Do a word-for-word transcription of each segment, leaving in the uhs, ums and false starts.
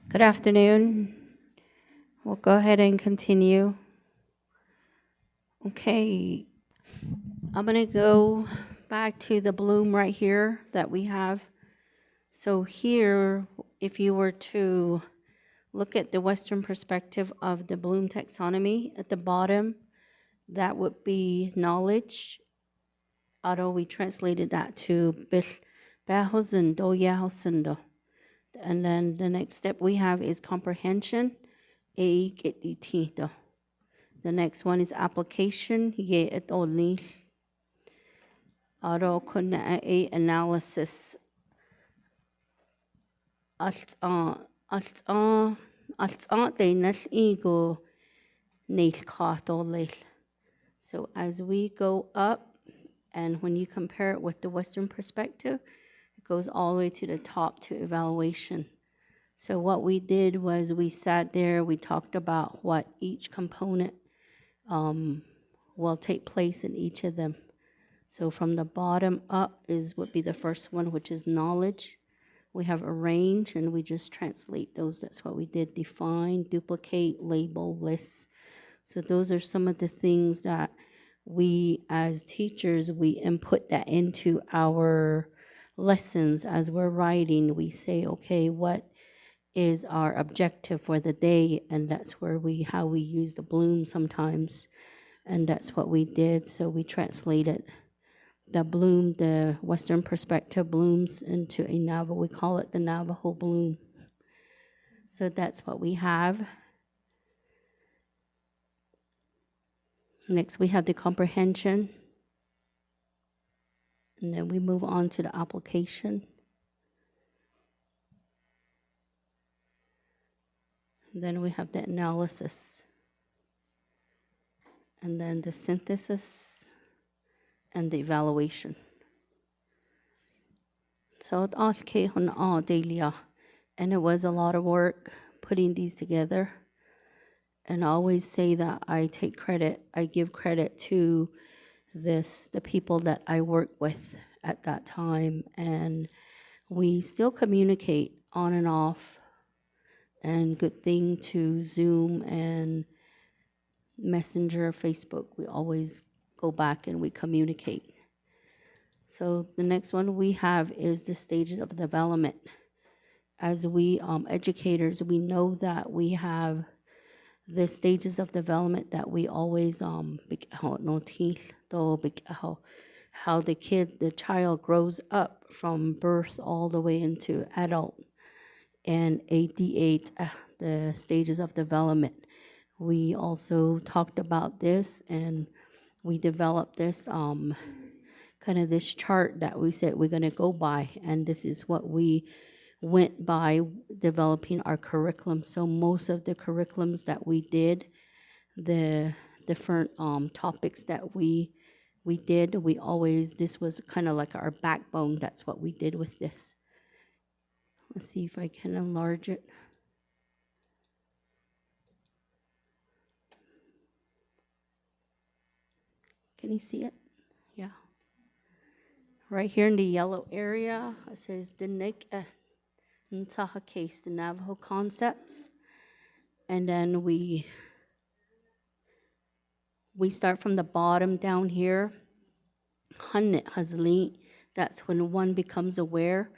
Good afternoon. We'll go ahead and continue. Okay. I'm gonna go back to the bloom right here that we have. So here, if you were to look at the Western perspective of the Bloom taxonomy at the bottom, that would be knowledge. Aro we translated that to bil, ba hosen do, ya hosen do. And then the next step we have is comprehension, a get the t do. The next one is application, ye et only. Aro kun a analysis. Alt a, alt a, alt a te nal i go neil ka to lel. So as we go up, and when you compare it with the Western perspective, it goes all the way to the top to evaluation. So what we did was we sat there, we talked about what each component, um, will take place in each of them. So from the bottom up is, would be the first one, which is knowledge. We have a range, and we just translate those. That's what we did. Define, duplicate, label, lists. So those are some of the things that we as teachers, we input that into our lessons as we're writing. We say, okay, what is our objective for the day? And that's where we, how we use the bloom sometimes. And that's what we did. So we translated the bloom, the Western perspective blooms into a Navajo, we call it the Navajo bloom. So that's what we have. Next, we have the comprehension. And then we move on to the application. And then we have the analysis. And then the synthesis and the evaluation. So it all came on all Delia, and it was a lot of work putting these together. And I always say that I take credit, I give credit to this, the people that I work with at that time, and we still communicate on and off. And good thing to Zoom and Messenger, Facebook, we always go back and we communicate. So the next one we have is the stages of development. As we, um, educators, we know that we have the stages of development that we always, um, big, how, no, teach, though, big, how, how the kid, the child grows up from birth all the way into adult. And eighty-eight, uh, the stages of development. We also talked about this, and we developed this, um, kind of this chart that we said we're gonna go by, and this is what we went by developing our curriculum. So most of the curriculums that we did, the different, um, topics that we, we did, we always, this was kind of like our backbone. That's what we did with this. Let's see if I can enlarge it. Can you see it? Yeah. Right here in the yellow area, it says the Nik, uh, Ntaha case, the Navajo concepts. And then we, we start from the bottom down here. Hanne hazli, that's when one becomes aware.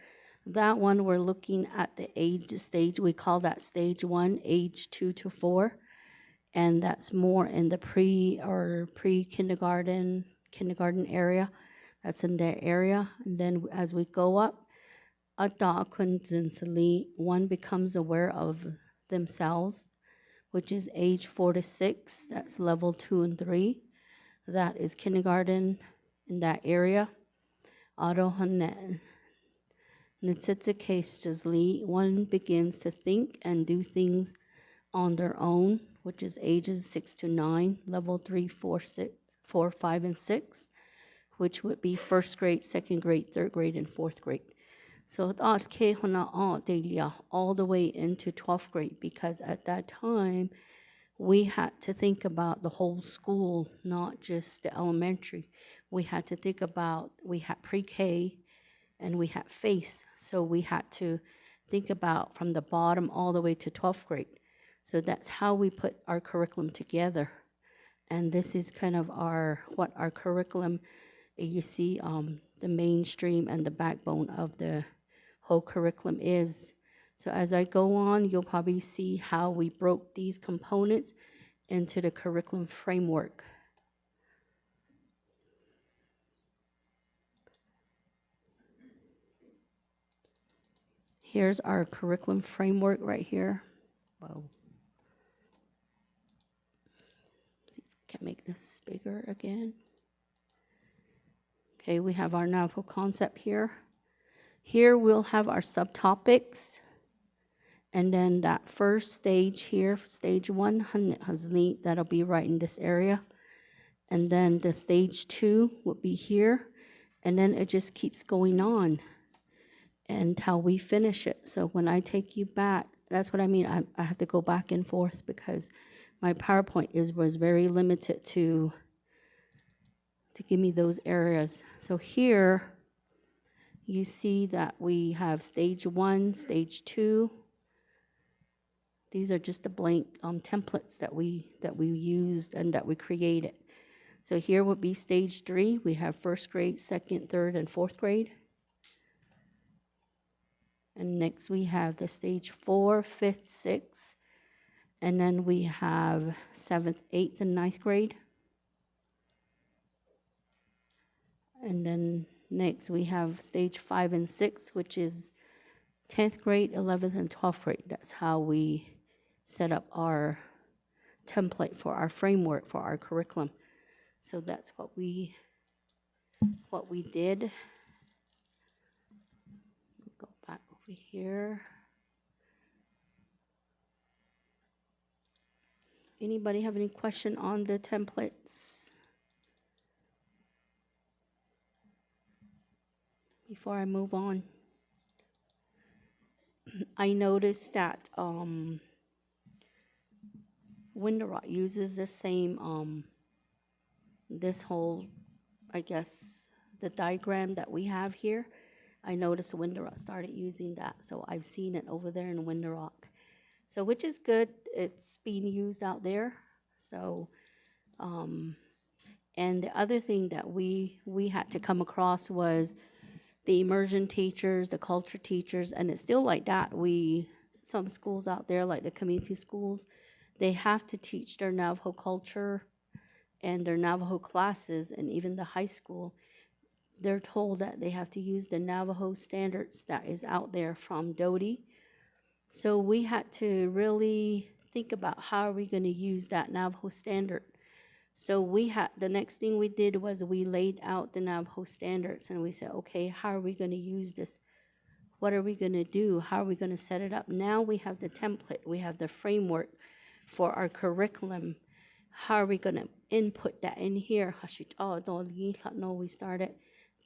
That one, we're looking at the age stage. We call that stage one, age two to four. And that's more in the pre or pre-kindergarten, kindergarten area. That's in that area. And then as we go up, ata kunzinsali, one becomes aware of themselves, which is age four to six, that's level two and three. That is kindergarten in that area. Arohane nitsitsa case jazli, one begins to think and do things on their own, which is ages six to nine, level three, four, six, four, five, and six, which would be first grade, second grade, third grade, and fourth grade. So at ke hona a delia all the way into twelfth grade, because at that time we had to think about the whole school, not just the elementary. We had to think about, we had pre-K and we had FACE. So we had to think about from the bottom all the way to twelfth grade. So that's how we put our curriculum together. And this is kind of our, what our curriculum, you see, um, the mainstream and the backbone of the whole curriculum is. So as I go on, you'll probably see how we broke these components into the curriculum framework. Here's our curriculum framework right here. Wow. See if I can make this bigger again. Okay, we have our Navajo concept here. Here we'll have our subtopics. And then that first stage here, stage one, han-, hangne, that'll be right in this area. And then the stage two would be here. And then it just keeps going on. And how we finish it. So when I take you back, that's what I mean. I, I have to go back and forth because my PowerPoint is, was very limited to, to give me those areas. So here, you see that we have stage one, stage two. These are just the blank, um, templates that we, that we used and that we created. So here would be stage three. We have first grade, second, third, and fourth grade. And next we have the stage four, fifth, sixth, and then we have seventh, eighth, and ninth grade. And then next we have stage five and six, which is tenth grade, eleventh, and twelfth grade. That's how we set up our template for our framework for our curriculum. So that's what we, what we did. Go back over here. Anybody have any question on the templates before I move on? I noticed that, um, Windarot uses the same, um, this whole, I guess, the diagram that we have here. I noticed Windarot started using that, so I've seen it over there in Windarot. So, which is good, it's being used out there. So, um, and the other thing that we, we had to come across was the immersion teachers, the culture teachers, and it's still like that. We, some schools out there, like the community schools, they have to teach their Navajo culture and their Navajo classes, and even the high school, they're told that they have to use the Navajo standards that is out there from DoDEA. So we had to really think about how are we gonna use that Navajo standard. So we had, the next thing we did was we laid out the Navajo standards and we said, "Okay, how are we gonna use this? What are we gonna do? How are we gonna set it up?" Now we have the template, we have the framework for our curriculum. How are we gonna input that in here? Hashit, oh, no, we started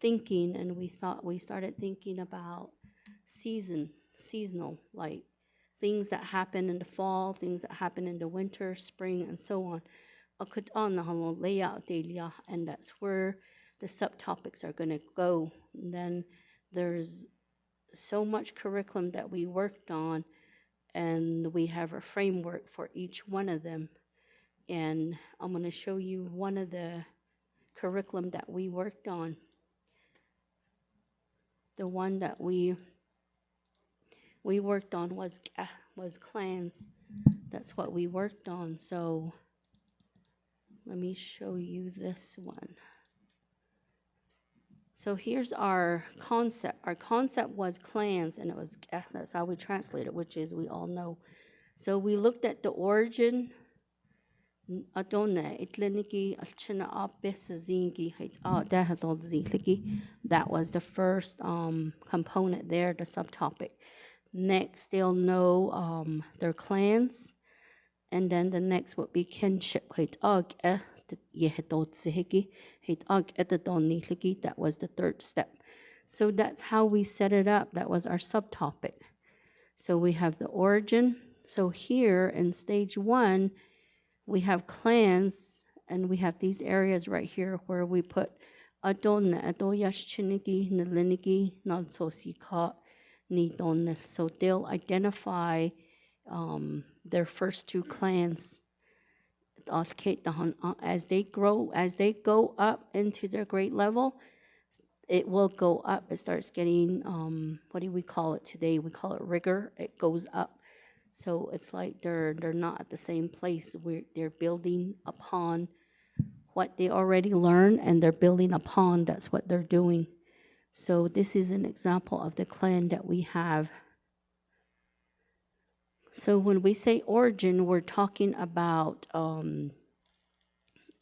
thinking and we thought, we started thinking about season, seasonal, like, things that happen in the fall, things that happen in the winter, spring, and so on. Akut on na halong layout delia, and that's where the subtopics are gonna go. And then there's so much curriculum that we worked on, and we have a framework for each one of them. And I'm gonna show you one of the curriculum that we worked on. The one that we, we worked on was, uh, was clans. That's what we worked on. So let me show you this one. So here's our concept. Our concept was clans, and it was, uh, that's how we translate it, which is we all know. So we looked at the origin, Adona, Itleniki, Alchina Ape, Sazingi, Hait, ah, Dahadol Zingliki. That was the first, um, component there, the subtopic. Next, they'll know, um, their clans. And then the next would be kinship. Hait, ah, eh, Yehadot Zihiki, Hait, ah, eh, Tadon Nihliki. That was the third step. So that's how we set it up. That was our subtopic. So we have the origin. So here in stage one, we have clans, and we have these areas right here where we put adon ne adoyash chiniki ne liniki non sosi ka ni don ne. So they'll identify um, their first two clans. As they grow, as they go up into their grade level, it will go up. It starts getting, um, what do we call it today? We call it rigor. It goes up. So it's like they're they're not at the same place. We're, they're building upon what they already learned, and they're building upon that's what they're doing. So this is an example of the clan that we have. So when we say origin, we're talking about um,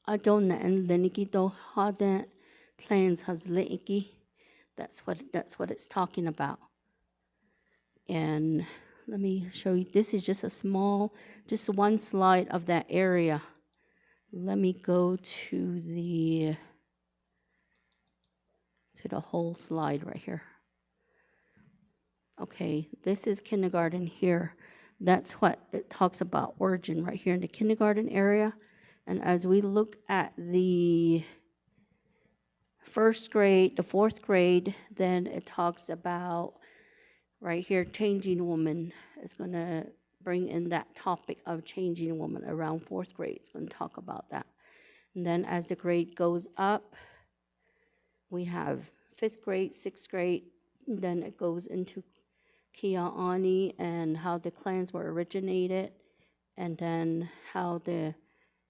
adon ne liniki do hade clans has liniki. That's what that's what it's talking about. And let me show you. This is just a small, just one slide of that area. Let me go to the to the whole slide right here. Okay, this is kindergarten here. That's what it talks about, origin right here in the kindergarten area. And as we look at the first grade, the fourth grade, then it talks about right here, changing woman is going to bring in that topic of changing woman around fourth grade. It's going to talk about that. And then as the grade goes up, we have fifth grade, sixth grade, then it goes into Kia Ani and how the clans were originated, and then how the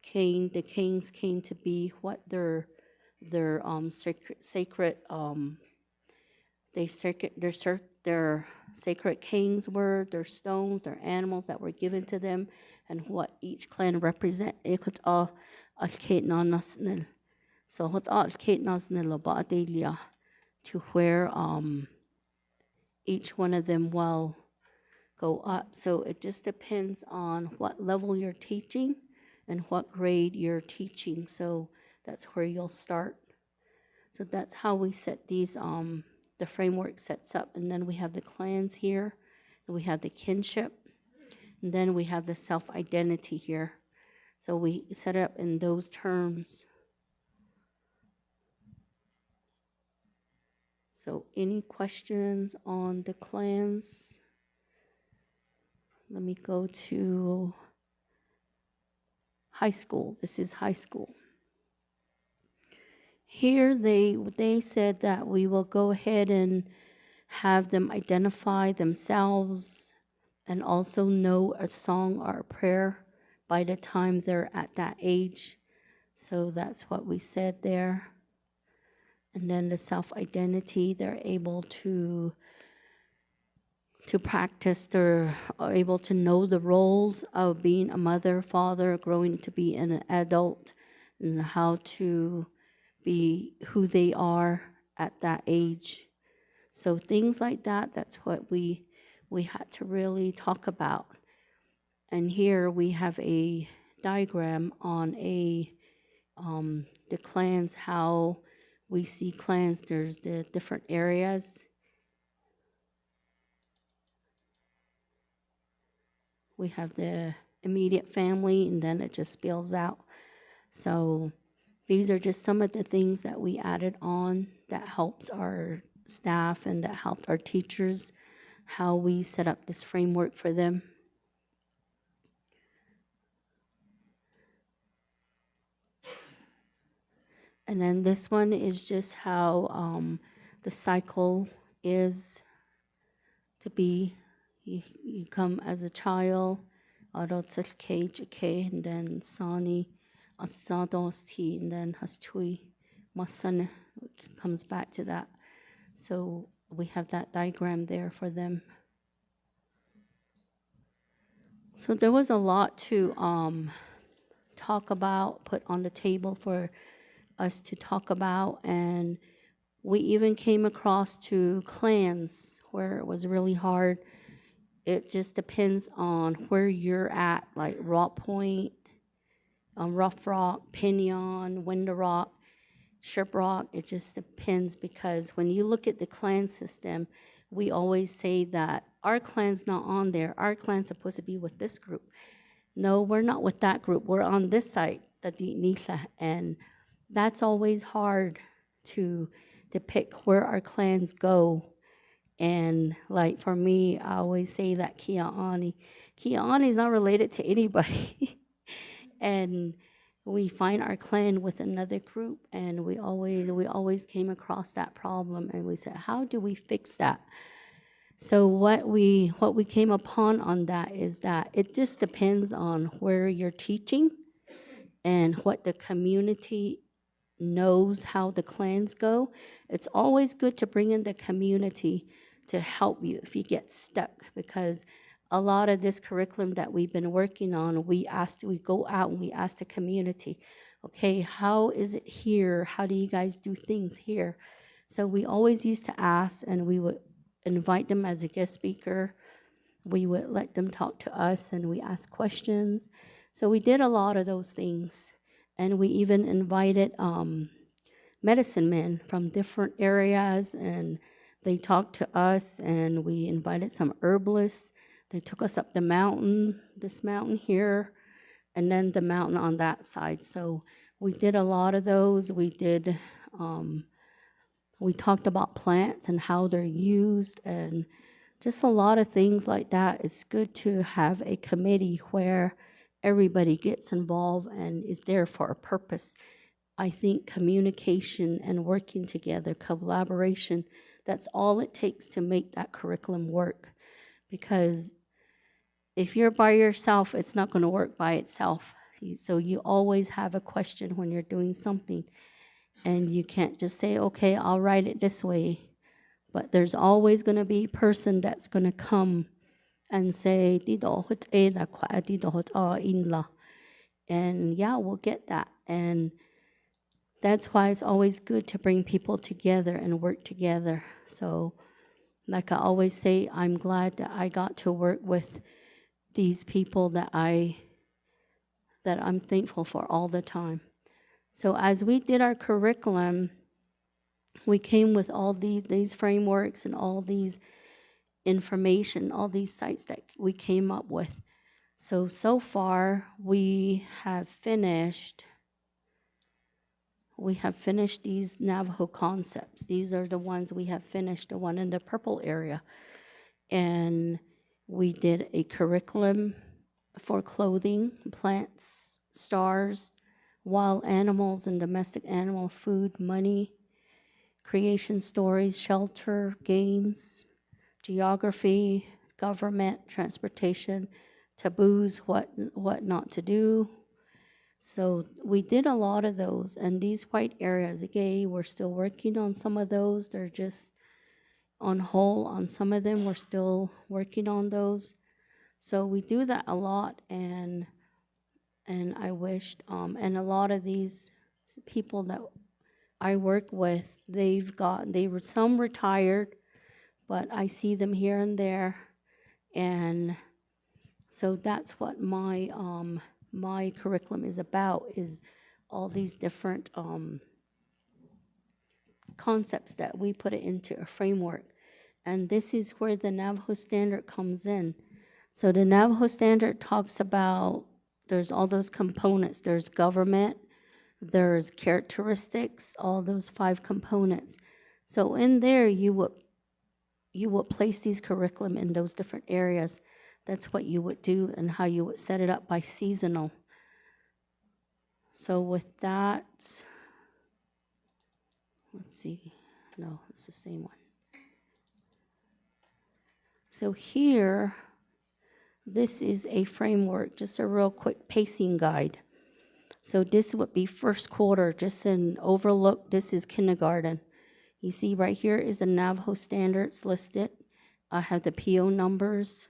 king, the kings came to be, what their their um sacred, sacred um they sacred their their sacred kings were, their stones, their animals that were given to them, and what each clan represent. Ikut all al kate na nasnel. So hot all kate nasnel lo ba delia to where um each one of them will go up. So it just depends on what level you're teaching and what grade you're teaching. So that's where you'll start. So that's how we set these, um, the framework sets up. And then we have the clans here, and we have the kinship, and then we have the self-identity here. So we set it up in those terms. So any questions on the clans? Let me go to high school. This is high school. Here they they said that we will go ahead and have them identify themselves and also know a song or a prayer by the time they're at that age. So that's what we said there. And then the self-identity, they're able to to practice, they're able to know the roles of being a mother, father, growing to be an adult, and how to be who they are at that age. So things like that, that's what we we had to really talk about. And here we have a diagram on a um, the clans, how we see clans. There's the different areas. We have the immediate family, and then it just spills out. So these are just some of the things that we added on that helps our staff and that helped our teachers, how we set up this framework for them. And then this one is just how um, the cycle is to be. You, you come as a child, adult, cage, okay, and then sani, asados ti, and then hastui, masane comes back to that. So we have that diagram there for them. So there was a lot to um, talk about, put on the table for us to talk about, and we even came across to clans where it was really hard. It just depends on where you're at, like Rock Point, um, Rough Rock, Pinion, Window Rock, Ship Rock. It just depends, because when you look at the clan system, we always say that our clan's not on there. Our clan's supposed to be with this group. No, we're not with that group. We're on this side, tadi nila. And that's always hard to depict where our clans go. And like for me, I always say that Kia Ani. Kia Ani is not related to anybody. And we find our clan with another group, and we always we always came across that problem, and we said, "How do we fix that?" So what we what we came upon on that is that it just depends on where you're teaching and what the community knows how the clans go. It's always good to bring in the community to help you if you get stuck, because a lot of this curriculum that we've been working on, we asked, we go out and we ask the community, "Okay, how is it here? How do you guys do things here?" So we always used to ask, and we would invite them as a guest speaker. We would let them talk to us, and we ask questions. So we did a lot of those things. And we even invited, um, medicine men from different areas, and they talked to us, and we invited some herbalists. They took us up the mountain, this mountain here, and then the mountain on that side. So we did a lot of those. We did, um, we talked about plants and how they're used and just a lot of things like that. It's good to have a committee where everybody gets involved and is there for a purpose. I think communication and working together, collaboration, that's all it takes to make that curriculum work. Because if you're by yourself, it's not going to work by itself. So you always have a question when you're doing something. And you can't just say, "Okay, I'll write it this way." But there's always going to be a person that's going to come and say, "Ti do hot e da kwa, ti do hot a in la." And yeah, we'll get that. And that's why it's always good to bring people together and work together. So, like I always say, I'm glad that I got to work with these people that I that I'm thankful for all the time. So as we did our curriculum, we came with all these, these frameworks and all these information, all these sites that we came up with. So, so far we have finished, we have finished these Navajo concepts. These are the ones we have finished, the one in the purple area. And we did a curriculum for clothing, plants, stars, wild animals and domestic animal, food, money, creation stories, shelter, games, geography, government, transportation, taboos, what, what not to do. So we did a lot of those. And these white areas, again, we're still working on some of those. They're just on hold on some of them. We're still working on those. So we do that a lot, and, and I wished, um, and a lot of these people that I work with, they've got, they were, some retired, but I see them here and there. And so that's what my, um, my curriculum is about, is all these different, um, concepts that we put it into a framework. And this is where the Navajo standard comes in. So the Navajo standard talks about, there's all those components. There's government, there's characteristics, all those five components. So in there, you would, you would place these curriculum in those different areas. That's what you would do and how you would set it up by seasonal. So with that, let's see. No, it's the same one. So here, this is a framework, just a real quick pacing guide. So this would be first quarter, just an overlook. This is kindergarten. You see right here is the Navajo standards listed. I have the P O numbers.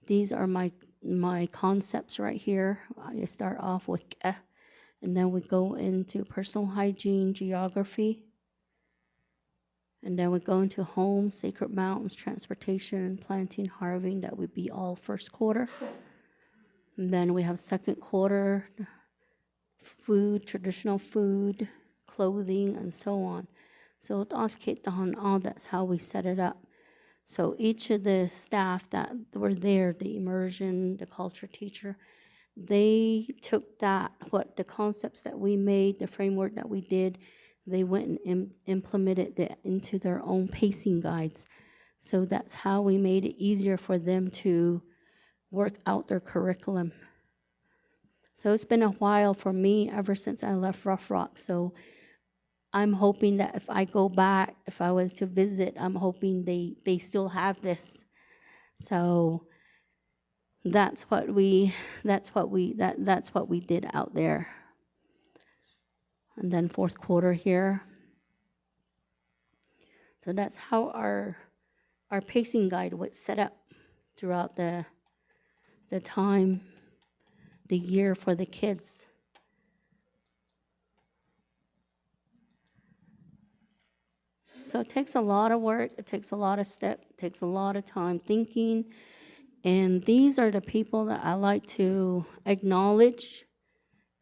These are my, my concepts right here. I start off with k'e, and then we go into personal hygiene, geography, and then we go into home, sacred mountains, transportation, planting, harvesting. That would be all first quarter. And then we have second quarter, food, traditional food, clothing, and so on. So that's how we set it up. So each of the staff that were there, the immersion, the culture teacher, they took that, what the concepts that we made, the framework that we did, they went and im- implemented it into their own pacing guides. So that's how we made it easier for them to work out their curriculum. So it's been a while for me, ever since I left Rough Rock. So I'm hoping that if I go back, if I was to visit, I'm hoping they, they still have this. So that's what we that's what we that that's what we did out there. And then fourth quarter here. So that's how our our pacing guide was set up throughout the the time, the year for the kids. So it takes a lot of work, it takes a lot of step, it takes a lot of time thinking. And these are the people that I like to acknowledge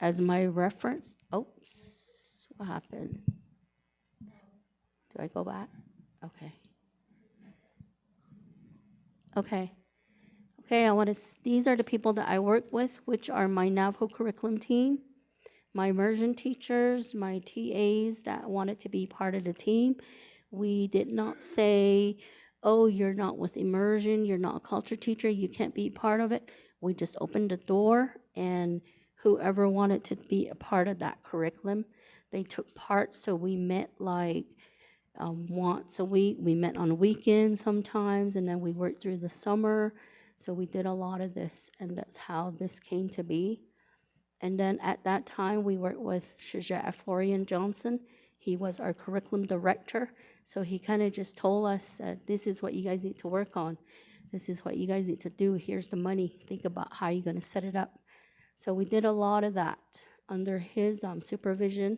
as my reference. Oops, what happened? Do I go back? Okay. Okay. Okay, I want to, these are the people that I work with, which are my Navajo curriculum team, my immersion teachers, my T As that wanted to be part of the team. We did not say, "Oh, you're not with immersion, you're not a culture teacher, you can't be part of it." We just opened the door, and whoever wanted to be a part of that curriculum, they took part. So we met like um, once a week. We met on weekends sometimes, and then we worked through the summer. So we did a lot of this, and that's how this came to be. And then at that time, we worked with Shija Florian Johnson. He was our curriculum director. So he kind of just told us, uh, "This is what you guys need to work on. This is what you guys need to do. Here's the money. Think about how you're going to set it up." So we did a lot of that under his um, supervision.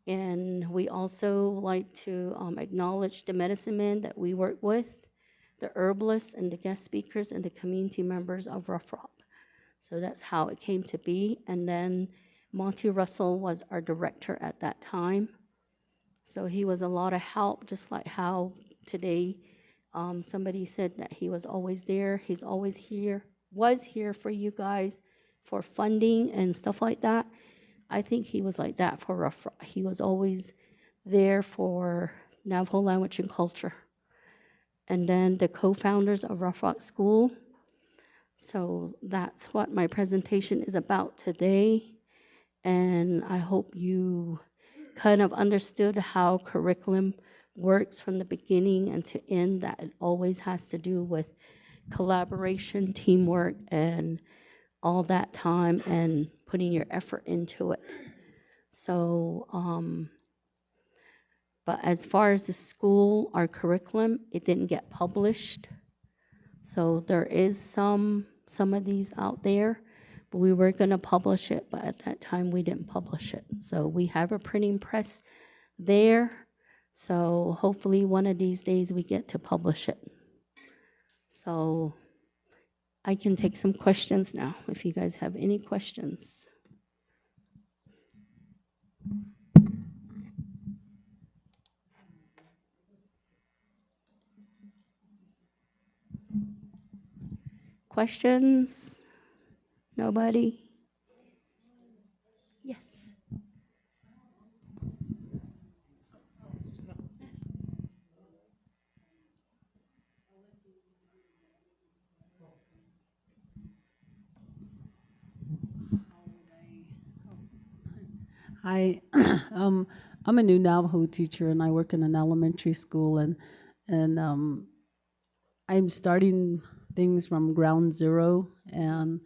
And we also like to um, acknowledge the medicine men that we work with, the herbalists and the guest speakers and the community members of Rough Rock. So that's how it came to be. And then Monty Russell was our director at that time. So he was a lot of help, just like how today um, somebody said that he was always there. He's always here, was here for you guys for funding and stuff like that. I think he was like that for Rough Rock. He was always there for Navajo language and culture. And then the co-founders of Rough Rock School. So that's what my presentation is about today. And I hope you kind of understood how curriculum works from the beginning and to end, that it always has to do with collaboration, teamwork, and all that time and putting your effort into it. So, um, but as far as the school, our curriculum, it didn't get published. So there is some some of these out there, but we were going to publish it, but at that time we didn't publish it. So we have a printing press there. So hopefully one of these days we get to publish it. So I can take some questions now if you guys have any questions. Questions? Nobody? Yes. Hi, um, I'm a new Navajo teacher, and I work in an elementary school, and and um, I'm starting things from ground zero, and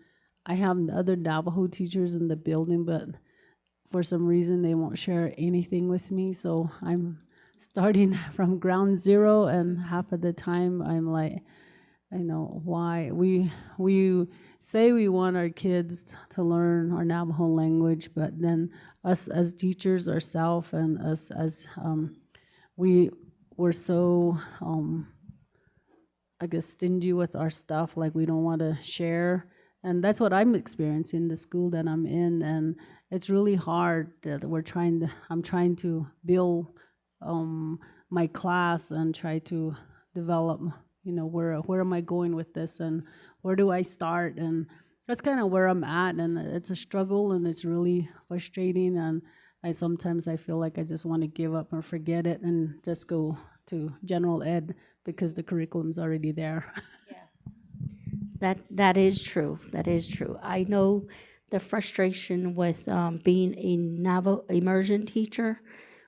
I have other Navajo teachers in the building, but for some reason they won't share anything with me. So I'm starting from ground zero, and half of the time I'm like, I know why we we say we want our kids to learn our Navajo language, but then us as teachers ourselves and us as um, we were so um, I guess stingy with our stuff, like we don't want to share. And that's what I'm experiencing in the school that I'm in, and it's really hard that we're trying to I'm trying to build um, my class and try to develop, you know, where where am I going with this and where do I start? And That's kind of where I'm at, and it's a struggle, and it's really frustrating, and I sometimes I feel like I just want to give up and forget it and just go to general ed because the curriculum's already there. That that is true. That is true. I know the frustration with um, being a Navajo immersion teacher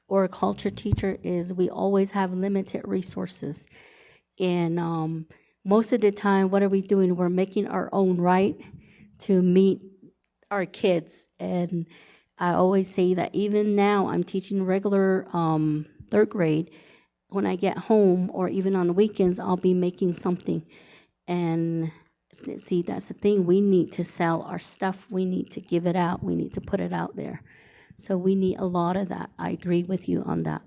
or a culture teacher is we always have limited resources, and um, most of the time, what are we doing? We're making our own, right, to meet our kids. And I always say that even now, I'm teaching regular um, third grade. When I get home or even on weekends, I'll be making something. And th- see, that's the thing. We need to sell our stuff. We need to give it out. We need to put it out there. So we need a lot of that. I agree with you on that.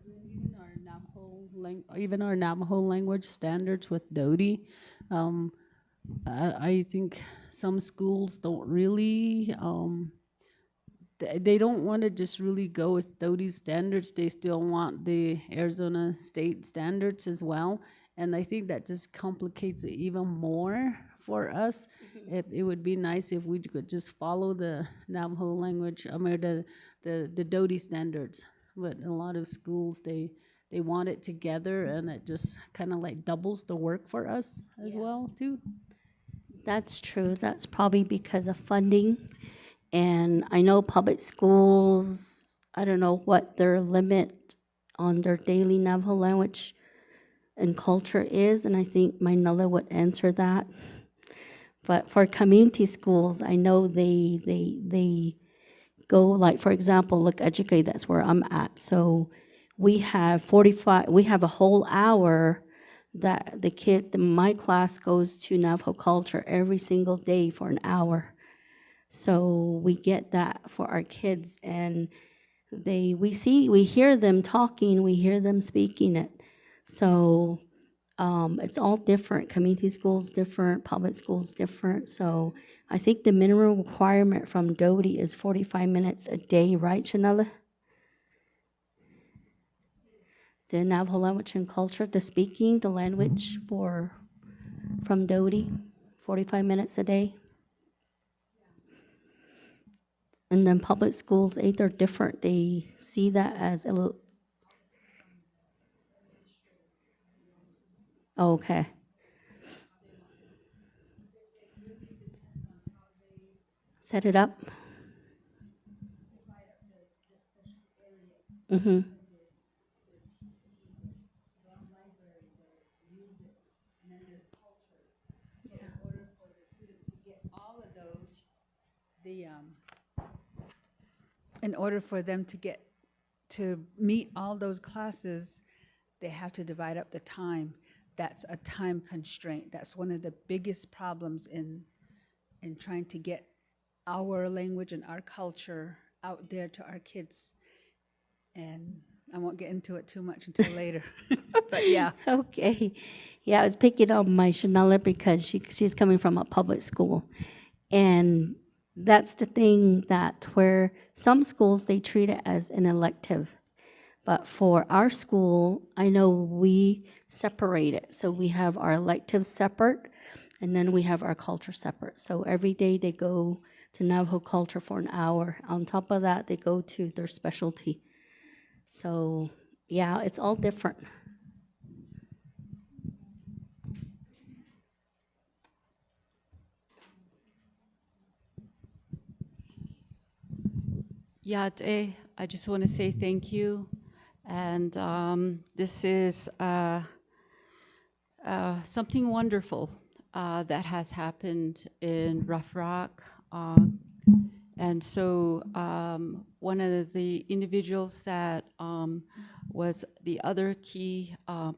Even our Navajo lang- even our Navajo language standards with Dodie, um, I, I think some schools don't really, um, they, they don't want to just really go with Dodie standards. They still want the Arizona state standards as well. And I think that just complicates it even more for us. It, it would be nice if we could just follow the Navajo language, I mean, the, the, the Dodie standards. But a lot of schools, they, they want it together, and it just kind of like doubles the work for us as well too. That's true. That's probably because of funding. And I know public schools, I don't know what their limit on their daily Navajo language and culture is, and I think Mainala would answer that. But for community schools, I know they they they go, like, for example, look, Educate, that's where I'm at. So we have forty-five, we have a whole hour that the kid, the, my class goes to Navajo culture every single day for an hour. So we get that for our kids, and they we see we hear them talking, we hear them speaking it. So um, it's all different. Community schools different, public schools different. So I think the minimum requirement from Dodie is forty-five minutes a day, right, Chanela? The Navajo language and culture, the speaking, the language for from Dodie, forty-five minutes a day. And then public schools, eh, they're different. They see that as a little. Okay. Set it up. Mm-hmm. The, um, in order for them to get to meet all those classes, they have to divide up the time. That's a time constraint. That's one of the biggest problems in in trying to get our language and our culture out there to our kids. And I won't get into it too much until later. But yeah. Okay. Yeah, I was picking on my Chanela because she she's coming from a public school. And that's the thing that where some schools, they treat it as an elective. But for our school, I know we separate it. So we have our electives separate, and then we have our culture separate. So every day they go to Navajo culture for an hour. On top of that, they go to their specialty. So yeah, it's all different. Yate, I just want to say thank you. And um, this is uh, uh, something wonderful uh, that has happened in Rough Rock. Uh, and so um, one of the individuals that um, was the other key uh,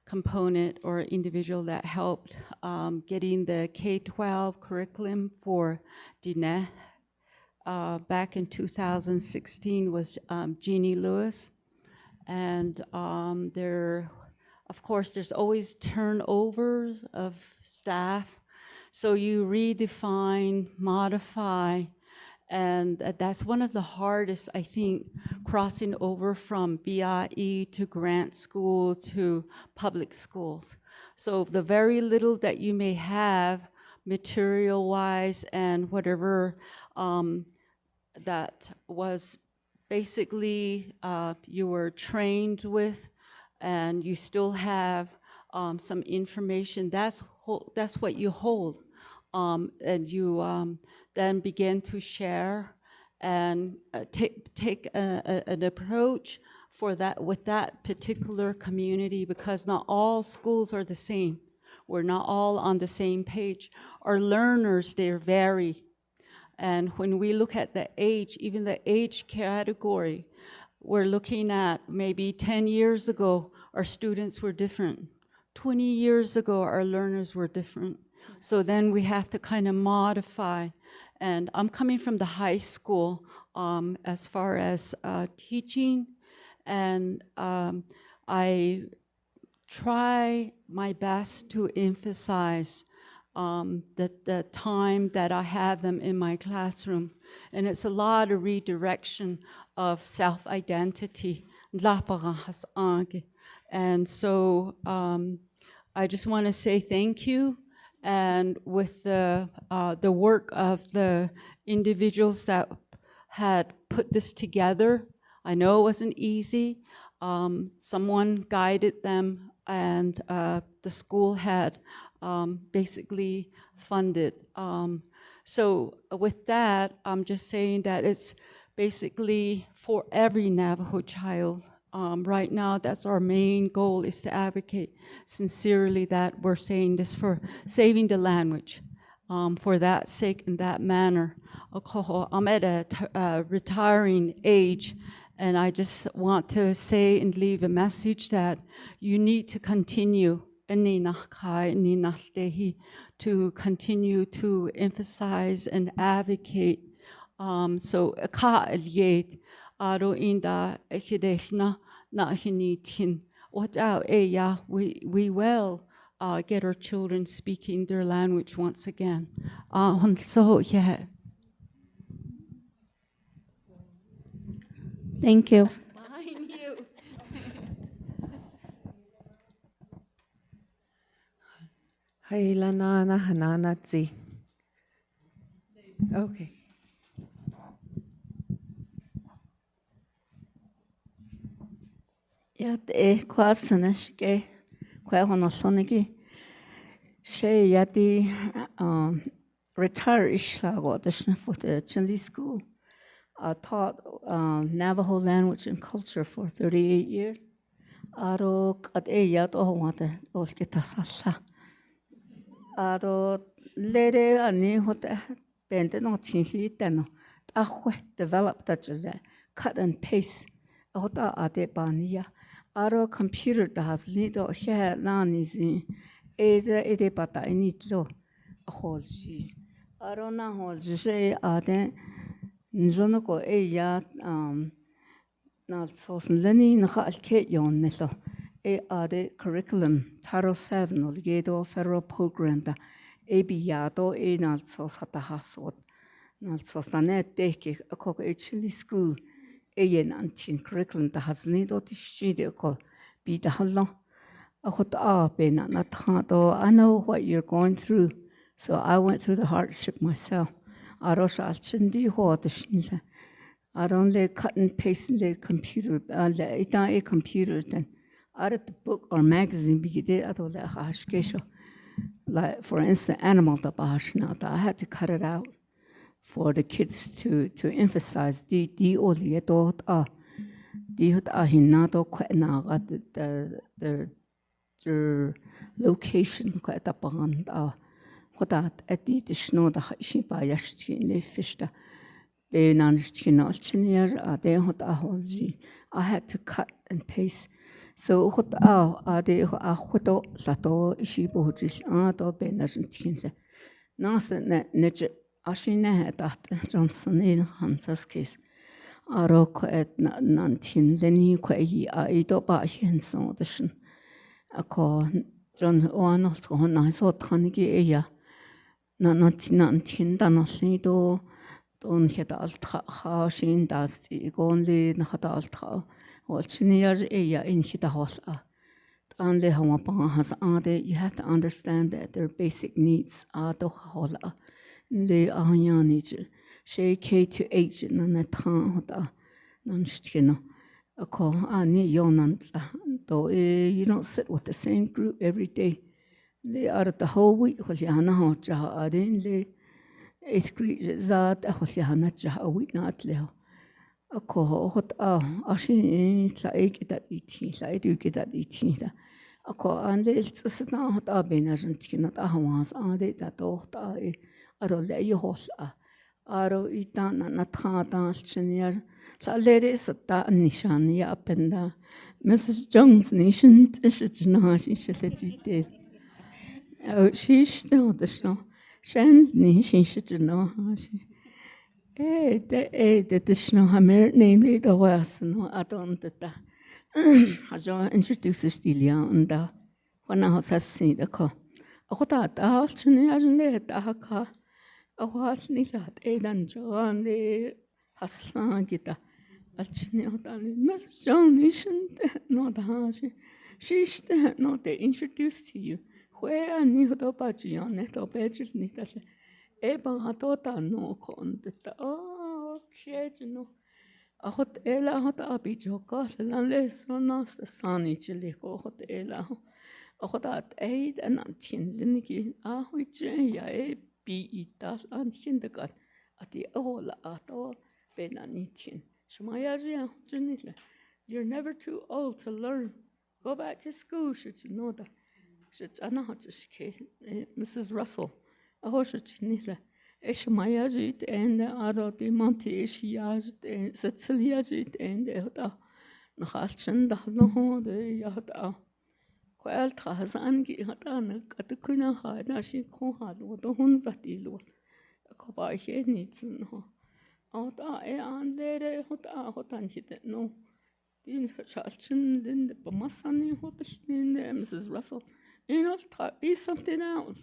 component or individual that helped um, getting the K twelve curriculum for Diné uh, back in two thousand sixteen was um, Jeannie Lewis. And um, there, of course, there's always turnovers of staff. So you redefine, modify, and that- that's one of the hardest, I think, crossing over from B I E to grant school to public schools. So the very little that you may have material-wise and whatever, um, that was basically, uh, you were trained with, and you still have, um, some information. That's ho-, that's what you hold, um, and you, um, then begin to share and, uh, take, take a, a, an approach for that, with that particular community, because not all schools are the same. We're not all on the same page. Our learners, they vary. And when we look at the age, even the age category, we're looking at maybe ten years ago, our students were different. Twenty years ago, our learners were different. So then we have to kind of modify. And I'm coming from the high school, um, as far as, uh, teaching. And, um, I try my best to emphasize, um, the, the time that I have them in my classroom. And it's a lot of redirection of self-identity. Lah para has ange. And so, um, I just want to say thank you. And with the, uh, the work of the individuals that had put this together, I know it wasn't easy. Um, someone guided them, and, uh, the school had, um, basically funded. Um, so with that, I'm just saying that it's basically for every Navajo child. Um, right now, that's our main goal, is to advocate sincerely that we're saying this for saving the language, um, for that sake and that manner. Ako, I'm at a t-, uh, retiring age, and I just want to say and leave a message that you need to continue, ani nah kai, ani nah te hi, to continue to emphasize and advocate. Um, so, ka liet, aro inda, eh, hideh na, na hini tin. What out, eh, yeah, we, we will, uh, get our children speaking their language once again. Uh, hon so, yeah. Thank you. Behind you. Hai la na na na na zi. Okay. Yat e kwah sana shike, kwah hono soniki. She yati, um, retire ish la go to shna for the Chinle School. I taught, um, Navajo language and culture for thirty-eight years. Aro kat e yat oh wate ol kita sasa. Aro lere ani hote pente nong chin si teno. Ta hwe develop ta chule. Cut and paste. Ahota ate pania. Aro computer ta has ni to she la ni si. E de, e de pata ini tlo. Ahol ji. Aro na hol ji she ate. Nzono ko e ya, um, nal sos leni na ka alke yon ne so. E ade curriculum, Title seven, ol ge do federal program ta. E bi ya do e nal sos hata hasot. Nal sos ta ne te ke ako ke Chinle School. E ye nan tin curriculum ta has ni do ti shi de ko bi da halo. Ako ta a pe na na ta do, I know what you're going through. So I went through the hardship myself. Aro sa al chin di ho ta shin le. Aro le cut and paste le computer, uh, le ita e computer then. Aro the book or magazine bi de aro le ha shke sho. Like, for instance, animal ta pa shna ta, I had to cut it out for the kids to, to emphasize the, the oli to ta. The hot a hin na to kwe na ga the, the, the, the location kwe ta pa ngan ta. Ko ta at the, the snow ta shi pa ya shi le fish ta. Be nan shi no chin yar a de hot a hol ji. I had to cut and paste. So hot a, a de a hot to la to shi bo ji a to be na shi le. Nang se ne, ne che, a shi ne he ta te Johnson in Kansas case. Aro ko et na, nan tin le ni ko i a i to ba hian so de shin. A ko John o no ko na so tan ki e ya. Na, na tin, nan tin ta na shi to, ton he ta al ta ha shin ta sti kon le na ha ta al ta. Ol chin yar e ya in he ta hol a. An le hong pang ha sa ade, you have to understand that their basic needs are to hola. Le a ya ni chi. She K to eight chi na na tha hota. Nan shit kino. Ako ani yo nan la. To e, you don't sit with the same group every day. Le ar ta ho wi ho ya na ho cha ade le. Eighth grade za ta ho ya na cha wi na at le ho. Ako hot a, a shi, eh, tla e kita i thi, tla e tu kita i thi ta. Ako an le tsa sa ta hot a bena jan thi na ta hawas a de ta to ta e. Aro le yo hol a. Aro i ta na na tha ta chin ya. Tla le de sa ta ni shan ya pen da. Missus Jones ni shin ti shi na shi shi te chi te. Oh, shi shi te hot a shi. Shan ni shi shi te na shi. Eh, te, eh, te, te shno ha mer ne, ne, da wa sno, a ton te ta. Ha jo introduce stilia unda. Wana ha sa si da ko. A ko ta ta, chini a jun le ta ha ka. A wa ni la, te dan jo, ne, ha sla kita. A chini o ta ni, mas jo ni shin te, no da ha shi. Shi shi te, no, they introduce to you. Hwe a ni ho to pa chi yo, ne, to pe chi ni ta se. E bang ha to ta no kon te ta. Oh, okay, you know. A hot e la hot a bi jo ka se lan le so na sa sa ni chi le ko hot e la. A hot a e da na tin le ni ki. A hui che ya e bi i ta an tin de ka. A ti a ho la a to pe na ni tin. Shema ya ji a ho chi ni le. You're never too old to learn. Go back to school, shi chi no da. Shi cha na ha chi shi ke, eh, Missus Russell. A ho shi chi ni la. E shi ma ya ji te en de, a ro ti man ti e shi ya ji te en, sa tsil ya ji te en de ho ta. Na ha chin da no ho de ya ho ta. Ko el ta ha san ki ha ta na ka tu ku na ha da shi ko ha lo to hun za ti lo. Ko ba he ni chin ho. A ho ta e an le de ho ta ho tan shi te no. Din shal chin din de pa masani ho ta shin de Missus Russell. You know, ta be something else.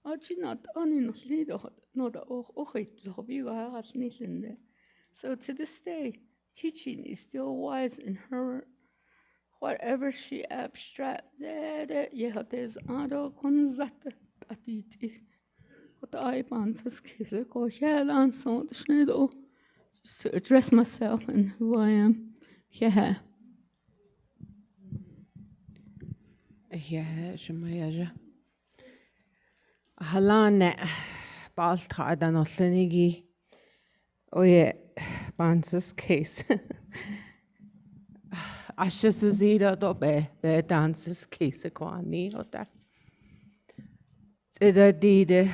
A chin at ani no li do no da oh oh hit lo bi ga ha ni lin de. So to this day, teaching is still wise in her whatever she abstract de de ye ha des ado kon zat ati ti. Ko ta ai pan sa ski se ko he lan so de shne do. Just to address myself and who I am. He he. He he, shema ya ja. Hala ne, pal ta da no se ni gi. Oye, pan sa ski se. Asha se zi da to be, be dan sa ski se ko ani ho ta. Tse da di de,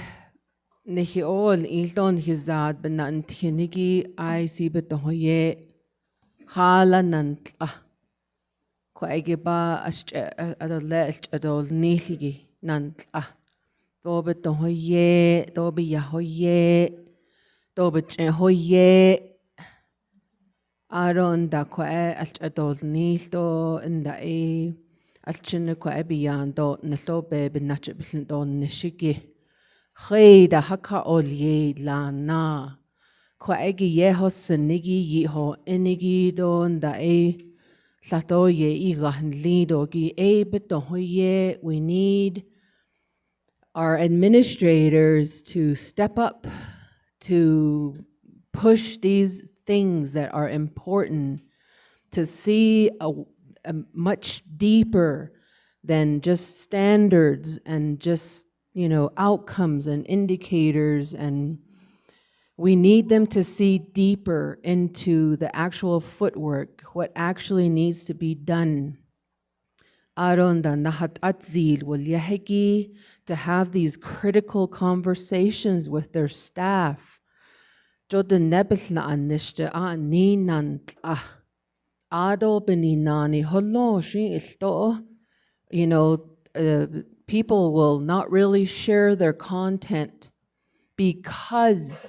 ne hi ol, il ton hi zat, ben na nthi ni gi, ai si be to ho ye, hala nan tla. Ko ai gi ba, ash, a, a, a, le, ash, a, dol ni hi gi, nan tla. To be to ho ye, to be ya ho ye, to be che ho ye. Aro nda ko e al cha dol ni to nda e al chin ko e bian do na to be bin na che bin do ne shiki. Khei da ha ka ol ye la na. Ko e gi ye ho sen ni gi yi ho e ni gi do nda e la to ye i ga han li do gi e be to ho ye we need our administrators to step up to push these things that are important, to see a, a much deeper than just standards and just, you know, outcomes and indicators. And we need them to see deeper into the actual footwork, what actually needs to be done. Aro nda na hat at zil wal yahegi to have these critical conversations with their staff. Cho de nebel na an nishte a ni nan tla. Ado bini nani holo shi ilto. You know, uh, people will not really share their content because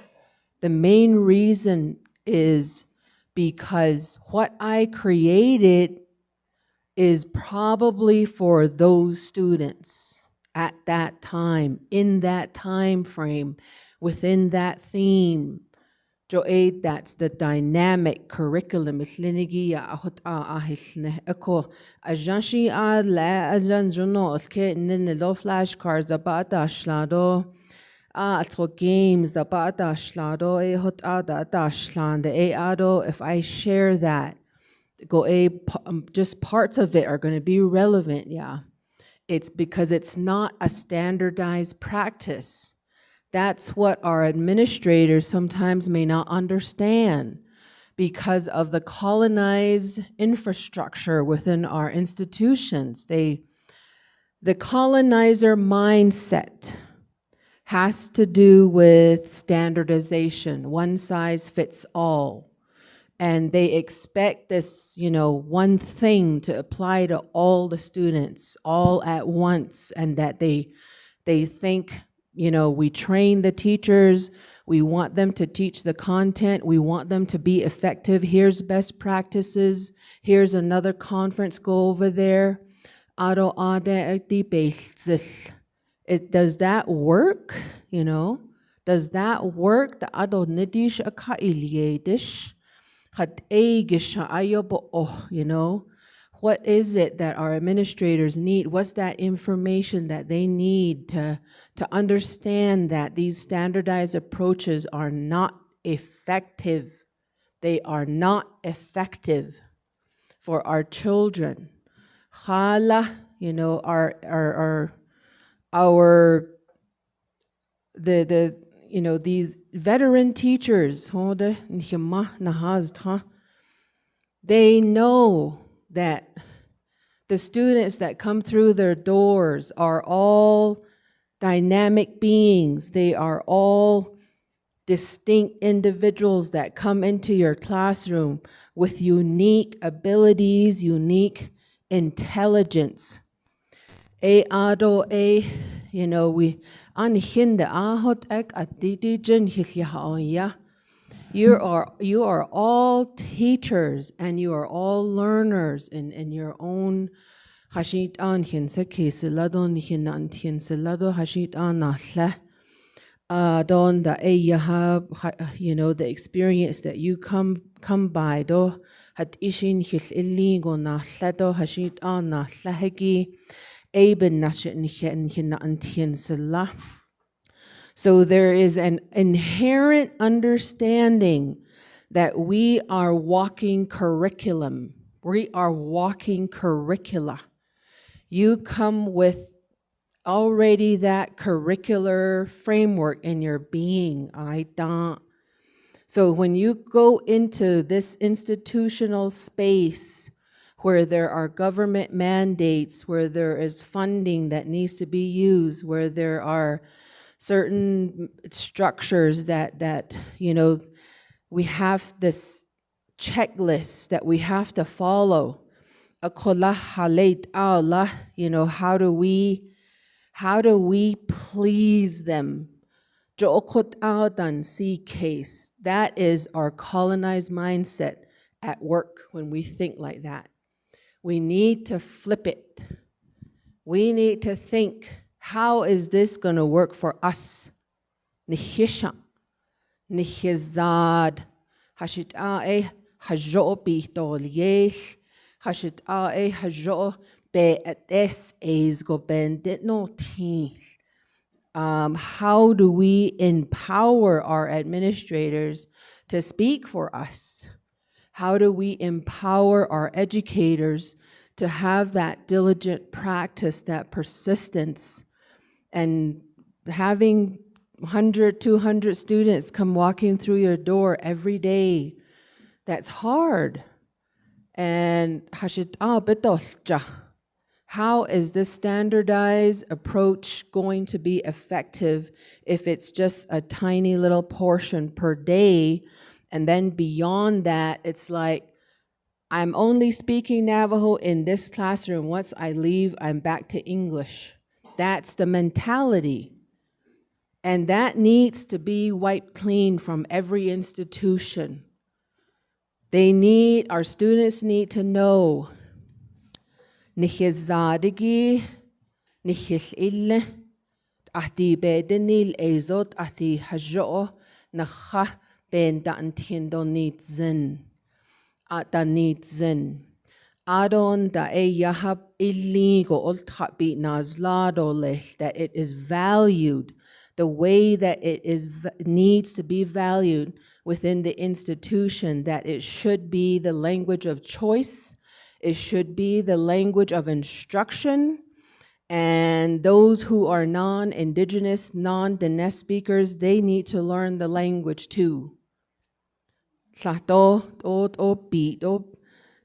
the main reason is because what I created is probably for those students at that time, in that time frame, within that theme. Jo ei, that's the dynamic curriculum. Is linigi ya ahot a ahil ne ako. Ajanshi a la ajan jono oke nin lo flashcards aba ta shlado. A atko games aba ta shlado e hot a da ta shlande e ado. If I share that, go a p- um, just parts of it are going to be relevant, yeah. It's because it's not a standardized practice. That's what our administrators sometimes may not understand because of the colonized infrastructure within our institutions. They, the colonizer mindset has to do with standardization, one size fits all. And they expect this, you know, one thing to apply to all the students all at once, and that they, they think, you know, we train the teachers, we want them to teach the content, we want them to be effective. Here's best practices. Here's another conference, go over there. Aro ade ati belzil. It, does that work? You know, does that work? The ado nidish aka iliedish. Hat eigish ayo bo oh, you know, what is it that our administrators need? What's that information that they need to, to understand that these standardized approaches are not effective? They are not effective for our children. Hala, you know, our, our, our, our, the, the, you know, these veteran teachers, ho, the, nhima, nahaz, ta, they know that the students that come through their doors are all dynamic beings. They are all distinct individuals that come into your classroom with unique abilities, unique intelligence. E ado e, you know, we an hin de ahot ek at di di jin hil ya ha on ya. You are, you are all teachers and you are all learners in, in your own. Hashit an hin se ki se la don hin an hin se la do hashit an na hle. Uh, don da e ya ha, ha, you know, the experience that you come, come by do hat ishin hil ili go na hle do hashit an na hle hegi. E ben na shin hin hin na an hin se la. So there is an inherent understanding that we are walking curriculum. We are walking curricula. You come with already that curricular framework in your being. I don't. So when you go into this institutional space where there are government mandates, where there is funding that needs to be used, where there are certain structures that, that, you know, we have this checklist that we have to follow. Akola haleit aula, you know, how do we, how do we please them? Jo okot audan si case. That is our colonized mindset at work when we think like that. We need to flip it. We need to think, how is this gonna work for us? Nihisha, nihizad, hashit a e hajo pi tol yel, hashit a e hajo pe at es eis go ben det no til. Um, how do we empower our administrators to speak for us? How do we empower our educators to have that diligent practice, that persistence, and having hundred, two hundred students come walking through your door every day? That's hard. And hashit a betolcha. How is this standardized approach going to be effective if it's just a tiny little portion per day? And then beyond that, it's like, I'm only speaking Navajo in this classroom. Once I leave, I'm back to English. That's the mentality. And that needs to be wiped clean from every institution. They need, our students need to know. Nihizadigi, nihil ille, ahti bedenil eizot, ahti hajo, naha, pen da ntien do nit zen. A da nit zen. Adon da e yahap ili go ol thapi naz la do leh, that it is valued the way that it is v- needs to be valued within the institution, that it should be the language of choice, it should be the language of instruction, and those who are non-indigenous, non-Diné speakers, they need to learn the language too. Tla to, to, to, pi, to,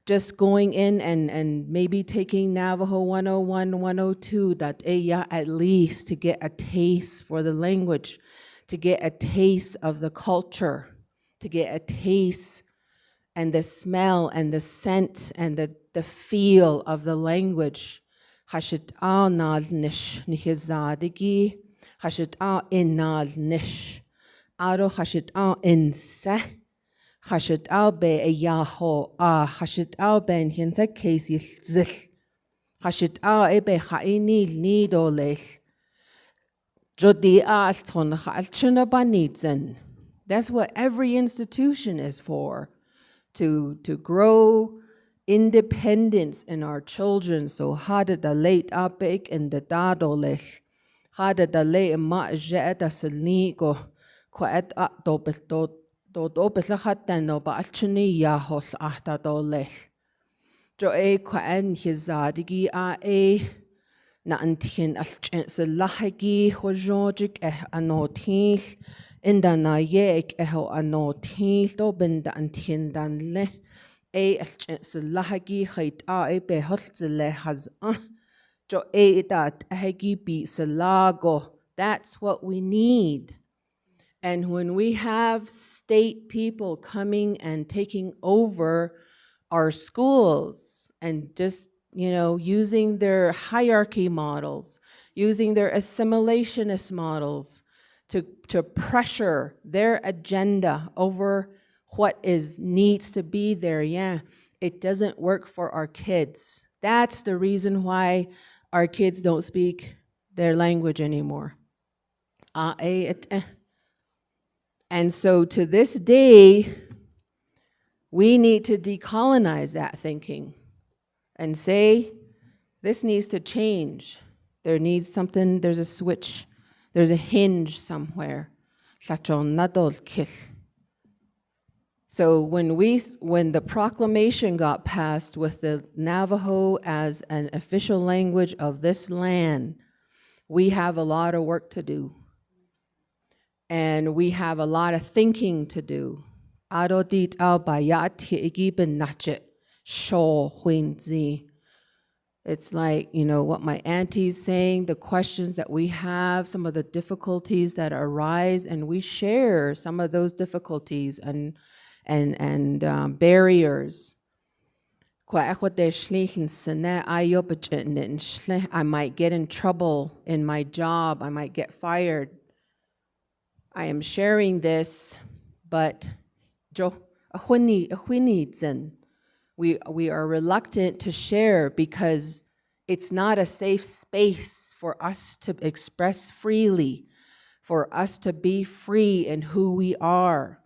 just going in and, and maybe taking Navajo one oh one, one oh two, that eh, yeah, at least to get a taste for the language, to get a taste of the culture, to get a taste and the smell and the scent and the, the feel of the language. Hashit au nal nish, nihizadigi, hashit au in nal nish. Aro hashit au in seh. Hashit au be e yaho a, hashit au be nhin sa case zil. Hashit au e be ha ini ni do lel. Jodi a al ton ha al chuna ba ni zen. That's what every institution is for. To, to grow independence in our children. So hada da late a pek in the da do lel. Hada da late ma je da sali ko. Ko et a do be do do do be la hat no ba al chuni ya ho sa ta do lel. Jo e kwa en hizadigi a e. Na an thin al chen se lahagi ho jojik eh ano thil. Inda na ye ek eh ho ano thil do ben da an thin dan le. E al chen se lahagi khait a e be hol se le haz a. Jo e ita tahagi pi se lago. That's what we need. And when we have state people coming and taking over our schools and just, you know, using their hierarchy models, using their assimilationist models to, to pressure their agenda over what is needs to be there, yeah, it doesn't work for our kids. That's the reason why our kids don't speak their language anymore. A, e, et, eh. And so to this day, we need to decolonize that thinking and say, this needs to change. There needs something, there's a switch, there's a hinge somewhere. Hlachon nadol kil. So when we, when the proclamation got passed with the Navajo as an official language of this land, we have a lot of work to do. And we have a lot of thinking to do. Ado dit au ba ya ti igi ben nache sho huin zi. It's like, you know, what my auntie's saying, the questions that we have, some of the difficulties that arise, and we share some of those difficulties and, and, and, um, barriers. Kwa ekwa te shlihin sene ayo pachenen shle, I might get in trouble in my job, I might get fired. I am sharing this, but jo, ahwini, ahwini zen. We, we are reluctant to share because it's not a safe space for us to express freely, for us to be free in who we are.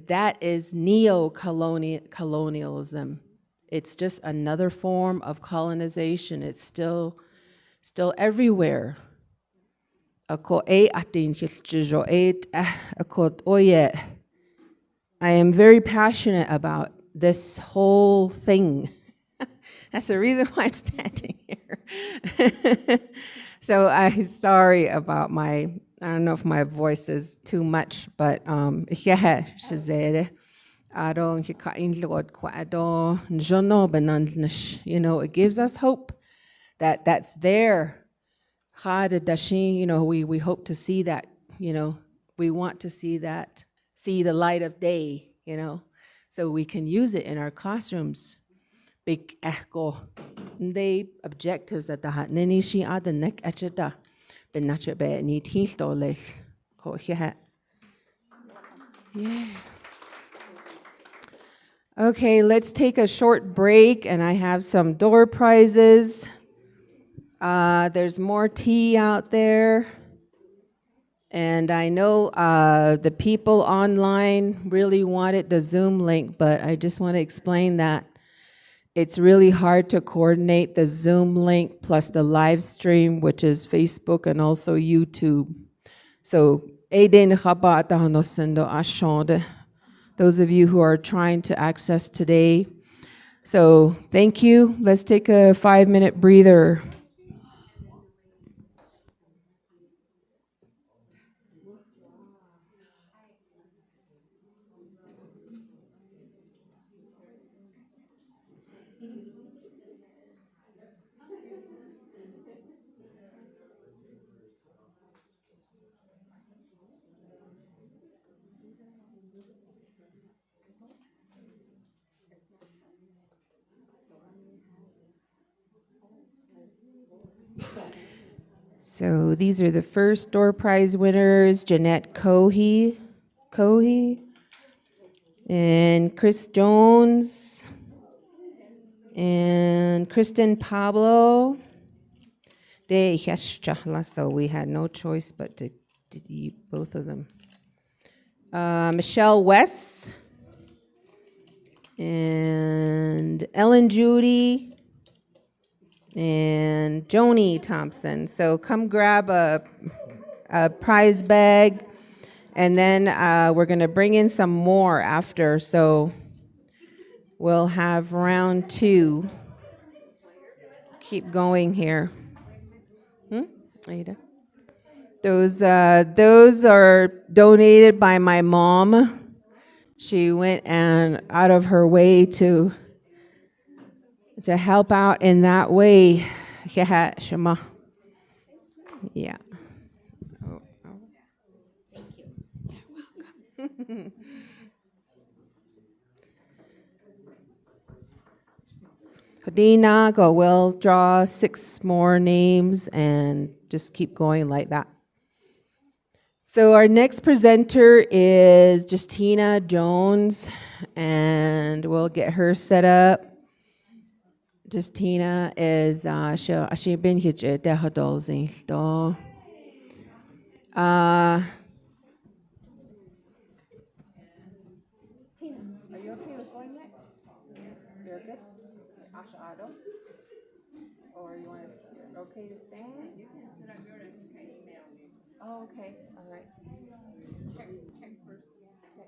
That is neo-colonialism. It's just another form of colonization. It's still, still everywhere. Ako e atin hil chijo e, eh, ako oye. I am very passionate about this whole thing. That's the reason why I'm standing here. So I'm sorry about my, I don't know if my voice is too much, but, um, yeah, shizere. Ado ngi ka in lod kwa ado njono benan nish. You know, it gives us hope that that's there. Hada dashi, you know, we, we hope to see that, you know, we want to see that, see the light of day, you know, so we can use it in our classrooms. Big echo. The objectives that the nini shi ada nek acheta. Ben nache be ni thil to lel. Ko hiha. Yeah. Okay, let's take a short break, and I have some door prizes. Uh, there's more tea out there. And I know, uh, the people online really wanted the Zoom link, but I just want to explain that it's really hard to coordinate the Zoom link plus the live stream, which is Facebook and also YouTube. So, eden haba ta hano sendo ashonde. Those of you who are trying to access today. So, thank you. Let's take a five-minute breather. So these are the first door prize winners, Jeanette Cohi, Cohi, and Chris Jones, and Kristen Pablo. They, yes, so we had no choice but to, to eat both of them. Uh, Michelle West and Ellen Judy and Joni Thompson. So come grab a, a prize bag, and then, uh, we're gonna bring in some more after. So we'll have round two. Keep going here. Hmm? Ada. Those, uh, those are donated by my mom. She went and out of her way to, to help out in that way. Yeah. Dina, go, we'll draw six more names and just keep going like that. So our next presenter is Justina Jones, and we'll get her set up. Justina is, uh, she, she been here, uh, the hotel zin sto. Uh, Tina, are you okay with going next? You're good? Asha Ado? Or you want to, you're okay to stand? Oh, okay, all right. Check, check first. Okay.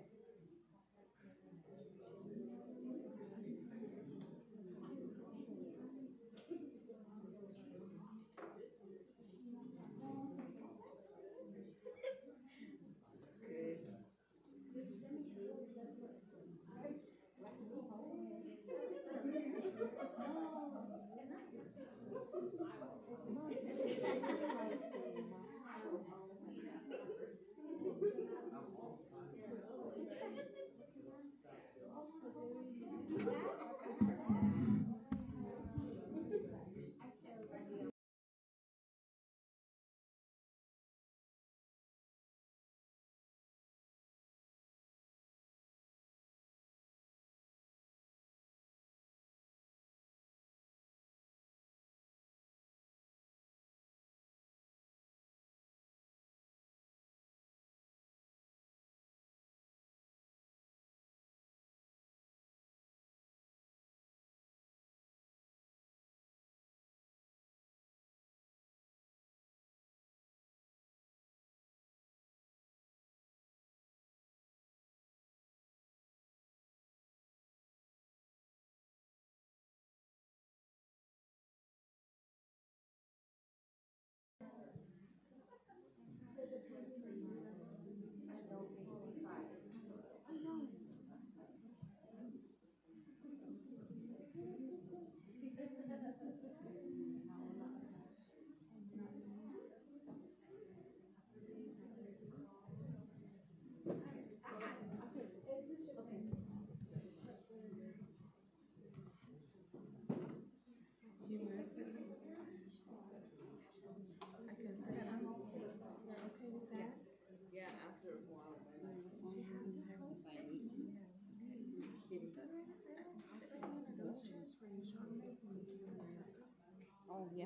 Oh, yeah.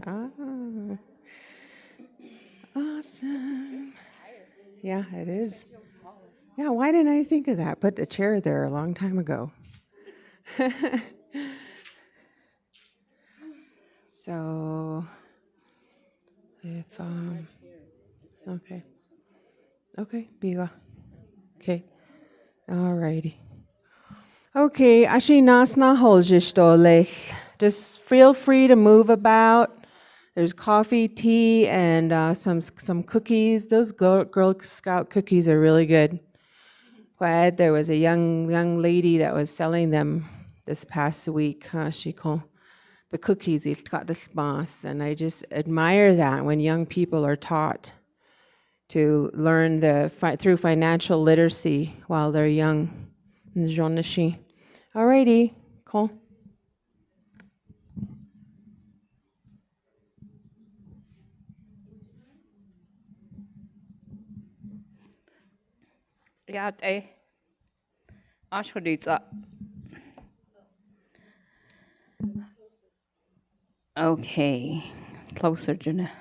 Ah. Awesome. Yeah, it is. Yeah, why didn't I think of that? Put the chair there a long time ago. So, if, um, okay. Okay, biga. Okay. Alrighty. Okay, ashi nas na hol jish to leh. Just feel free to move about. There's coffee, tea, and, uh, some, some cookies. Those Girl, Girl Scout cookies are really good. Glad there was a young, young lady that was selling them this past week, huh? She called the cookies, it got the bus, and I just admire that when young people are taught to learn the fi-, through financial literacy while they're young. Alrighty, cool. Yat eh. Ash huditsa. Okay. Closer, Juna.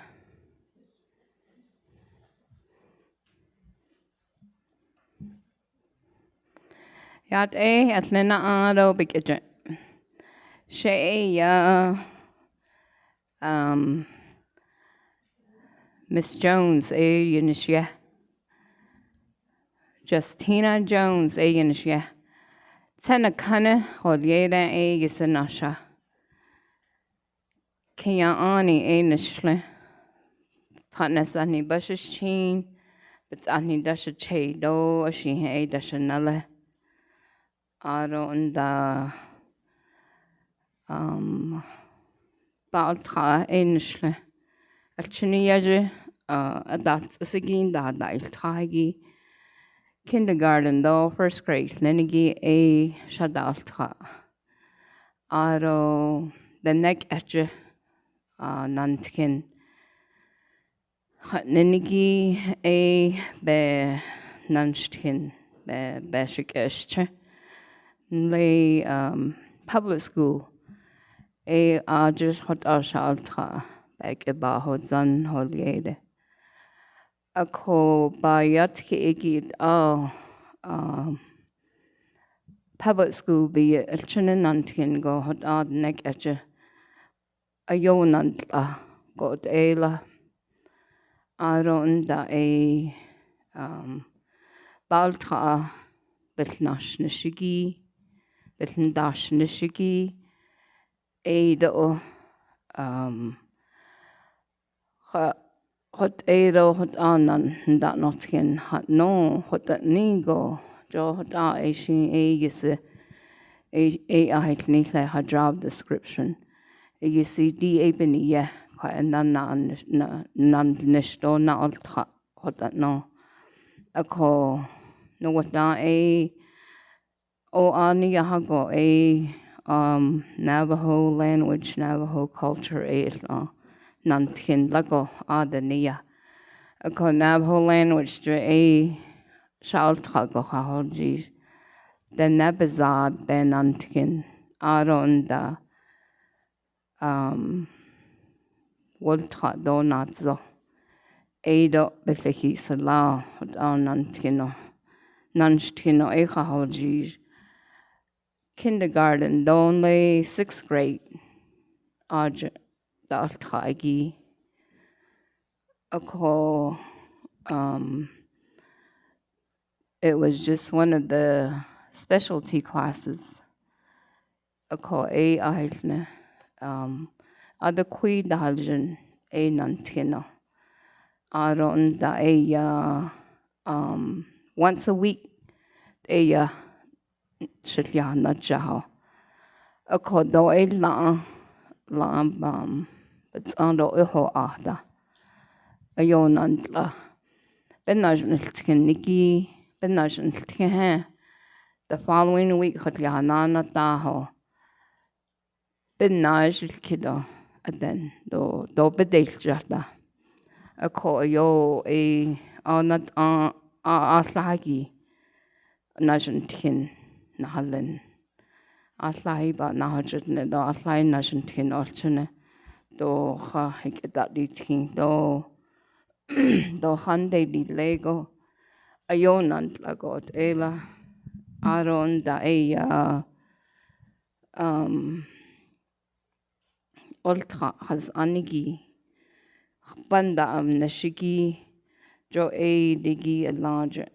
Yat eh, at nena ado big agent. She ya, um, Miss Jones, eh, yun shia. Justina Jones, eh, yun shia. Tsena kane, holieda, eh, yisa nasha. Kaya ani, eh, nishle. Tana sani basha chin, but ani dasha che do, ashi, eh, dasha nale. Aro nda, um, bal tra, eh, nishle. Achini yaje, uh, adat sigin da da iltagi. Kindergarten do, first grade, nenigi, eh, shadal tra. Aro, the next ache, uh, nantkin. Ha, nenigi, eh, be nantkin, be, be shik esche. Nle, um, public school. Eh, aje hot asha altra, be ke ba hot zan holiede. Ako ba yat ki egit a, um, public school bi ye elchene nantkin go hot ad nek eche. Ayo nan tla go ela. Aro nda e, um, bal tra bel nash nishigi, bel dash nishigi, e do, um, ha, hot e do, hot anan, nda notkin, hat no, hot at ni go, jo hot a e shi e gisi, e, e a het ni le ha job description. E gisi di e bini ye, kwa nan na, na, nan nish do na ol tra, hot at no. Ako, no wat da e, o ani ya ha go e, um, Navajo language, Navajo culture e la, nantkin la go a de ni ya. Ako Navajo language dre e, shal tra go ha hol ji. De Nabazad de nantkin, aro nda, um, wol tra do nat zo. E do bel ki sala, hot a nantkin o. Nantkin o e ha hol ji. Kindergarten do le sixth grade. Aj da tra gi. Ako, um, it was just one of the specialty classes. Ako e a het ne, um, ada kui da hal jin e nantkin o. Aro nda e ya, um, once a week e ya shit ya na cha ho. Ako do e la, la bam, but an do e ho a da. Ayo nan la. Ben na jin tkin niki, ben na jin tkin he. The following week, hot ya na na ta ho. Ben na jil kido, aden, do, do bedel jata. Ako yo e, a nat a, a, a lagi, na jin tkin, na halen. A lagi ba na hajat ne do, a lagi na jin tkin olchene. to ha hik da di ting to to han de di lego. Ayo nan tla got ela. Aron da e ya, um, oltra has anigi. Panda am nashiki. Jo e digi alaja.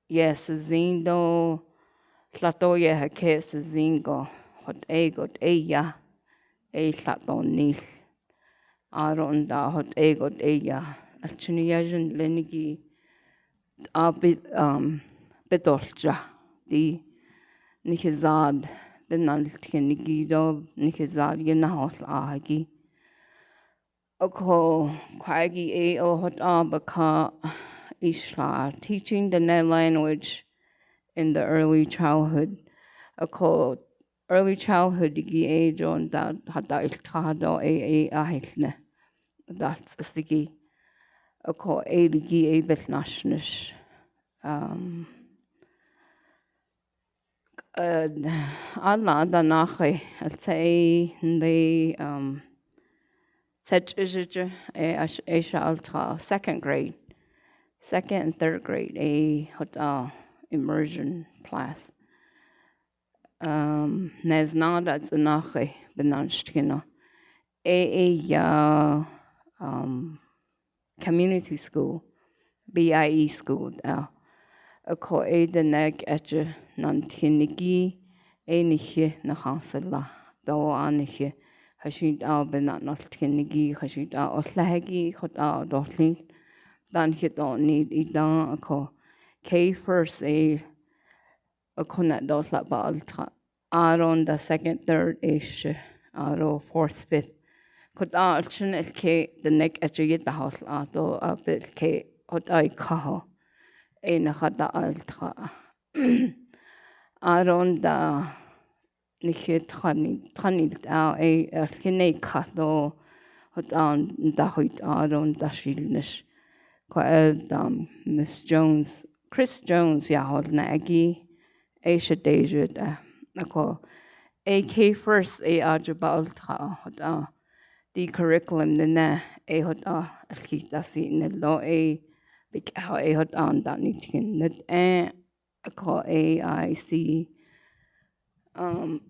Yes, zindo. Tla to ye ha ke zindo. Hot e got e ya. E tla to nil. Aron da hot e got e ya. Achini ya jin lenigi. A bit, um, bit olja. Di nihizad. Benal tienigi do nihizad ye na hot a hagi. Ako kwagi e o hot a baka ishla teaching the Nai language in the early childhood. Ako early childhood gi e jon da hada ilta do e e ahilne. That's a sigi. Ako e ligi e bet nashnish. Um, uh, ala da nahe, I'd say, they, um, such as it, eh, ash-, eh, sha altra, second grade, second and third grade, eh, hot, uh, immersion class. Um, nez na da zanahe, benan shtkino. Eh, eh, ya, um, community school, B I E school, uh, ako e de nek eche nan tienigi, e nihe na hangsela, do a nihe, hashit a bena nal tienigi, hashit a oslahegi, hot a dohlin, dan hit o ni i dan ako, K first e, ako na do hla ba alta. Aron da second, third ish, aro fourth, fifth. Kot a alchin el ke the next achi da hol ato a bit ke hot ai kaho. E na hada alta. Aron da ni ke tani, tani ta e el ke ne kato hot an da hoit aron da shilnish. Ko el da Miss Jones, Chris Jones ya hol na agi. E sha dejut a. Ako e ke first e a jubal ta hot a. Di curriculum ne na e hot a. Alki ta si ne lo e. Bik a e hot a da ni tin net e. Ako e I C. Um,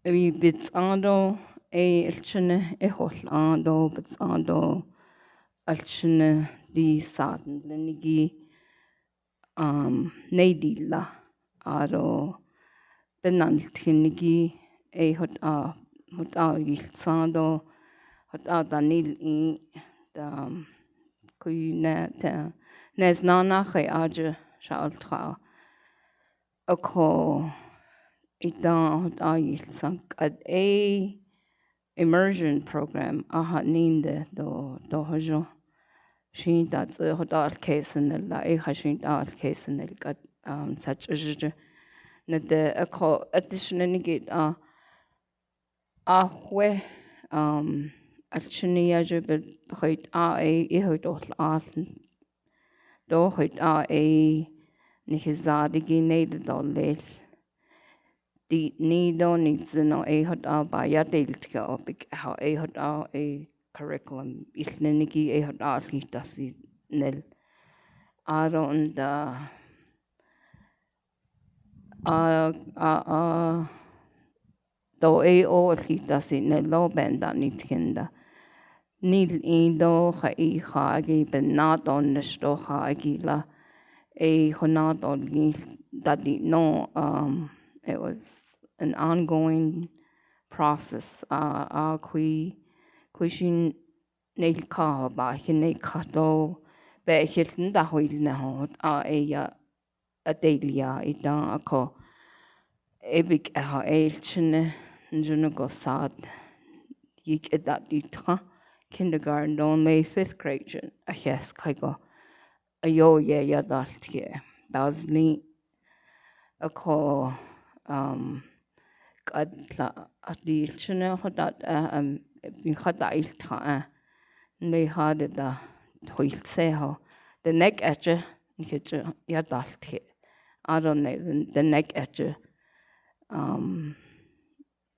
Ewi bits ando e elchene e hol ando bits ando elchene di saden lenigi, um, nei di la aro penan tinigi e hot a, hot a yil sando hot a danil i da kui ne te nes nana khe aje sha altra. Ako ita hot ai sangkat e immersion program aha ninde do, do hojo. Shin ta tse hot al kesen la e ha shin ta al kesen kat, um, such as ne de ako additional nigit a Ahwe, um, alchini ya je be hoit a e, e hoit ol a, do hoit a e, ni hizadi gi nei de do lel. Di ni do ni zino e hot a ba ya del tika o bik ha e hot a e curriculum. Il ne ni gi e hot a li ta si nel. Aro nda, a, a, a, do e o li ta si ne lo ben da ni tienda. Nil i do ha i ha gi ben na don ne sto ha gi la. E ho na don gi da di no, um, it was an ongoing process. A, a, kui, kui shin nil ka ba hin ne ka do. Be hil nda hui ne ho a e ya Adelia ita ako. Ebik aha el chine njunu ko sad. Yik edat itra kindergarten don le fifth grade jun. Ahias kai ko. Ayo ye ya dal tie. Dazni ako, um, Kad la adil chine hodat, eh, em, bin khada il ta, eh. Nei hade da hoil se ho. The next ache, ni ke che, ya dal te. Aro ne, the next ache. Um,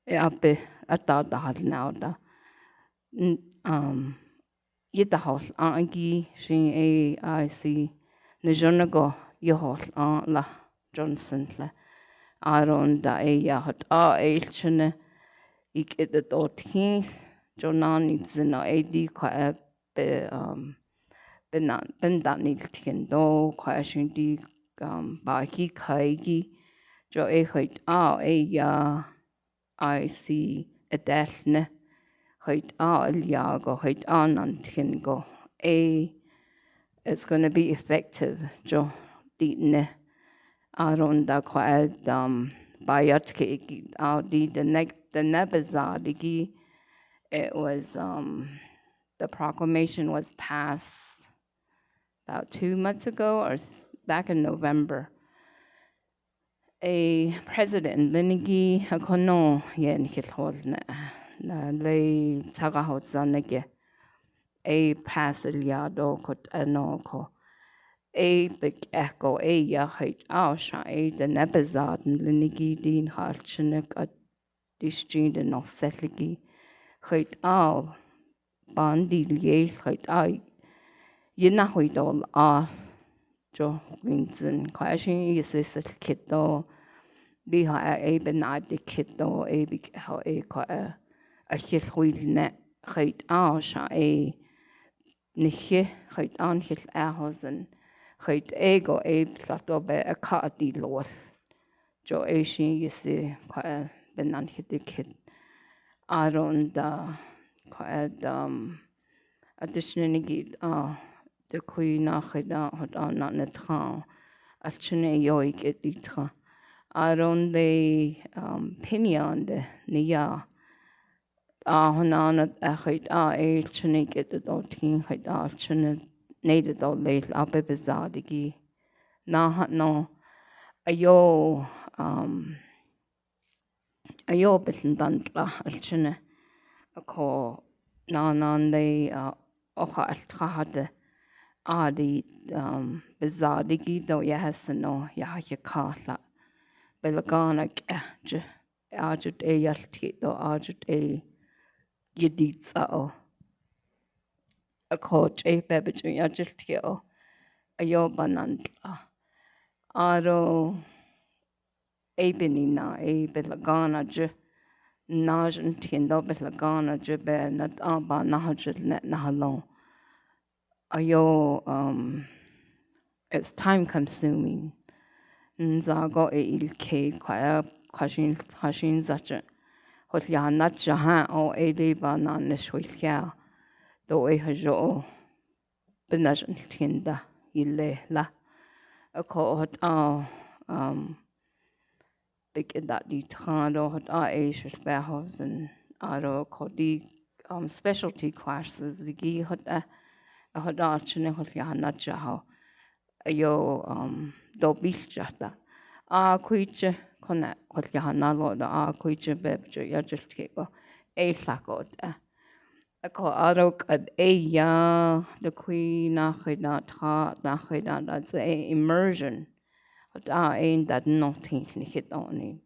e ape ata ta hal nau ta. N-, um, ye ta hol a gi shi e ai si ne jon ko ye hol a la Johnson la. Aron da e ya hot a e chene ik et et o thi Jonan i zin a e di kwa e pe, um, pe nan, pen dan il thin do kwa shin di, um, ba ki kai gi jo e hoi a e ya ai si e dal ne hoi a el ya go hoi a nan thin go e it's gonna be effective jo di ne. Aron da kwa e, um, ba ya tke ki a di the next, the next bazaar di gi it was, um, the proclamation was passed about two months ago or th-, back in November. A president linigi akono yen khit hol na, na lei tsaga hot zan nege. A pass el ya do kot ano ko. A bek eh ko e ya hait au sha e the next bazaar linigi din hal chinek at dis jin de nok seligi. Hait au ban di lie hait ai. Ye na hui do a jo win zin kwa shin ye se se kit do. Bi ha a e ben a di kit do e bi ha e kwa a. A hil hui ne hait au sha e. Ni hi hait an hil a ho zin. Hait e go e pla to be a ka di lol. Jo e shi ye se kwa a ben an hit di kit. Aron da kwa a dam. Additionally gi a de kui na hait a hot a na na tra. Al chine yo ik et di tra. Aron de, um, pinian de ni ya. A hona na a hait a e chine ik et do thi hait a chine ne de do le a pe bazaar di gi. Na ha no. Ayo, um, ayo pe dan tla al chine. Ako na nan de, uh, oha al tra ha de. A di, um, bazaar di gi do ya ha seno ya ha ya ka la. Belagana ke je. Ajut e yal thi do ajut e ye di tsa o. A ko che pe be chu ajut thi o. Ayo banan tla. Aro e benina e belagana je. Na jun thin do belagana je be na ta ba na ha je ne na ha long. Ayo, um, it's time consuming. Nza go e il ke kwa, kwa shin, kwa shin za che. Hot ya na cha ha o e de ba na ne shui ya. Do e ha jo o. Bena jan thin da ile la. A ko hot a, um, big in that di tra do hot a e shul ba ho zin. Aro ko di, um, specialty classes gi hot a, hot a chine hot ya na cha ho. Ayo, um, do bil cha ta. A kui che kona hot ya na lo do a kui che be che ya che ke ko. E la ko ta. A ko aro kad e ya de kui na hoi na tra na hoi na da ze e immersion. Hot a e dat no tin ni hit onin.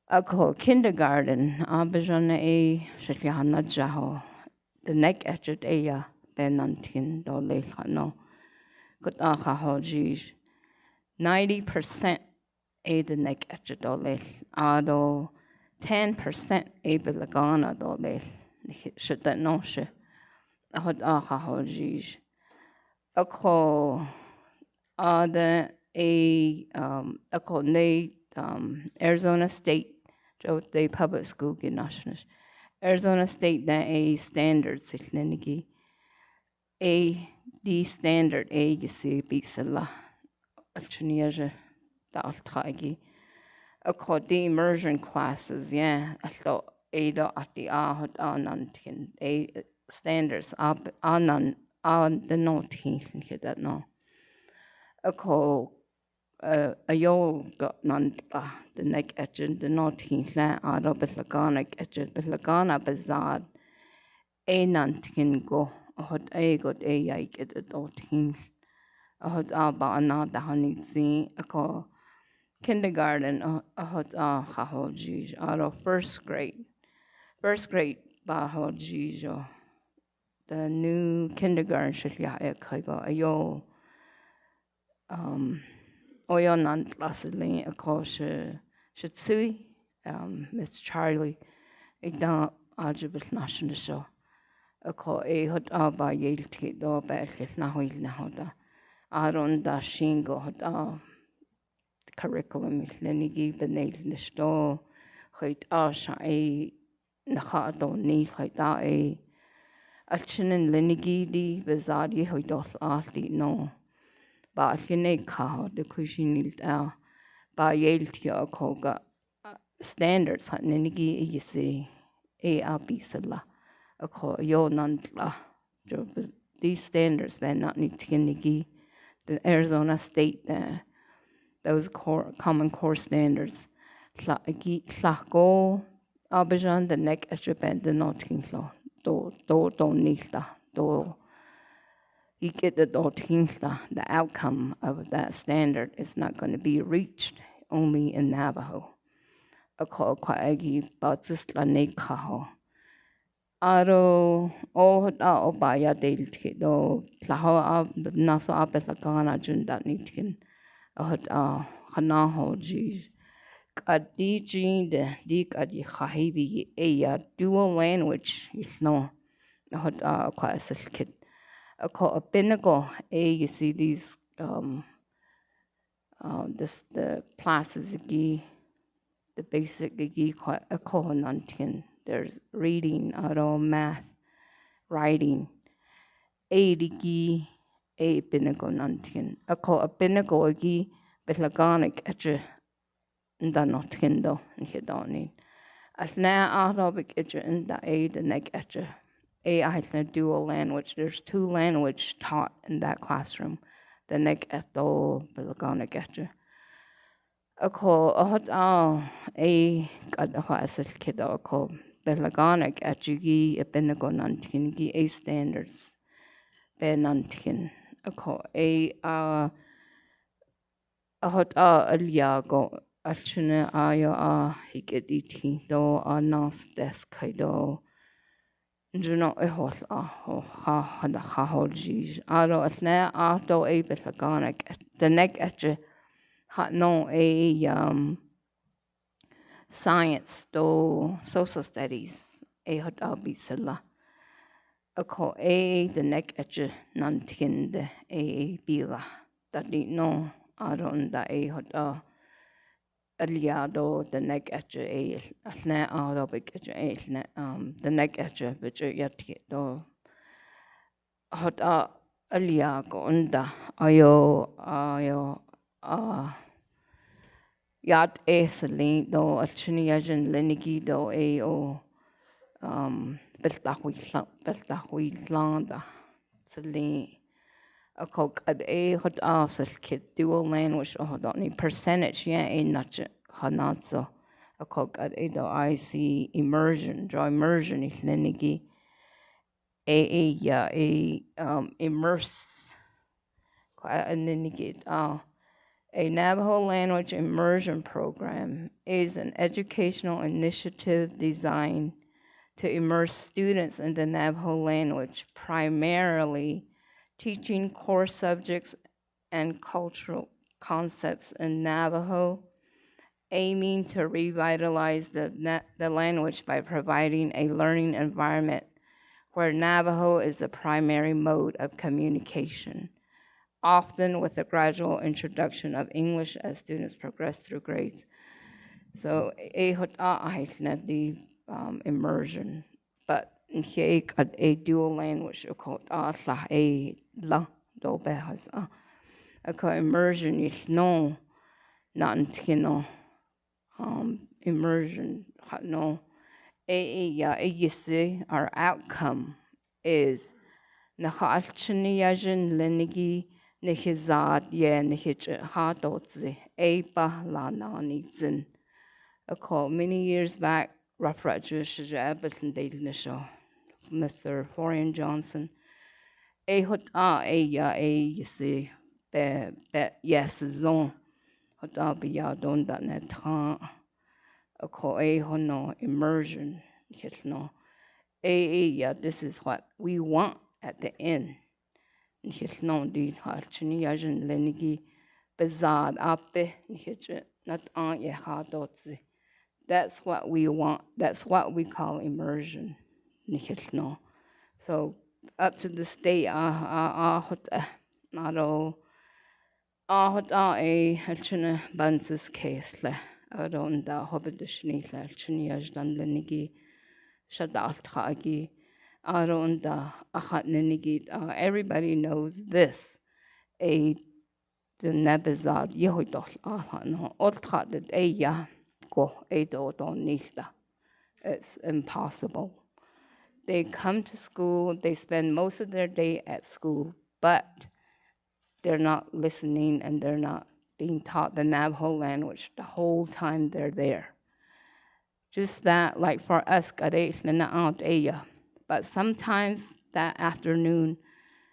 A ko kindergarten, a be jan e shit ya na ja ho. The next ejut e ya be nan tin do le ha no. Kot a ha ho ji. Ninety percent e the next ejut do le. A do ten percent e be lagana do le. Shit that no shi. A hot a ha ho ji. A ko a de e, um, a ko ne, um, Arizona State, jo de public school gi national. Arizona State de e standard sit lenigi. E di standard e gi si bi sala. Al chunia je da al ta gi. A ko di immersion classes, yeah. Al to e do ati a hot a nan tin. E standards a, a nan, a de no tin, ke da no. A ko, uh, ayo ga nan a, the next ejut, the no tin la, a do be lagana ejut, be lagana bazaar. E nan tin go, a hot e go e ya ik et do tin. A hot a ba na da hani zi, a ko kindergarten, uh, ahot a haho ji, aro first grade. First grade ba ho ji jo. The new kindergarten shiliah e kai go ayo. Um, oyo nan class ling ako she, she tsui, um, Miss Charlie. Ida aja bil national show. Ako e hot a ba yel ti do ba el na hoi na hot a. Aron da shingo hot a curriculum lenigi benel nesto. Hoi a sha e na ha to ni hoi a e. Achinen lenigi di bezadi hoi do al di no. Ba achine ka ho de kuisin nil ta. Ba yel ti ako ga standards ha nenigi e yesi e a bi sala. Ako yo nan la. Jo, these standards ba na ni tikin nigi. The Arizona State, the, those core, Common Core standards. La gi, la ko, abajan the next achievement, the not king lo. Do, do, do ni la. Do, you get the do king la. The outcome of that standard is not gonna be reached only in Navajo. Ako, ako agi, ba tsis la ne ka ho. Aro, o hot a o ba ya del ti do, la ho a, na so a pe la ka na jun da ni tikin. O hot a, hana ho ji. Ka di ji de, di ka di ha hi bi e ya dual language, is no. O hot a, ako a sil kit. Ako a pinnacle, e, you see these, um, uh, this, the classes gi, the basic gi ko, ako nan tikin. There's reading, aro math, writing. E di gi, e pinnacle nan tikin. Ako a pinnacle gi, bet la ganik aja nda not tikin do, nhi do ni. Asna a lo bik aja nda e the next aja. E a hoi na dual language. There's two language taught in that classroom. The next ato, bet la ganik aja. Ako, ahot a, e, kad ahot a sil kit ako. Bet la ganik aja gi, e pinnacle nan tikin gi, e standards. Be nan tikin. Ako, e, a, ahot a, alia ko, achine a yo a, hikit i ti do, a nas des kai do. Juno e hol a, ho, ha, ha, da, ha, hol ji. Aro, asna a, do e, bet la ganik, the next aja, ha, no, e, um, science, do, social studies, e, hot a, bi sala. Ako, e, the next aja, nan tikin de, e, bi la. Da di no, aro, nda e, hot a, alia do, the next aja e, asna a do bik aja e, asna, um, the next aja bik aja ya ti do. Hot a alia ko nda, ayo, ayo, a, yat e sali do, achini ya jin lenigi do e o, um, pelta hui la, pelta hui la da. Sali, ako kad e hot a sil kit dual language o do ni percentage ya e nach hana so. Ako kad e do I C immersion, jo immersion i lenigi. E, e, ya, e, um, immerse. Ko a, a lenigi, uh, a Navajo language immersion program is an educational initiative designed to immerse students in the Navajo language, primarily teaching core subjects and cultural concepts in Navajo, aiming to revitalize the na-, the language by providing a learning environment where Navajo is the primary mode of communication, often with a gradual introduction of English as students progress through grades. So, e hot a ahai na di, um, immersion. But he kat a dual language, ako ta la e la do behas a. Ako immersion is no, nan tikin o, um, immersion, ha no. E, e, ya, e, you see, our outcome is na ha achini ya jin lenigi, na hi zat ye, na hi ch-, ha do zi, e pa la na ni zin. Ako many years back, Rafra ju shi ja, but they didn't show. Mister Florian Johnson. E hot a, e ya, e, you see, be, be, yes, zong. Hot a pia don da ne tra. Ako ei hono immersion. Hil no. Ei ei ya, this is what we want at the end. Hil no di hal chini ya jin lenigi. Bezad ape, hil che, nat an ye ha dotzi. That's what we want. That's what we call immersion. Hil no. So, up to this day, a, a, a, hot, a, naro, a, hot, a, e, hal chini bansis case le. Aro nda, hobit shini le, hal chini ya jlan lenigi. Shada altra agi. Aro nda, a, hot nenigi, a, everybody knows this. A, the nebezar, yehui dol, a, hot no, ultra de, e, ya, go, e, do, do, nilda. It's impossible. They come to school, they spend most of their day at school, but they're not listening and they're not being taught the Navajo language the whole time they're there. Just that, like for us, kadei lena out eya. But sometimes that afternoon,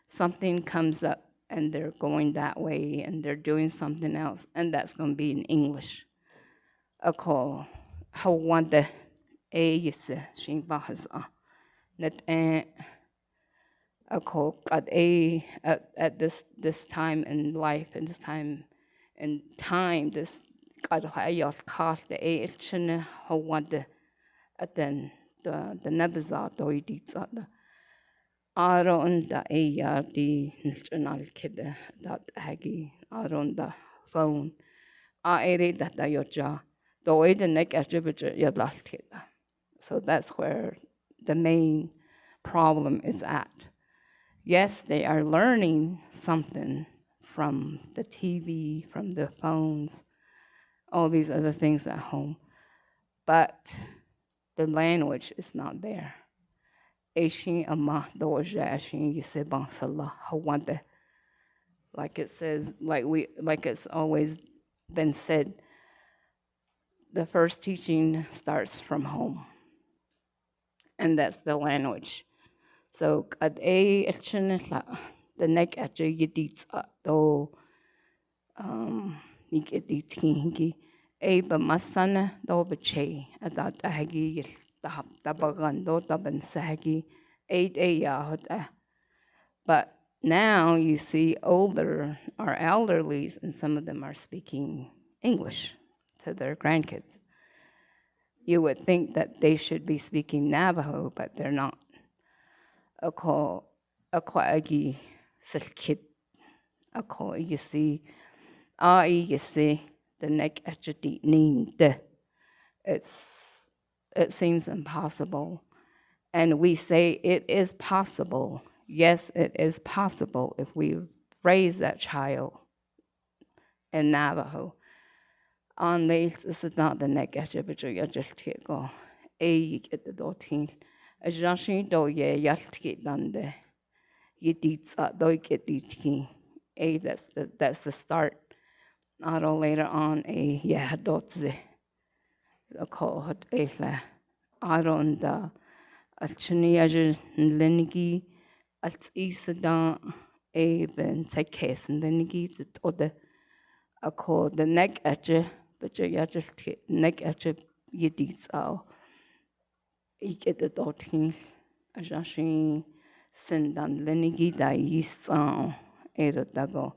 something comes up and they're going that way and they're doing something else, and that's gonna be in English. Ako, hawante, e yese, shin bahasa. Net e, ako, at a, at, at this, this time in life, in this time in time, this, at hayal kal de e ilchene, hawante, at then, the, the nebza doi di tsada. Aro nda e ya di nilchunal kide, dat agi, aro nda phone. A ere da da yoja. Doi de nek aje beje ya lal kide. So that's where the main problem is at. Yes, they are learning something from the T V, from the phones, all these other things at home. But the language is not there. Ashi ama doja ashi yese bangsala hawante. Like it says, like we, like it's always been said, the first teaching starts from home. And that's the language. So, at a, actually, the nek at you, you teach, uh, do, um, you get the tingi. A, ba masana, do, ba che, a, da, da, hagi, da, da, bagan, do, da, ban, sa, hagi, a, a, ya, hot, a. But now you see older, our elderlies, and some of them are speaking English to their grandkids. You would think that they should be speaking Navajo, but they're not. Ako, ako agi selkit. Ako igi si, a igi si, the nek achati nin de. It's, it seems impossible. And we say it is possible. Yes, it is possible if we raise that child in Navajo. An lei is not the nek ache bicho ya jel tieko. E yik et do tin. A jashi do ye yal tiki dande. Ye dit sa do yik et dit ki. E, that's the, that's the start. Aro later on, e, ye hadot ze. Ako hot e la. Aro nda. Achni aje lenigi. At isa da. E ben sai kes lenigi zit ode. Ako the nek ache, but ye ya jel ti nek ache ye dit sa. Yik et do tin. A jashi sen dan lenigi da yis sa. E ro dago.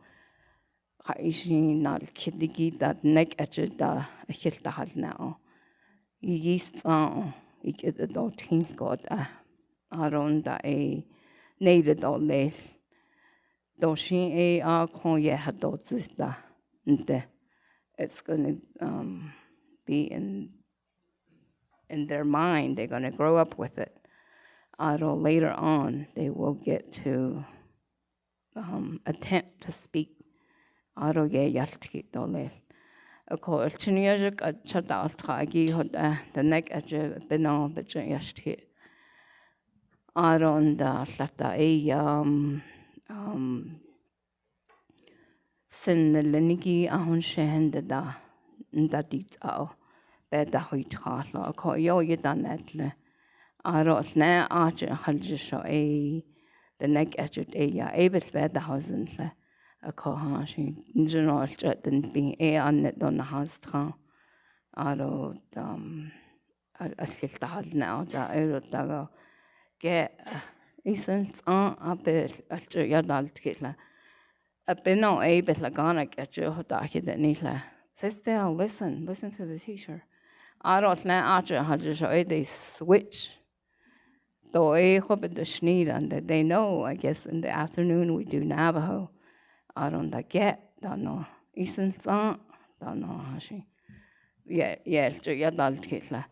Ka ishi nal kidigi da nek ache da, a hil da hal na o. Yis sa o, yik et do tin ko da. Aro nda e, nei de do le. Do shi e a ko ye hadot zita. Nte. It's gonna, um, be in, in their mind. They're gonna grow up with it. Aro later on, they will get to, um, attempt to speak. Aro ye yal tiki do le. Ako el chini ya jik a chata al tiki hot a, the nek ache beno bicho ya tiki. Aro nda lata e yam, um, sen lenigi ahon shehen da da, nda dit ao. Be da hui tra lo, ako yo ye da net le. Aro ne ache hal je sho e, the nek ache e ya, e bet be da ho zen le. A ko ha shi, nzeno al chet den ping e an net don ha stra. Aro tam, al, al sil ta hal na ta, aro ta go. Ke, isen sa, ape, al chet ya dal kit la. Ape no e bet la gana ke chet ho ta hit ni la. Sit still, listen, listen to the teacher. Aro na a chet ha chet so e they switch. To e hope the shni dan that they know, I guess in the afternoon we do Navajo. Aro da ke, da no. Isen sa, da no ha shi. Ye, ye, chu ya dal kit la.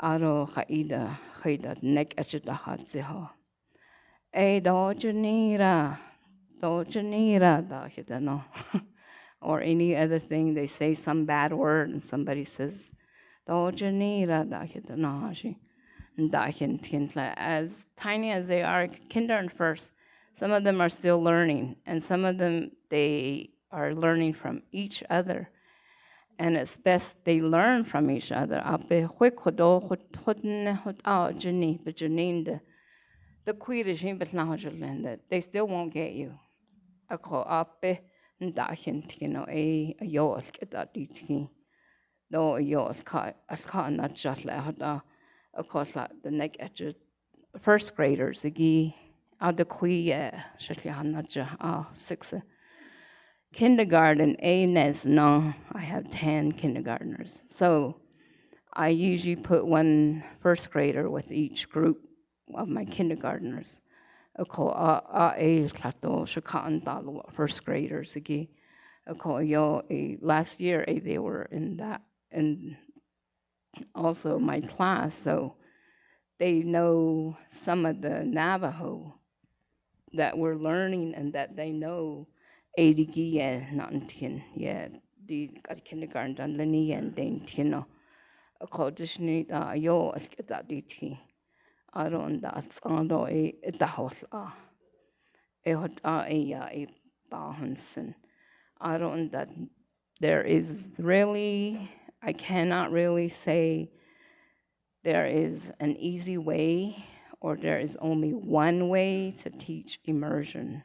Aro ka ida, ka ida nek a chu da ha zi ho. E do chu ni ra, do chu ni ra, da kit da no. Or any other thing, they say some bad word and somebody says, do chu ni ra, da kit da no ha shi. Da hin, hin la. As tiny as they are, kindergarten first, some of them are still learning, and some of them, they are learning from each other. And it's best they learn from each other. Ape hwik hodo, hot, hot ne, hot a jini, but janinde. The queer is in, but now that they still won't get you. A ko ape, da hin tino e, a yo, a da di ti. Do a yo, a ka, a ka na chat la, hot a, a ko la, the next at first graders, agi, a de kui, eh, shashli han na ja, ah, six, eh. Kindergarten, e nes no, I have ten kindergartners. So I usually put one first grader with each group of my kindergartners. A ko a, a e tla to shaka an ta lo first graders agi. A ko yo e last year e they were in that, in also my class, so they know some of the Navajo that we're learning and that they know e di ki ye nan tin ye di kat kindergarten dan leni ye den tin no. A ko dus ni da yo a da di ti. Aro da tsang do e da hot a. E hot a e ya e da hansen. Aro da there is really, I cannot really say there is an easy way or there is only one way to teach immersion.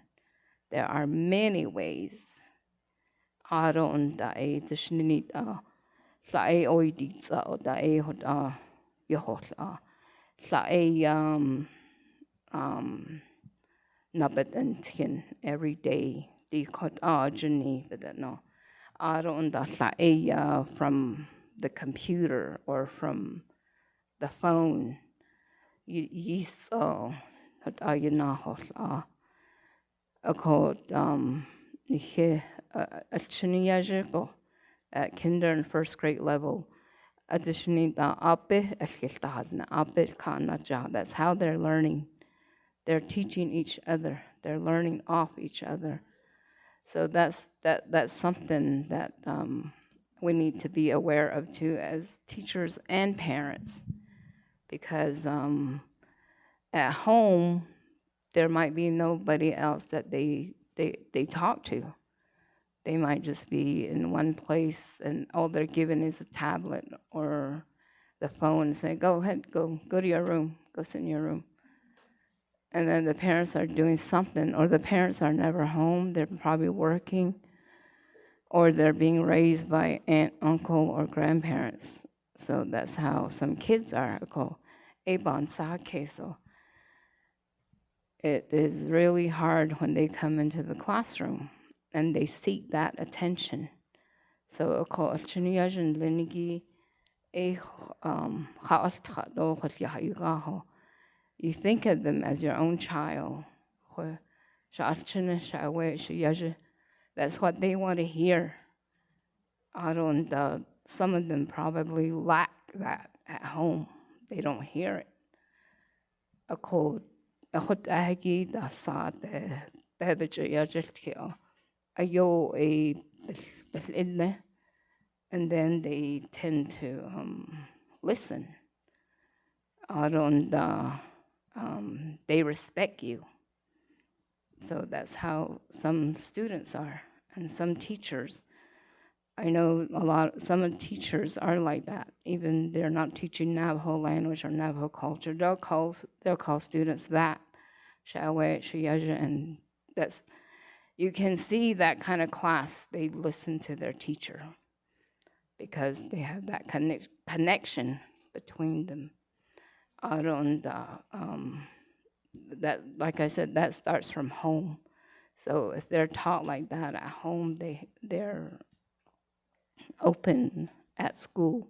There are many ways. Aro da e tishninit a, la e oi di tsa o da e hot a, yo hot a. La e, um, um, nabat and tin every day. Di kot a jini, but no. Aro da la e ya from the computer or from the phone. Yi, yi so, hot a yina hot a. A ko, um, ni he, uh, a chini ya je ko, at kinder and first grade level. A tishni da ape, a hil ta hat na ape ka na ja. That's how they're learning. They're teaching each other. They're learning off each other. So that's, that, that's something that, um, we need to be aware of too as teachers and parents. Because, um, at home, there might be nobody else that they, they, they talk to. They might just be in one place and all they're given is a tablet or the phone and say, "Go ahead, go, go to your room, go sit in your room." And then the parents are doing something, or the parents are never home, they're probably working, or they're being raised by aunt, uncle, or grandparents. So that's how some kids are. Ko, e ban sa ke so. It is really hard when they come into the classroom and they seek that attention. So ko alchini yajin linigi e, um, ha al tha do hot ya i ga ho. You think of them as your own child. Ho, sha alchini, sha we, sha yaji. That's what they want to hear. I don't, uh, some of them probably lack that at home. They don't hear it. A ko, a hot ahagi da sa te, bebe jo ya jil ki o. A yo e bel, bel ille. And then they tend to, um, listen. I don't, uh, um, they respect you. So that's how some students are, and some teachers. I know a lot, some of the teachers are like that. Even they're not teaching Navajo language or Navajo culture, they'll call, they'll call students that. Shawe, Shayaja, and that's, you can see that kind of class, they listen to their teacher because they have that connect, connection between them. Aron da, um, that, like I said, that starts from home. So if they're taught like that at home, they, they're open at school,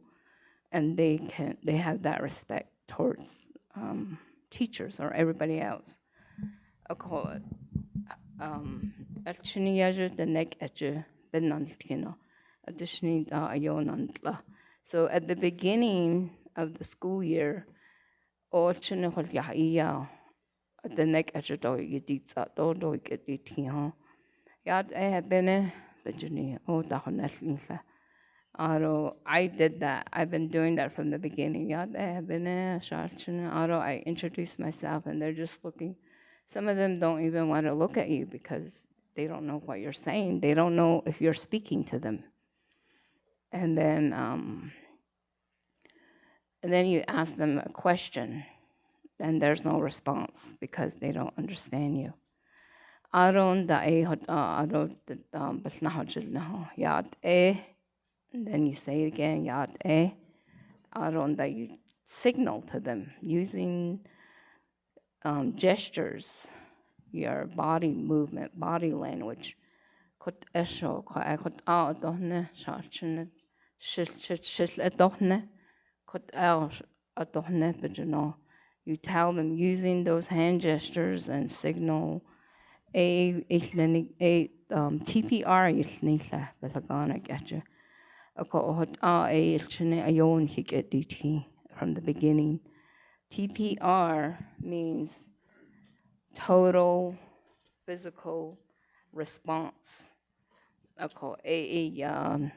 and they can, they have that respect towards, um, teachers or everybody else. Ako, um, actually, ya je the next eche ben nan kino. Additionally, uh, ayo nan tla. So at the beginning of the school year, all chini hol ya iya. The next eche do ye di tsa do do ye di ti ha. Ya, eh, bene, bejuni, oh, da hon at lin la. Aro, I did that. I've been doing that from the beginning. Ya, eh, bene, shal chini. Aro, I introduce myself and they're just looking. Some of them don't even want to look at you because they don't know what you're saying. They don't know if you're speaking to them. And then, um, and then you ask them a question, then there's no response because they don't understand you. Aron da e hot, uh, aro da, um, bas na hot jil na ho. Ya, eh, and then you say it again, ya, eh. Aron da you signal to them using, um, gestures, your body movement, body language. Kot esho, ko e kot a dohne, shal chini, shil, shil, shil e dohne, kot a dohne, but you know, you tell them using those hand gestures and signal. A, a, a, um, T P R, if nila, but the Ghana get you. Ako hot a, a, chini ayon hik et D T from the beginning. T P R means total physical response. Ako, a, a, um,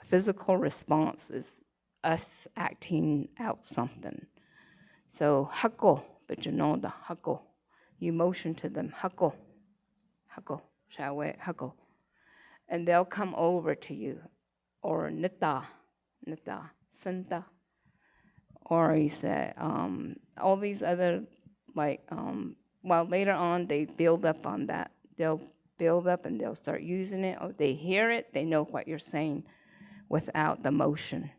physical response is us acting out something. So, hako, but you know the hako. You motion to them, hako, hako, shawe, hako. And they'll come over to you. Or nita, nita, santa. Or you say, um, all these other, like, um, well, later on, they build up on that. They'll build up and they'll start using it, or they hear it, they know what you're saying without the motion.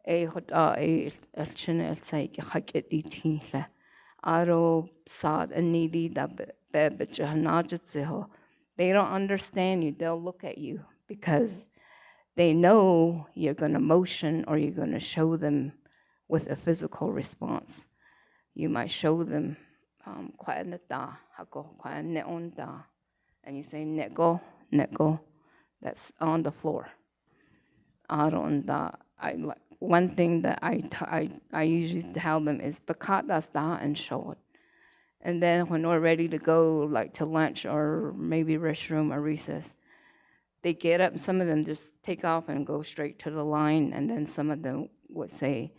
E hot a, e, el chini el sai ki hak et di ti la. Aro sad ani di da be, be, be chana jit se ho. They don't understand you. They'll look at you because they know you're gonna motion or you're gonna show them with a physical response. You might show them, um, kwa nita, hako, kwa ne on da. And you say, neko, neko. That's on the floor. Aron da, I like, one thing that I, t-, I, I usually tell them is, "Bakadas da and shod." And then when we're ready to go, like, to lunch or maybe restroom or recess, they get up, some of them just take off and go straight to the line, and then some of them would say,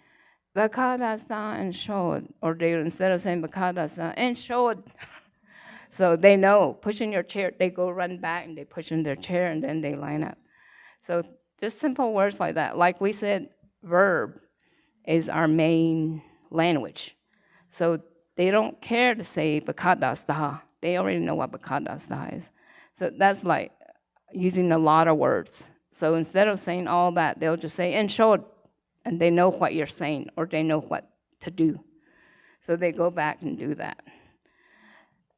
"Bakadas da and shod," or they, instead of saying "Bakadas da and shod," so they know, push in your chair, they go run back and they push in their chair and then they line up. So just simple words like that. Like we said, verb is our main language. So they don't care to say "Bakadas da." They already know what "Bakadas da" is. So that's like using a lot of words. So instead of saying all that, they'll just say "and shod," and they know what you're saying, or they know what to do. So they go back and do that.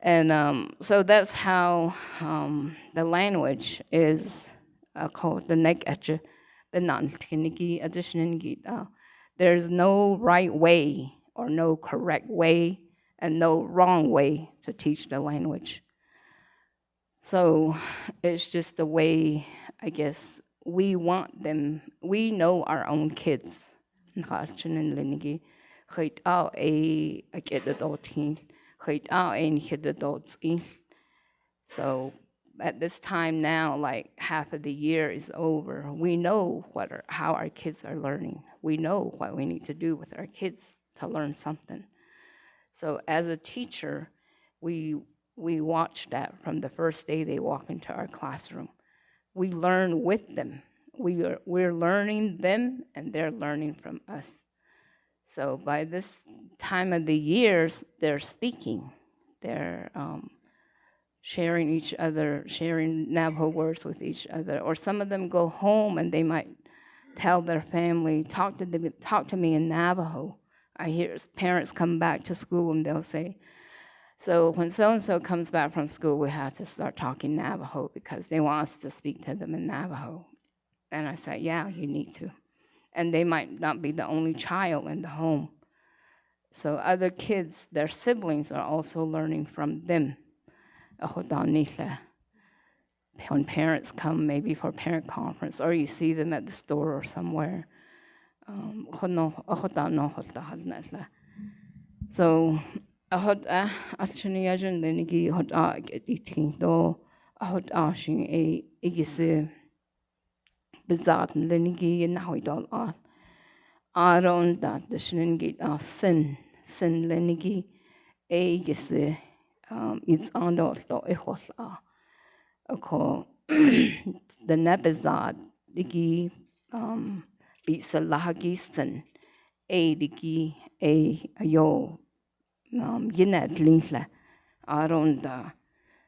And, um, so that's how, um, the language is, uh, called the nek ache, the nan tiniki, additionally, uh, there's no right way or no correct way and no wrong way to teach the language. So it's just the way, I guess, we want them. We know our own kids. Nka chinen lenigi. Khait au e akit da dot hin. Khait au e ni khit da dot in. So at this time now, like, half of the year is over. We know what our, how our kids are learning. We know what we need to do with our kids to learn something. So as a teacher, we, we watch that from the first day they walk into our classroom. We learn with them. We are, we're learning them and they're learning from us. So by this time of the years, they're speaking. They're, um, sharing each other, sharing Navajo words with each other. Or some of them go home and they might tell their family, talk to them, talk to me in Navajo. I hear s- parents come back to school and they'll say, "So when so and so comes back from school, we have to start talking Navajo because they want us to speak to them in Navajo." And I said, "Yeah, you need to." And they might not be the only child in the home. So other kids, their siblings are also learning from them. Ahotanila. When parents come, maybe for parent conference, or you see them at the store or somewhere. Um, hono, ahotanila, hotanila. So, ahot ah, achini ajen lenigi, ahot ah, iting do, ahot ah, shing e, igisi. Bizat lenigi na hoi dol a. Aron da deshnen gi a sen, sen lenigi e gese, um, it's on dol to e hol a. Ako, the nebezat ligi, um, bi selahagi sen, e ligi, e ayo, um, yinat lingla. Aron da,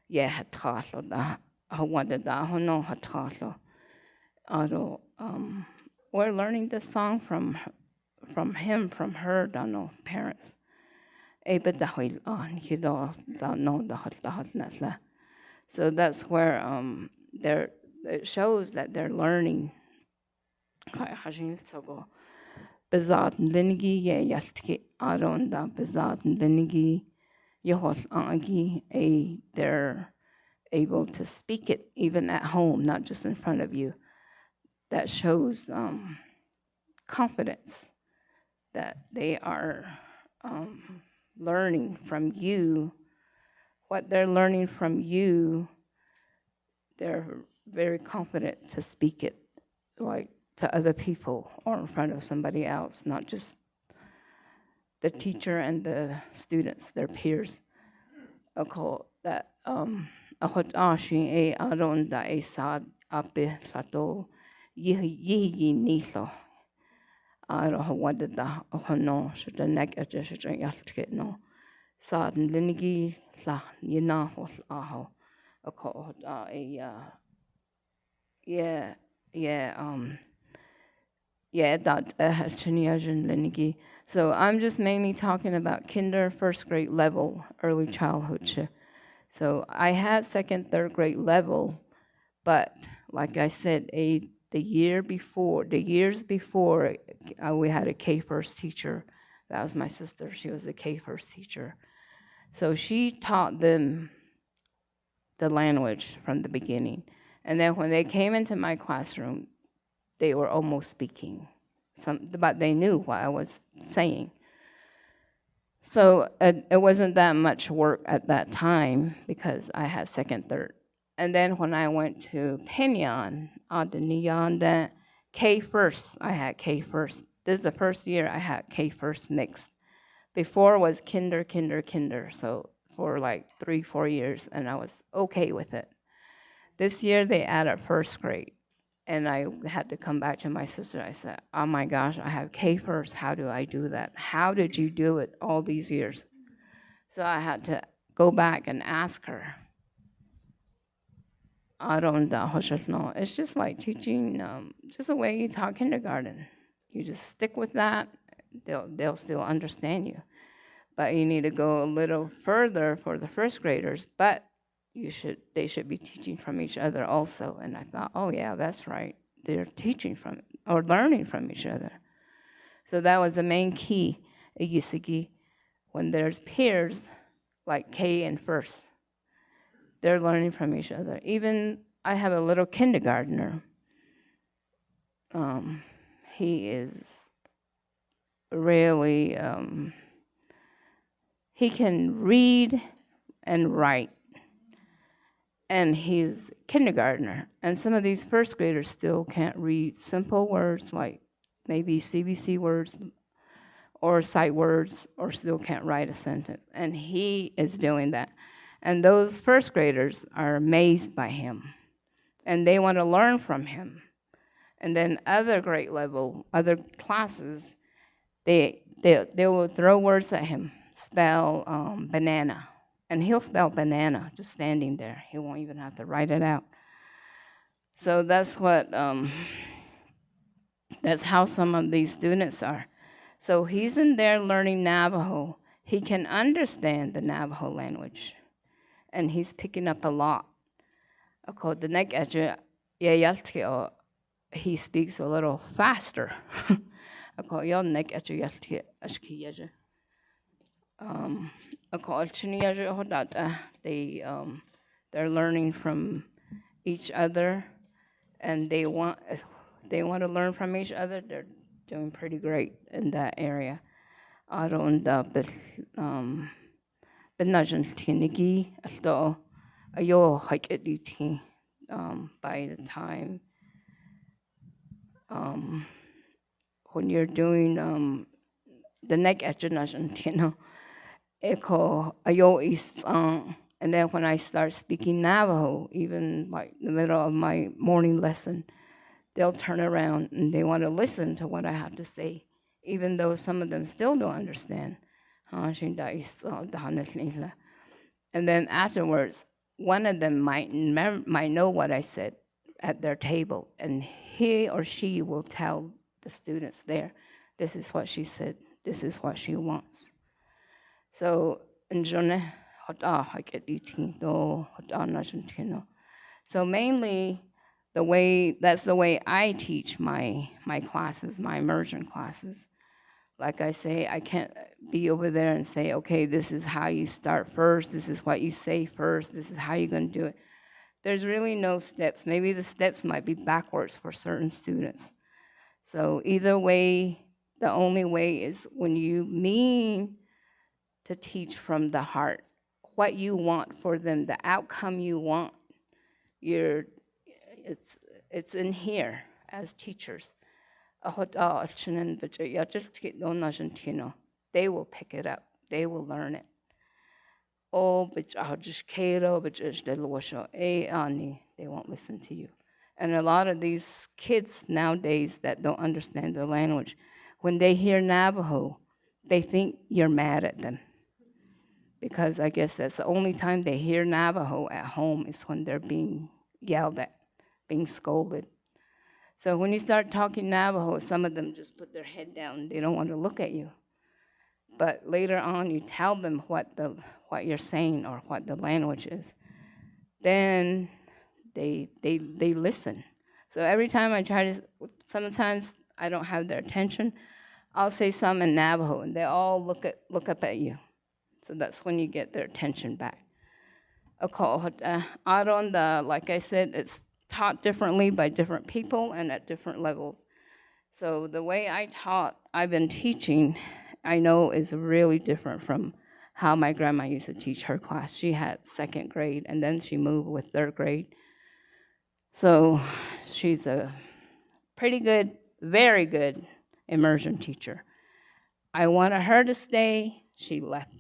ye hatalo da, hawada da, hono hatalo. Aro, um, we're learning this song from, from him, from her, da no, parents. E ba da hoi an, hido, da no, da hat, da hat na la. So that's where, um, they're, it shows that they're learning. Kai hajin sogo. Bizat lenigi ye yaltki aron da bizat lenigi ye hol agi e, they're able to speak it even at home, not just in front of you. That shows, um, confidence that they are, um, learning from you. What they're learning from you, they're very confident to speak it, like, to other people or in front of somebody else, not just the teacher and the students, their peers. Ako that, um, ahot ashi e aron da e sad ape lato yih, yih, yih ni lo. Aro hawada da, ahono, shata nek aja shata yaltke no. Sad lenigi la, yina hol aho. Ako ahot a e ya. Yeah, yeah, um, yeah, that, uh, chini ajen lenigi. So I'm just mainly talking about kinder, first grade level, early childhood. Sh-, so I had second, third grade level, but like I said, a, the year before, the years before, uh, we had a K first teacher. That was my sister. She was the K first teacher. So she taught them the language from the beginning. And then when they came into my classroom, they were almost speaking, some, but they knew what I was saying. So it, it wasn't that much work at that time because I had second, third. And then when I went to Pinyin, Adoniyan, the K first, I had K first. This is the first year I had K first mixed. Before was kinder, kinder, kinder. So for, like, three, four years, and I was okay with it. This year they added first grade, and I had to come back to my sister. I said, "Oh my gosh, I have K first. How do I do that? How did you do it all these years?" So I had to go back and ask her. I don't know. It's just like teaching, um, just the way you taught kindergarten. You just stick with that. They'll, they'll still understand you. But you need to go a little further for the first graders, but you should, they should be teaching from each other also. And I thought, "Oh yeah, that's right. They're teaching from or learning from each other." So that was the main key, igisigi, when there's peers, like K and first. They're learning from each other. Even I have a little kindergartner. Um, he is really, um, he can read and write, and he's kindergartner. And some of these first graders still can't read simple words like maybe C B C words or sight words, or still can't write a sentence. And he is doing that. And those first graders are amazed by him. And they want to learn from him. And then other grade level, other classes, they, they, they will throw words at him. Spell, um, banana. And he'll spell banana just standing there. He won't even have to write it out. So that's what, um, that's how some of these students are. So he's in there learning Navajo. He can understand the Navajo language. And he's picking up a lot. Ako, the next aja, yeah, yeah, he speaks a little faster. Ako, yo, next aja, yeah, aja. Um, ako, alchini aja, ho dat, uh, they, um, they're learning from each other, and they want, they want to learn from each other. They're doing pretty great in that area. Aron da bel, um, bel najan tinigi, alto, ayo, hike it iti, um, by the time, um, when you're doing, um, the next generation, you know, eko ayo is, um, and then when I start speaking Navajo, even like the middle of my morning lesson, they'll turn around and they want to listen to what I have to say, even though some of them still don't understand. Ha, shin da is, uh, da han es lin la. And then afterwards, one of them might mem-, might know what I said at their table, and he or she will tell the students there, "This is what she said. This is what she wants." So, njone hot a hike it iti do, hot a najan tino. So mainly, the way, that's the way I teach my, my classes, my immersion classes. Like I say, I can't be over there and say, "Okay, this is how you start first, this is what you say first, this is how you're gonna do it." There's really no steps. Maybe the steps might be backwards for certain students. So either way, the only way is when you mean to teach from the heart, what you want for them, the outcome you want. You're, it's, it's in here as teachers. Ahot a alchinen, but ya just kit don najan tino. They will pick it up. They will learn it. Oh, but ah, just kero, but just the losho, eh, ani, they won't listen to you. And a lot of these kids nowadays that don't understand the language, when they hear Navajo, they think you're mad at them. Because I guess that's the only time they hear Navajo at home is when they're being yelled at, being scolded. So when you start talking Navajo, some of them just put their head down. They don't want to look at you. But later on, you tell them what the, what you're saying or what the language is. Then they, they, they listen. So every time I try to, sometimes I don't have their attention. I'll say some in Navajo, and they all look at, look up at you. So that's when you get their attention back. Ako, uh, aron da, like I said, it's taught differently by different people and at different levels. So the way I taught, I've been teaching, I know is really different from how my grandma used to teach her class. She had second grade, and then she moved with third grade. So she's a pretty good, very good immersion teacher. I wanted her to stay, she left.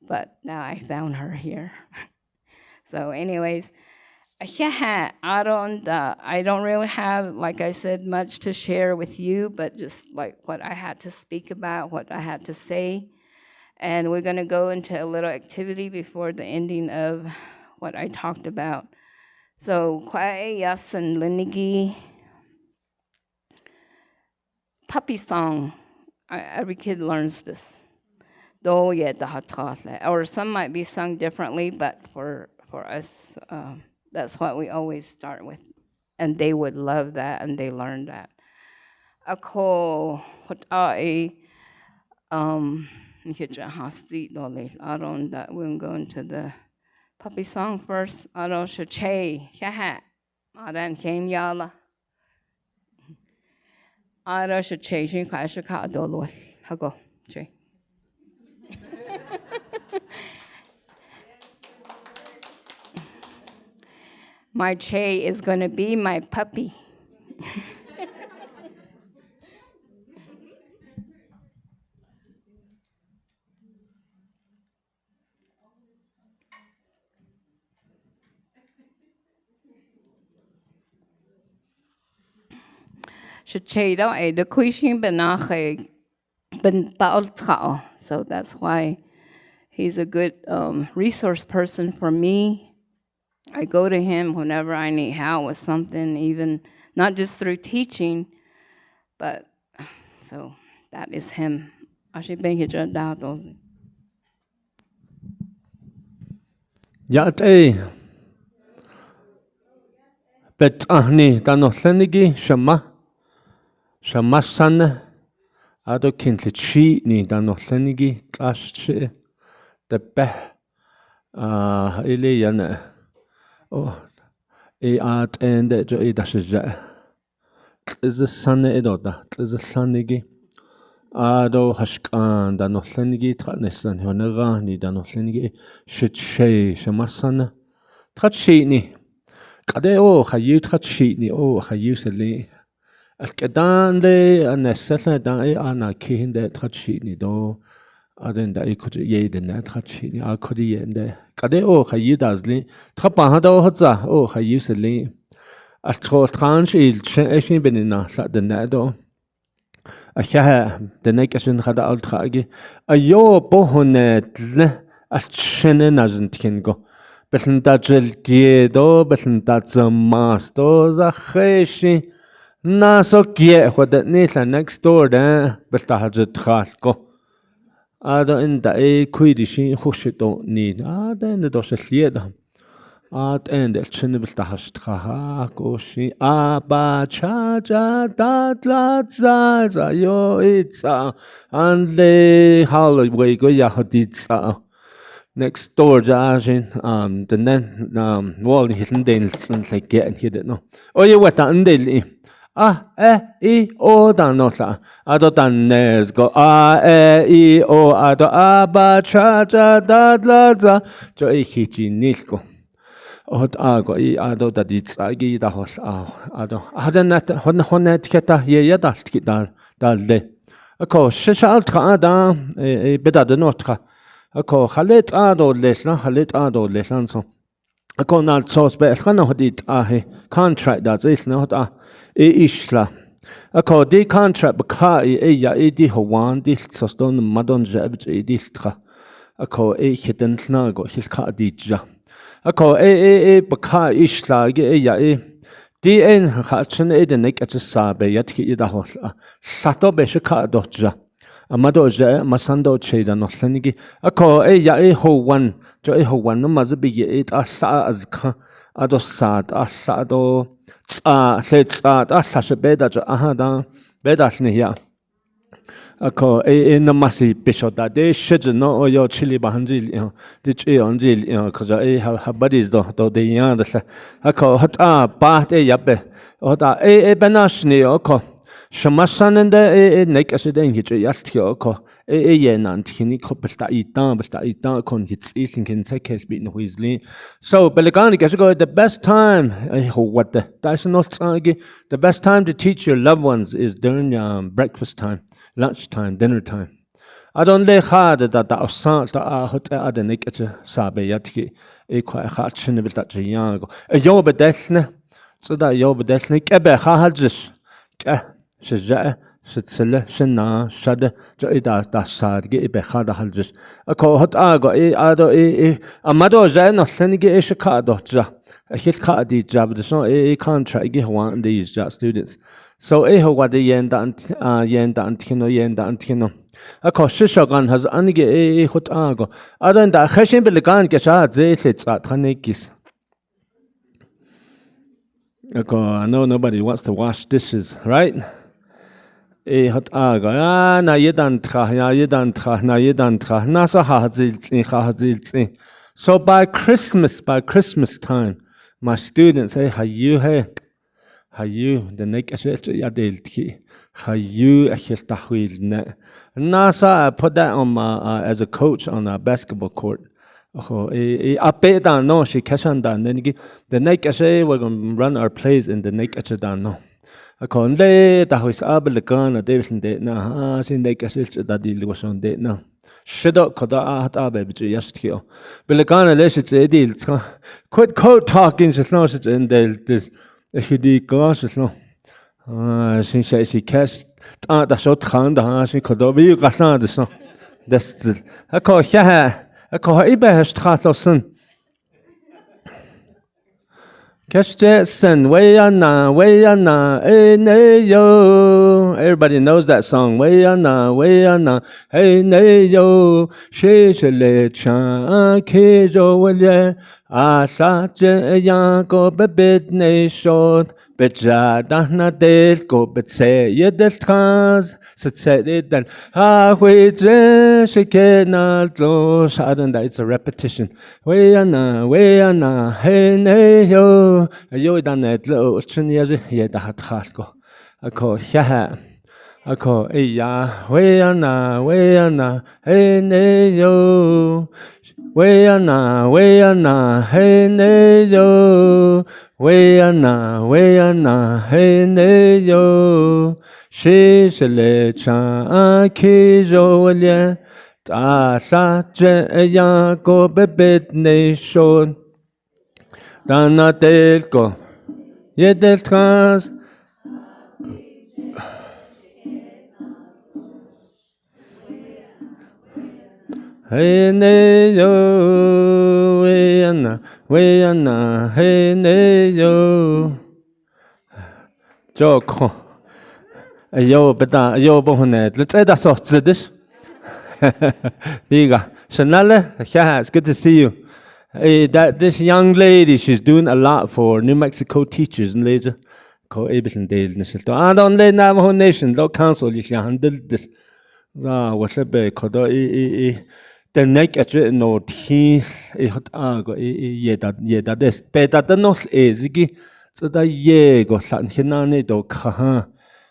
But now I found her here. So anyways, yeah, aron da, I don't really have, like I said, much to share with you, but just like what I had to speak about, what I had to say. And we're gonna go into a little activity before the ending of what I talked about. So, kwah e yasin linigi puppy song. I, every kid learns this. Do ye da ha ta le. Or some might be sung differently, but for, for us, uh, that's what we always start with. And they would love that, and they learn that. Ako hot a e, um, ni ke ja ha si do le. Aron da, we'll go into the puppy song first. Aron sha che, sha ha. Aran ken yala. Ara sha che shin ka sha ka do lo. Hago che. My che is gonna be my puppy. Sha che do e da kui shin bana khe ben pa ol tra. So that's why He's a good, um, resource person for me. I go to him whenever I need help with something, even not just through teaching, but so that is him. Ashi beng hi jada to. Ya te. Bet ah ni tano hlenigi shama. Shama sana. Ado kin le chi ni tano hlenigi tlas chi. Te peh. Ah, ili yana. Oh. I at ende jo i dashi ja. Tliza sana i do da. Tliza hlenigi. Ado hashkan tano hlenigi. Tra ne san hona ga ni tano hlenigi. Shit shei shama sana. Tra chi ni. Kade o khayu tra chi ni o khayu seli. Al kedan de an sel dan e ana kihin de tra chi ni do. Aden da i kut ye de na tra chi ni a kut ye de. Kade o khayu da zli. Tra pa ha do ho za o khayu seli. Al tro tran shi il chen e shin benina hla de na do. A sha ha de na ke shin khada al tra gi. A yo po ho ne tle. Al chen na zin thin go. Bel nta jel kie do, bel nta jamas do, za khe shi. Na so kie hwa de ni hla next door de, bel ta ha jel tral ko. Ado in da e kui di shi hu shi do ni, ado in do shi hlie da. Ad en de chen bel ta ha shi tra ha ko shi. A ba cha ja da la za za yo i za. An le hal wei go ya ha di za. Next door ja shin, um, the nen, um, wall ni hin den tsin le ge an hi de no. O ye wa ta an de li. A, e, i, o da no sa. Ado ta nes go a, e, i, o, ado a, ba, cha, ja, da, la, za. Jo i hi chi nil go. O ta go i ado ta di tsa gi da hol a. Ado. Ado na hon hon ne tke ta ye ya da tki da da le. Ako shisha al tra da e e beda de no tra. Ako khale ta do le la, khale ta do le lan so. Ako nal sos be khana hodi ta he contract da zil na hota e isla. Ako di contract ba kha i e ya i di hawan di sos don madon je e di tra. Ako e hiten na go hil kha di ja. Ako e e e ba kha isla ge e ya e. Di en kha chen e de nek a sa be ya tki i da ho. Sa to be shi kha do ja. Ama do je, ama san do che da no hlenigi. Ako e ya e ho wan, jo e ho wan no ma ze bi ye e ta sa az kha, a do sa ta sa do tsa, hle tsa ta sa she be da jo aha da, be da hne ya. Ako e e na ma si pe sho da de she je no o yo chili ba han ji li, di chi on ji li, ko jo e ha ha ba di do do de ya da hla. Ako ha ta pa te ya be. O ta e e be na shni o ko. Shama san de e e nek a se de ngi che ya tki o ko. E, e, ye nan thin i ko bel ta i ta, bel ta i ta, kon hit i sin ken se kes bi no huizli. So, bel kan ke go the best time, e, ho wat de. Ta is not tsagi. The best time to teach your loved ones is during, um, breakfast time, lunch time, dinner time. A don le kha de da da sa ta a hot a de nek a sa be ya tki. E ko kha chin bel ta che ya go. E yo be des ne. Tsu da yo be des ne ke be kha ha jis. Ke. Shi ja, shi tsile, shi na, sha de, jo i da, da sa ge i be kha da hal jis. A ko hot a go i, a do i, i, a ma do ja no sen ge i shi kha do ja. A hil kha di ja, but so i, i contract ge hwa de ja students. So i hwa de yen da an, a, yen da an tino, yen da an tino. A ko shi sha gan has an ge i, i hot a go. A don da khe shin be le gan ke sha, ze se tsa tane kis. Ako, I know nobody wants to wash dishes, right? E hot a go, ah, na ye dan tra, na ye dan tra, na ye dan tra, na sa ha zil tsi, ha zil tsi. So by Christmas, by Christmas time, my students, hey, ha yu, hey, ha yu, the next ya del ki, ha yu, a hil ta huil ne. Na sa, I put that on my, uh, as a coach on a basketball court. Ako, e, e, ape dan no, shi keshan dan, then ki, the next essay, we're gonna run our plays in the next essay dan no. Ako, le, ta huis abel kan, a Davis de na, ha, shi next essay, da di lo son de na. Shidok koda a hat abe bitu yas tio. Bel kan le shi de di, quit coat talking, shi no shi de this. E hi di ko shi no. Ah, shin shai shi kes, ta da so tran da ha, shin kodo bi ka sa da so. Des zil. Ako sha ha, Ako, ha iba ha shtha to sen. Keshteh sen, wei ana, wei ana, ei nei yo. Everybody knows that song. Wei ana, wei ana, ei nei yo. Shi shi le cha, a ki jo we le. A sa che ya ko be bit nei shot. Be cha da na del ko be che ye del tras. Sa che de dan. Ha hui che shi ke na tlo. Sa dan da, it's a repetition. Wei ana, wei ana, hei nei yo. Yo dan ne tlo, chun ya ri, ye da hat khar ko. Ako, sha ha. Ako, ei ya, wei ana, wei ana, hei nei yo. Wei ana, wei ana, hei nei yo. Wei ana, wei ana, hei nei yo. Shi shi le cha, a ki jo we le. Ta sa che ya ko be bit nei shot. Da na del ko. Ye del tras. Hei nei yo, wei ana, wei ana, hei nei yo. Joko. Ayo, beta, ayo, bohone. Let's say that's all. This. Biga. Shanale, yeah, it's good to see you. Eh, that this young lady, she's doing a lot for New Mexico teachers and later. Ko ebis and dale nishil to. I don't let Navajo Nation, lo council, you can handle this. Za, wasa be, kodo i, i, i. Te nek atre no thi, i hot a go, i, i, ye da, ye da des. Pe da da no e zigi, tsa da ye go san hina ni do kha ha.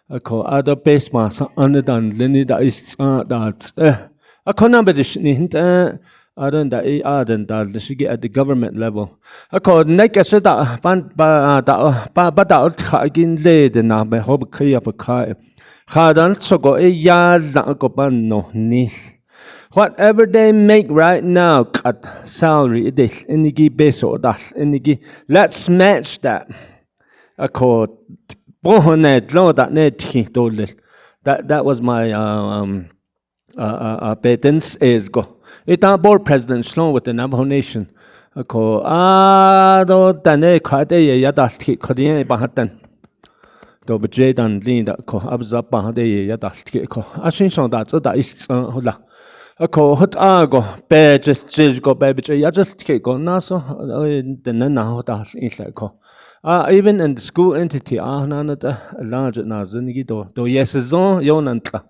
Ako, a do pes ma sa an dan le ni da is a da tse. Ako na be dis ni hint a, a dan da i a dan da le sigi at the government level. Ako, nek atre da, pan, ba, da, ba, ba da ot kha gin le de na be ho be kha ya be kha. Kha dan so go e ya la ko pan no ni. Whatever they make right now, kat salary i dei, ini gi beso da, ini gi, let's match that. Ako, bohone lo da ne thi to le. That, that was my, uh, um, uh, uh, uh, Beden's is go. Ita board president shlong with the Navajo Nation. Ako, a do da ne kha de ye ya da thi ko de ba hatan. Do be je dan li da ko ab za pa de ye ya da ke ko. A shin shong da tsa da is tsa ho la. A ko hot a go pe je je go pe be je ya je ke ko na so, eh, de na na ho da in sa ko. A even in the school entity a na na da la je na zin gi do. Do yes zon yo nan tla.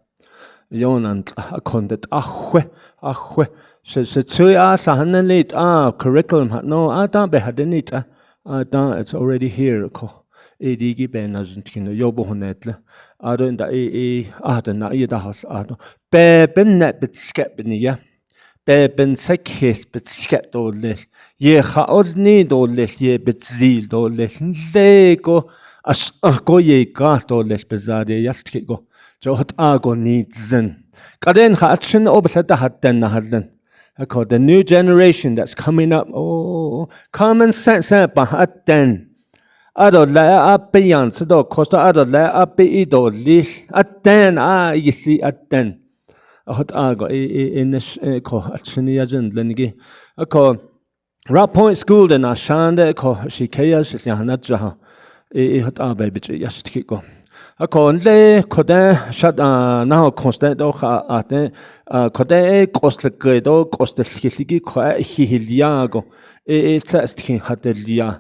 Yo nan tla a kon de a hwe, a hwe. Se se chui a sa han li a curriculum ha no a da be ha de ni ta. A da it's already here ko. E di gi be na zun tkin yo bo honet le. A do nda e e a da na ye da hos a do. Pe ben net bet skep ben ya. Pe ben se kes bet skep do le. Ye kha ol ni do le ye bet zil do le. Le ko as a ko ye ka do le be za de ya tki ko. Jo hot a ko ni zen. Ka den kha action o be sa da hat den na hat den. Ako the new generation that's coming up. Oh, common sense eh pa hat den. Ado la a pe yan se do kosta ado la a pe i do li. Aten a i si aten. Ahot a go i i i nish e ko achini ya jin len gi. Ako Rock Point School de na shan de ko shi ke ya shi ya na ja. I i hot a be bit ya shi ko. Ako le ko de shat a na ho kosta do kha a te a ko de e kos le ke do kos de shi shi gi ko e hi hi ya go. I i cha shi ha de ya.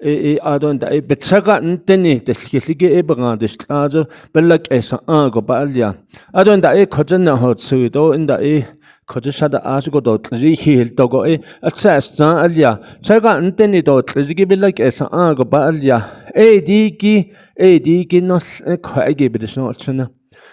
E, e, adon da, e, betsaga nteni, te liki liki e banga de tla jo, belak e sa a go ba alia. Adon da, e, khoja na ho tsui do, nda, e, khoja sa da as go do, tli hil do go, e, atsa sa alia. Saga nteni do, tli belak e sa a go ba alia. E, di ki, e, di ki no, e, kho e gi bidis no tsana.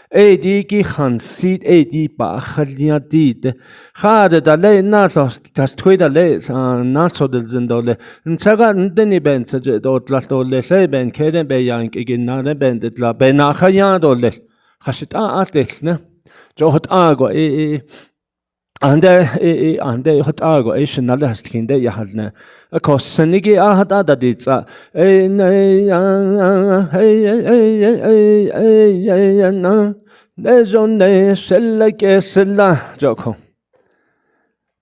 Ei di ki han sit, ei di pa khalia di te. Kha de da lei na so, tas thui da lei, sa, na so de zin do le. Nchaga nteni ben sa je do tla do le, sei ben khe de be yang ki gin na de ben de tla be na kha ya do le. Kha sit a a te ne. Jo hot a go e, e, e. Ande, e, e, ande, hot a go, e, shin na le has tkin de ya hal ne. A ko sen ni ki a hot a da di tsa. E, ne, ya, e, e, na. Ne zon ne, sel la ke, sel la. Jo ko.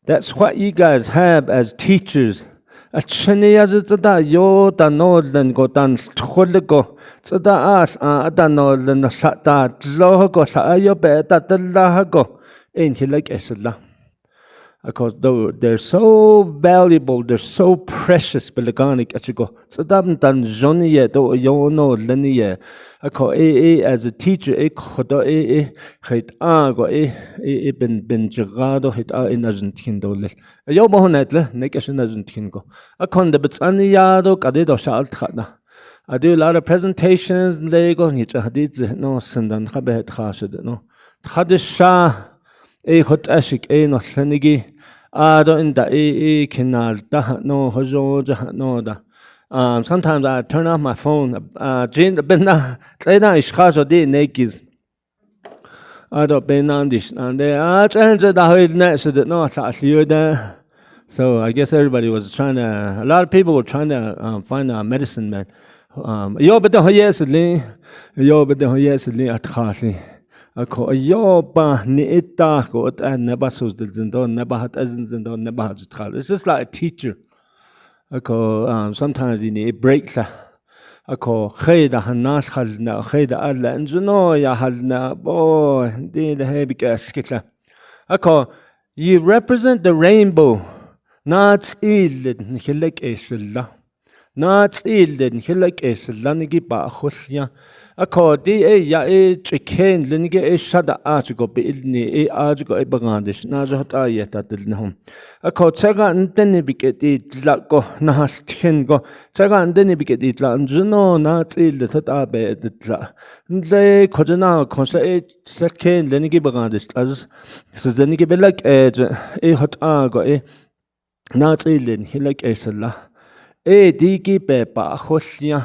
That's what you guys have as teachers. Ach seni ya zeta yo ta no len ko tan khol ko. Zeta as a ta no len sa ta lo ko sa yo pe ta ta la ko. En hilak esla. Of course, though they're so valuable, they're so precious, pelekanik achiko. Zeta tan zoni ye to yo no len ye. Ako e e as a teacher e khodo e e khait a ko e e e ben ben jaga do hit a in azin thin do le. Yo mo honet le nek asin azin thin ko. Akon de bets an ya do kade do sha al tkhana. I do a lot of presentations le ko ni cha di zi no sendan kha be tha se de no. Tha de sha e hot ashik e no senigi. A do in da e e kinal ta ha no ho jo ja ha no da. Um, sometimes I turn off my phone. Uh, jin ben na tle na ish kha so di nekis. Ado pe nan dish nan de a chen ze da hoi ne se de no sa liu de. So I guess everybody was trying to, a lot of people were trying to um, find a medicine man. Um, yo bete ho yes li, yo bete ho yes li at khali. Ako yo pa ni ita ko at an ne ba sus de zin do ne ba hat azin zin do ne ba hat khali. It's just like a teacher. Ako um, sometimes you need a break la. Ako kheda hana halna kheda ala nzuno ya halna bo di de he bika skitla. Ako you represent the rainbow. Na tsilin hilek esla. Na tsilin hilek esla ni gipa khulya. Ako di e ya e chiken lin ge e shada a chiko pe ilni e a chiko e Bangladesh na jo ta ye ta til na hum. Ako chaga nteni biketi la ko na hal thin ko. Chaga nteni biketi la nzuno na tsil de sat a be de la. Nle ko jana ko sa e sat ken lin ge Bangladesh la. Sa zen ge belak e e hot a ko e. Na tsilin hilek esla. E di ki pe pa hosia.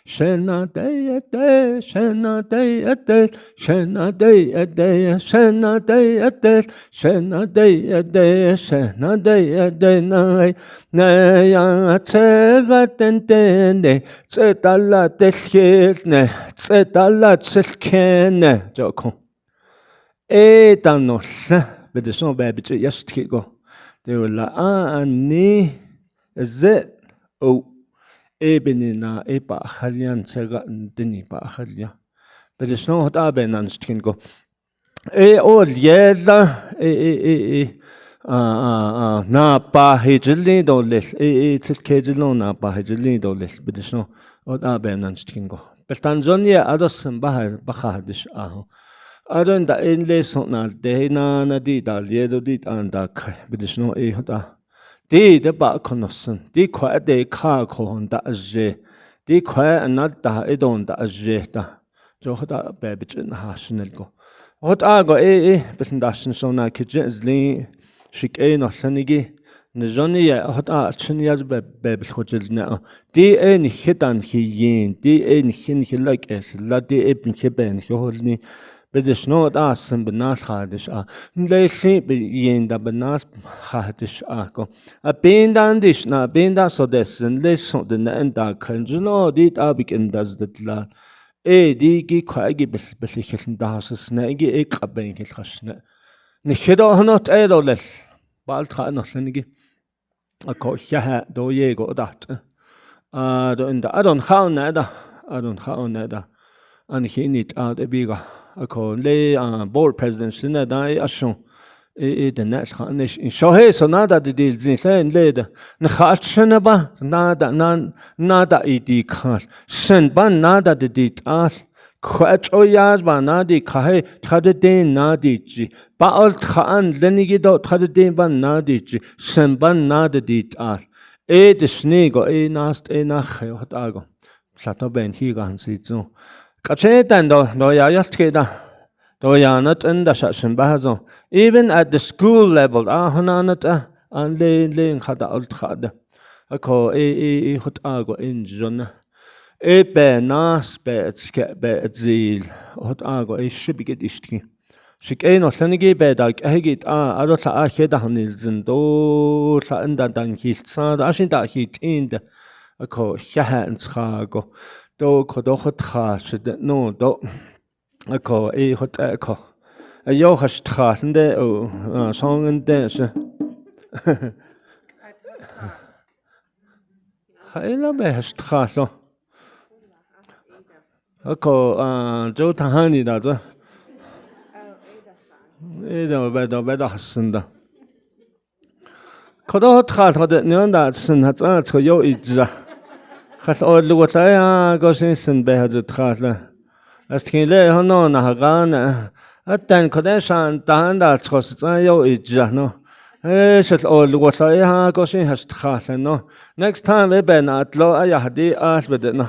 Shena dei ate, shena dei ate, shena dei ate, shena dei ate, shena dei ate, shena dei ate nai. Nai ya tsega ten ten ne, tseta la tel khil ne, tseta la tsel khen ne. Joko. E ta no sa, bede so be bichi yas thiko. Te la a ani ze o e bini na e pa halian sega dini pa halia. Bede so hot a be nan thiko. E o ye la e e e e a a a na pa he jili do le e e chit ke jilo na pa he jili do le. Bede so hot a be nan thiko. Peltan zon ye ados ba ha ba kha dis a ho. Adon da in le song na de na na di da le do di an da kai bidis no e hota. Di de ba konosen di kwa de kha ko hon da je. Di kwa anat da e don da je da. Jo hota be bit na ha sinel ko. Hota go e e bit da sin song na ki je zli shik e no sanigi. Ni zon ye hota chin ya be be bit ho jil na. Di e ni hitan hi yin di e ni hin hi like es la di e bin hi ben hi hol ni. Bidis no da sim bina kha dis a. Nlei hli bi yin da bina kha dis a ko. A bin dan dis na bin da so des sin le so de na en da khan ju no di da bi kin da zdet la. E di ki kha gi bil bil hi hin da so sna gi e ka ben hi kha sna. Ni hi do no te do le. Bal kha no sna gi. A ko sha ha do ye go dat. A do inda a don khau na da. A don khau na da. An hi ni ta de bi ga. A ko le a board president sin na da i a shong. E e de na kha ne in sho he so na da de dil zin le le da. Na kha shana ba na da na na da i di kha. Sen ba na da de di ta. Khwa cho ya ba na di kha he tha de din na di ji. Ba ol tha an le ni gi do tha de din ba na di ji. Sen ba na de di ta. E de sni go e na st e na khe hot a go. Sa to ben hi ga han si zu. Ka che tan do do ya ya ke da. Do ya na ten da sa sen ba ha zo. Even at the school level a hona na ta an le le kha da ol tha da. A ko e e e hot a go in zon na. E pe nas pe tske pe zil hot a go e shibik it ishti. Shik e no sanigi pe da ke higit a a ro tha a he da hanil zin do tha en da dan hi sa da shin da hi tin da. A ko sha han sa go do ko do hot kha shi de no do. A ko e hot a ko. A yo kha shi tha de o song en de se. Hai la be has tha lo. Ako, ah, jo tha hani da za. Ida be da, be da hasan da. Ko do tha lo de nyon da san ha za ko yo i za. Khas o lu ta ya ko sin san be ha za tha lo. As ki le ho no na ha ga na. Atan ko de san ta han da ko sa za yo i za no. Eh, sat o lu ta ya ko sin has tha lo no. Next time e be na at lo a ya di as be de no.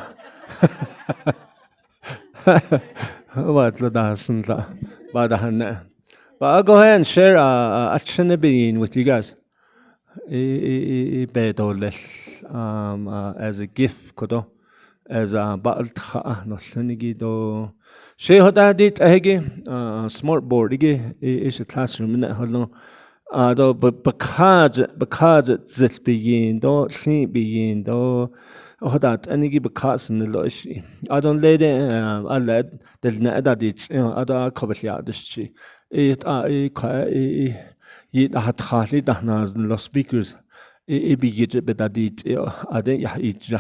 Wat lo da san la. Ba da han na. But I'll go ahead and share uh, uh, a chene being with you guys. I, i, i, i be do lel, um, uh, as a gift ko do, as a ba ul tha no leni gi do. Shi ho da di te gi, uh, smart board gi, i, i shi classroom ne ho lo. A do ba, ba kha je, ba kha je zil bi yin do, hli bi yin do. Ho da te ni gi ba kha sin lo shi. A do le de, uh, a le de ne da di, uh, a do a ko ba lia de shi. I ta i kha i, i Yi da hat kha li da na lo speakers. I, i bi yi be da di ti a de ya i ja.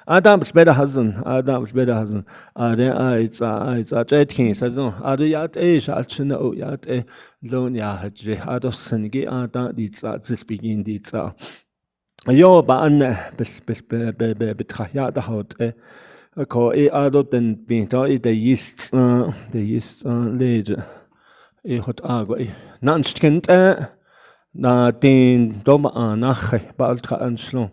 A da be da hazan, a da be da hazan. A de a i za, a i za te ti sa zon. A de ya te sha chena o ya te lon ya ha je. A do sen gi a da di za zil bi yin di za. Yo ba an ne be be be be be kha ya da ho te. Ko i a do den bi to i de yis, uh, de yis, uh, le je. I hot a go i nan chicken te. Na tin do ma a na khai ba al tra an shlong.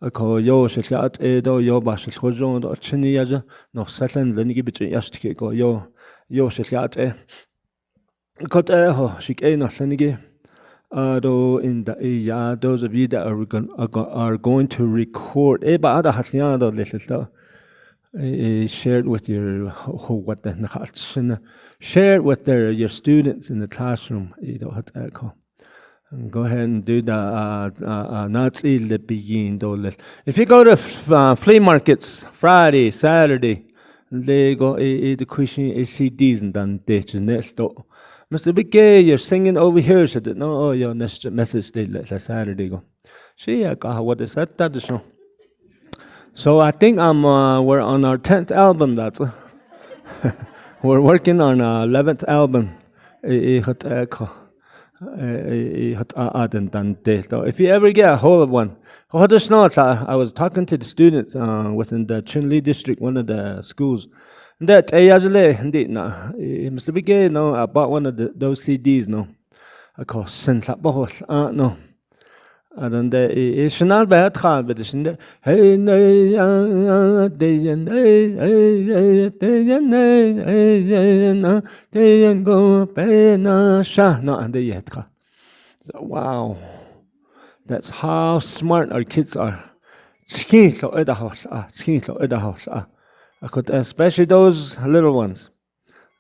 Ako yo shi liat e do yo ba shi lho zong do chini ya zong. No sa len len gi bit ya shi ko yo. Yo shi liat e. Ko te ho shi ke no len gi. Ado in da i ya, those of you that are, gon- are, go- are going to record. E ba ada has ya do le le do. Eh, eh, share it with your ho- ho- what the na kha shin. Share it with their your students in the classroom. I do hat ako. And go ahead and do the uh, uh, uh, nats i le bi yin do le. If you go to f- uh, flea markets Friday, Saturday, le go i i de kuishin i C Ds and dan de chinel do. Mister B K, you're singing over here, said it. No, oh, your next message de le le Saturday go. Shi ya ka what is that? That is no. So I think I'm uh, we're on our tenth album. That's we're working on our eleventh album. I- i- hot, uh, ko- i- i- i- hot, uh, uh, dan- dan- de- do. If you ever get a hold of one, hot is not. I, I was talking to the students uh, within the Chinle district, one of the schools. That ayazle hindi na. I- Mister B K, no, I bought one of the, those C Ds. No, I call Sen Tla Bohol. Uh, no. Adon de i i shnal ba tha ba de shin de. Hey ne ya de yan hey hey hey de yan hey hey hey na de yan go pe na sha na de ye tha. So, wow. That's how smart our kids are. Chki lo e da ho a, chki lo e da ho a. I could, especially those little ones.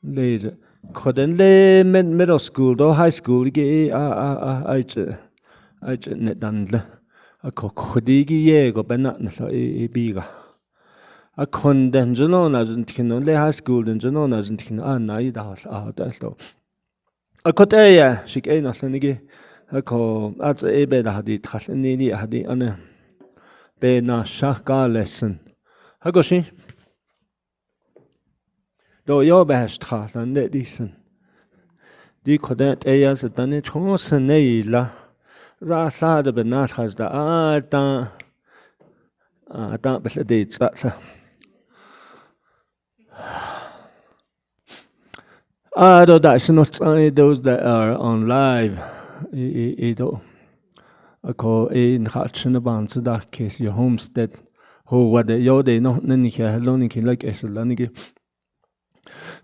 Le, koden le mid- middle school do high school gi a a a ai che ai che ne dan le. A ko khudi gi ye go bena ne lo i i bi ga. A kon den jono na jun thin le high school den jono na jun thin a na i da a da lo. A ko te ya shi ke no le ni gi. A ko a che e be da di thal ni di a di ane. Be na sha ka lesson. Ha ko shi. Do yo best kha lan de di sen. Di khodet e ya se tani chong sen ne la. Za sa de bena kha da a ta. A ta be de za sa. A do da shin no tsang those that are on live. I i i do. A ko i in kha chin ban sa da case your homestead. Ho wa de yo de no nen ni kha lo ni ki like es la ni ki.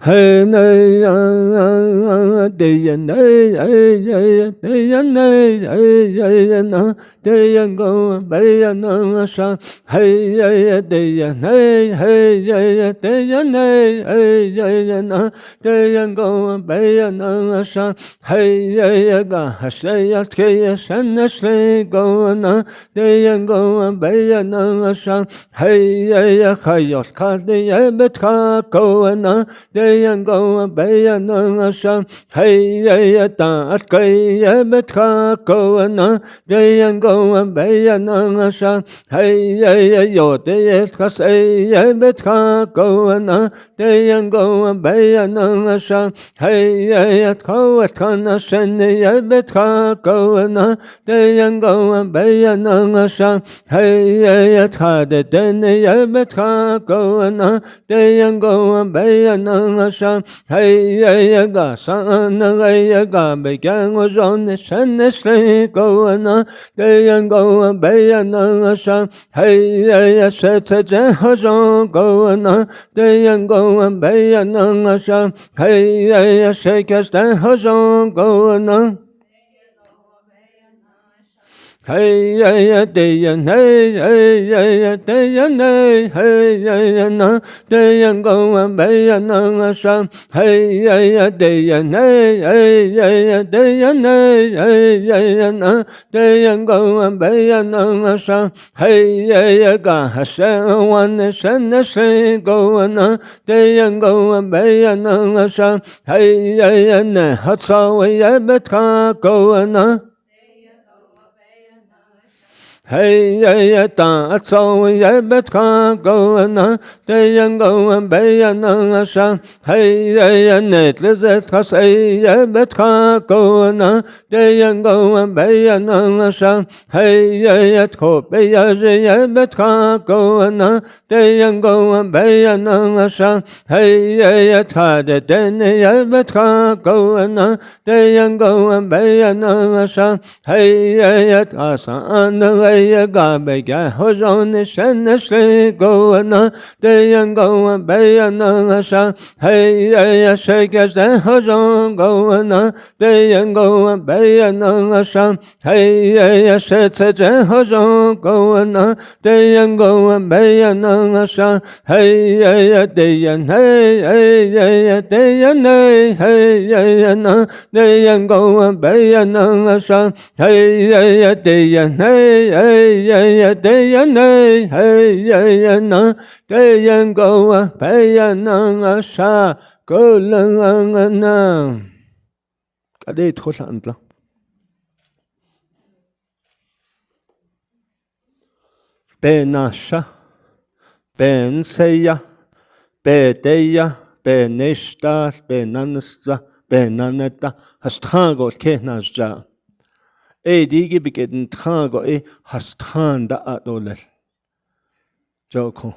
Hey, nay, ah, ah, ah, day and day, hey, hey, day and day, hey, hey, and, ah, day and go, bay and, ah, sha, hey, hey, day and hey, hey, hey, day and hey, hey, hey, and, ah, day and go, bay and, ah, sha, hey, hey, ga, ha, shay, ah, kay, ah, shan, ah, shay, go, and, ah, day and go, bay and, ah, sha, hey, hey, ah, kay, ah, ka, day, ah, bet, ka, go, and, ah, Te yang go bei ya nang a sha, hei ya ya ta at kai ya bet kha ko na. Te yang go bei ya nang a sha, hei ya ya yo te ya kha sei ya bet kha ko na. Te yang go bei ya nang a sha, hei ya ya kho at kha na shen ya bet kha ko na. Te yang go bei ya nang a sha, hei ya ya kha de te ne ya bet kha ko na. Te yang go bei ya nang a sha, hei ya ya ga sa na ga ya ga bei kyang o zon ne shen ne shlei ko na. Te yang go bei ya nang a sha, hei ya ya she che che ho zon ko na. Te yang go bei ya nang a sha, hei ya ya she kya she ho zon ko na. Hei ya ya te ya nei, hei ya ya te ya nei, hei ya ya na. Te yang go bei ya nang a sha, hei ya ya te ya nei, hei ya ya te ya nei, hei ya ya na. Te yang go bei ya nang a sha, hei ya ya ga ha she wan ne shen ne shlei ko na. Te yang go bei ya nang a sha, hei ya ya ne ha chau ya bet kha ko na. Hei ya ya ta a chau ya bet kha ko na. Te yang go bei ya nang a sha, hei ya ya ne tle zet kha sei ya bet kha ko na. Te yang go bei ya nang a sha, hei ya ya kho bei ya ze ya bet kha ko na. Te yang go bei ya nang a sha, hei ya ya tha de te ne ya bet kha ko na. Te yang go bei ya nang a sha, hei ya ya tha sa an na ga ya ga bei kya ho zon ne shen ne shlei ko na. Te yang go bei ya nang a sha, hei ya ya she kya she ho zon ko na. Te yang go bei ya nang a sha, hei ya ya she che che ho zon ko na. Te yang go bei ya nang a sha, hei ya ya te ya nei, hei ya ya te ya nei, hei ya ya na. Te yang go bei ya nang a sha, hei ya ya te ya nei, hei ya ya te ya nei, hei ya ya na. Te yang go bei ya nang a sha, ko lang ang na. Ka dei thu hlan tla. Pe na sha, pe nse ya, pe te ya, pe ne shta, pe na nsa, pe na ne ta, ha shtha go ke na sha. E di gi bi ke ntha go e ha shtha nda a do le. Joko.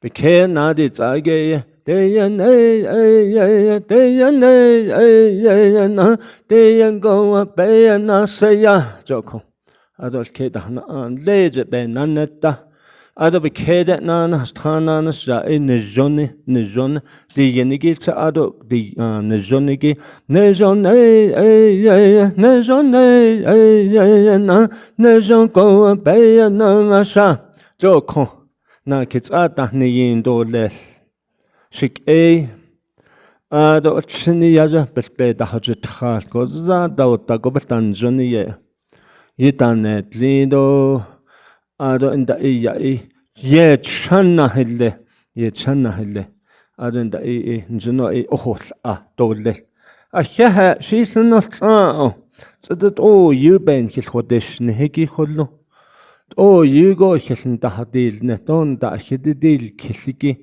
Bi ke na di tsa ge ye. Te ya nei, ei, ei, ei, te ya nei, ei, ei, ei, na. Te ya go, a, pe ya na se ya. Joko. Ado ke da na an le je pe na ne ta. Ado bi ke de na na tha na na sa e ne jon ne, ne jon. Di ye ni ki cha ado di, a, ne jon ni ki. Ne jon ei, ei, ei, ne jon ei, ei, ei, ei, na. Ne jon ko pe ya na nga sa. Joko. Na ki cha ta ni yin do le. Shik ei. Ado chini ya ja pe pe da ha je tha ko za da ta ko pe tan jon ni ye. Yi ta ne tli do. Ado nda i ya i. Ye chan na hile. Ye chan na hile. Ado nda i i. Njuno i oho a to le. A he he shi sun no tsa o. Tsa dut o yu ben hil ho desh ne he ki ho lo. O yu go hil nda ha dil ne ton da he di dil hil ki.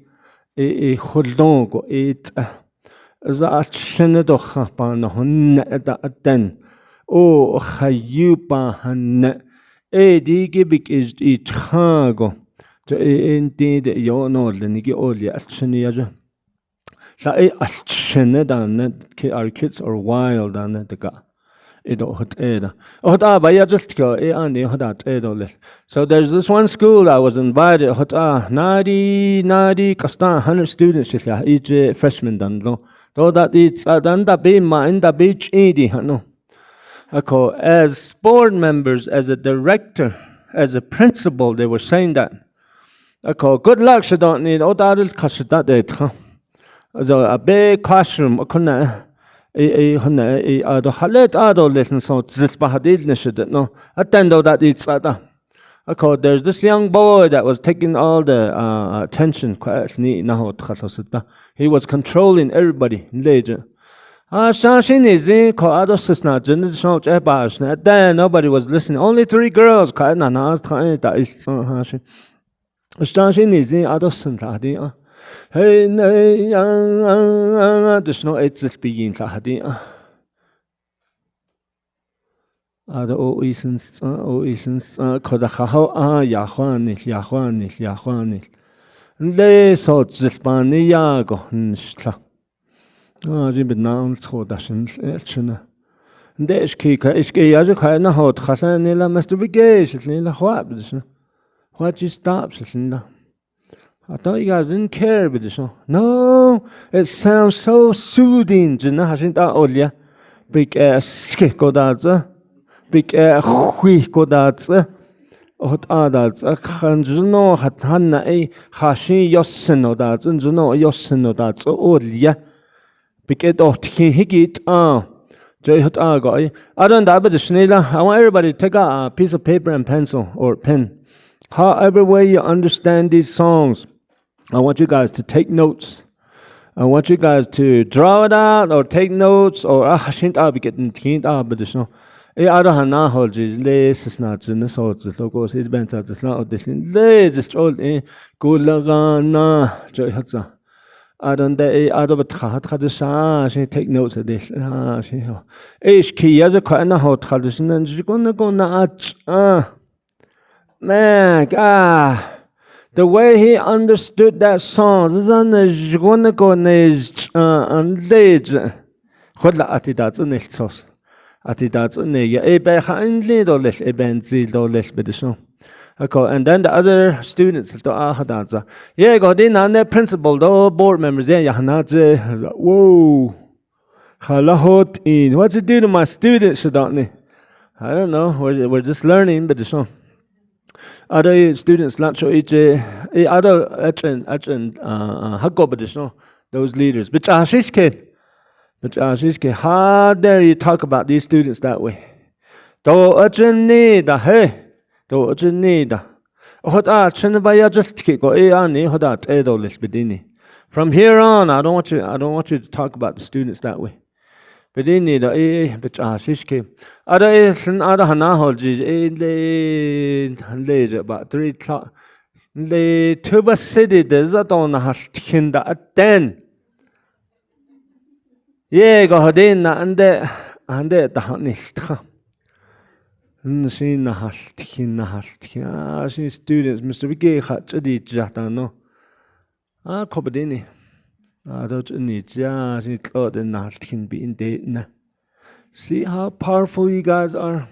I i ho lo go i tsa. Za a chen do ha pa no hon ne da a ten. O ha yu pa han ne. E di ki bik is i tha go. Te e en ti de yo no le ni ki o li a chen ya ja. Sa e a chen ne da ne ki our kids are wild da ne de ka. I do hot e da. Hot a ba ya just ko e an i hot a e do le. So there's this one school I was invited. Hot a nadi nadi kasta hundred students ya i je freshman dan lo. Do da di tsa dan da bi ma in da bi chi di ha no. Ako, as board members, as a director, as a principal, they were saying that. Ako, good luck, shadon ni, o da ril ka shada de tha. So a big classroom, ako na, i, i, hona, i, ado halet ado le so zil pa hadil ne shada no. Attend do that it's ata. Ako, there's this young boy that was taking all the uh, attention. Kwah ni na ho tkhat ho sita. He was controlling everybody. Leje. Ah, sa sini zi ko ado sisna jin so che ba sna. Then nobody was listening. Only three girls. Kwah na na as tra ta is ha shi. Sa sini zi ado sin ta di ah. Hey, nei, ah, ah, ah, ah, there's no eight zil pi yin ta di ah. Ado o i sin sa, o i sin sa, ko da kha ho a, ya hwa ni, ya hwa ni, ya hwa ni. Le so zil pa ni ya go, n shla. Ah, ri bin na un so da shin, eh, china. Nde ish ki ka, ish ki ya ju kha na ho tkhat ni la, master bi ge, shi ni la hwa bi shi. Hwa ji stop shi ni la. I thought you guys didn't care about this. No, it sounds so soothing. Jina hashin ta olya. Big ass ke kodatsa. Big ass hui kodatsa. Ot adatsa. Khan juno hat hanna e. Hashin yosen odatsa. Juno yosen odatsa olya. Piket oh tiki hikit ah. Joy hot ah goi. I don't have this nila. I want everybody to take out a piece of paper and pencil or pen. However way you understand these songs, I want you guys to take notes. I want you guys to draw it out or take notes or ah shin ah biket tin ah but this no. E ada hana hol ji le sisna jin so ji to ko si ben sa ji sna o de le ji chol e kulagana joy hot sa. Adon de, adon ba tha, tha de sa, shi take notes of this. Ah, shi ho. Ish ki ya de kwa na ho tha de sin, ji ko na ko na ach. Ah. Man, ah. The way he understood that song, zan ji ko na ko ne ch, ah, an le ch. Khod la ati da zun ne sos. Ati da zun ne ya, e be ha an le do le, e ben zi do le be de so. Ako, and then the other students to ah da za. Ye go din na ne principal do board members ye ya na ze. Whoa. Hala hot in. What you do to my students, Shadani? I don't know. We're, we're just learning, but this one. Other students, not sure each, eh, other, achen, achen, uh, hako, but this one. Those leaders. But ah, shish kid. But ah, shish kid. How dare you talk about these students that way? To achen ni da, hey. To achen ni da. Hot a chen ba ya just ki ko e ani hot a te do lis bidini. From here on, I don't want you, I don't want you to talk about the students that way. Bidini da e bit a shish ki. Ada e sin ada hana hol ji e le le je ba three o'clock. Le tu ba city de za to na hal thin da at ten. Ye go hadin na ande ande ta ha ni ta. N si na hal thin na hal thin. Ah, si students, Mister Wiki, ha, jadi jah ta no. Ah, ko ba dini. Ah, do jadi jah, si klo de na hal thin bi inde na. See how powerful you guys are?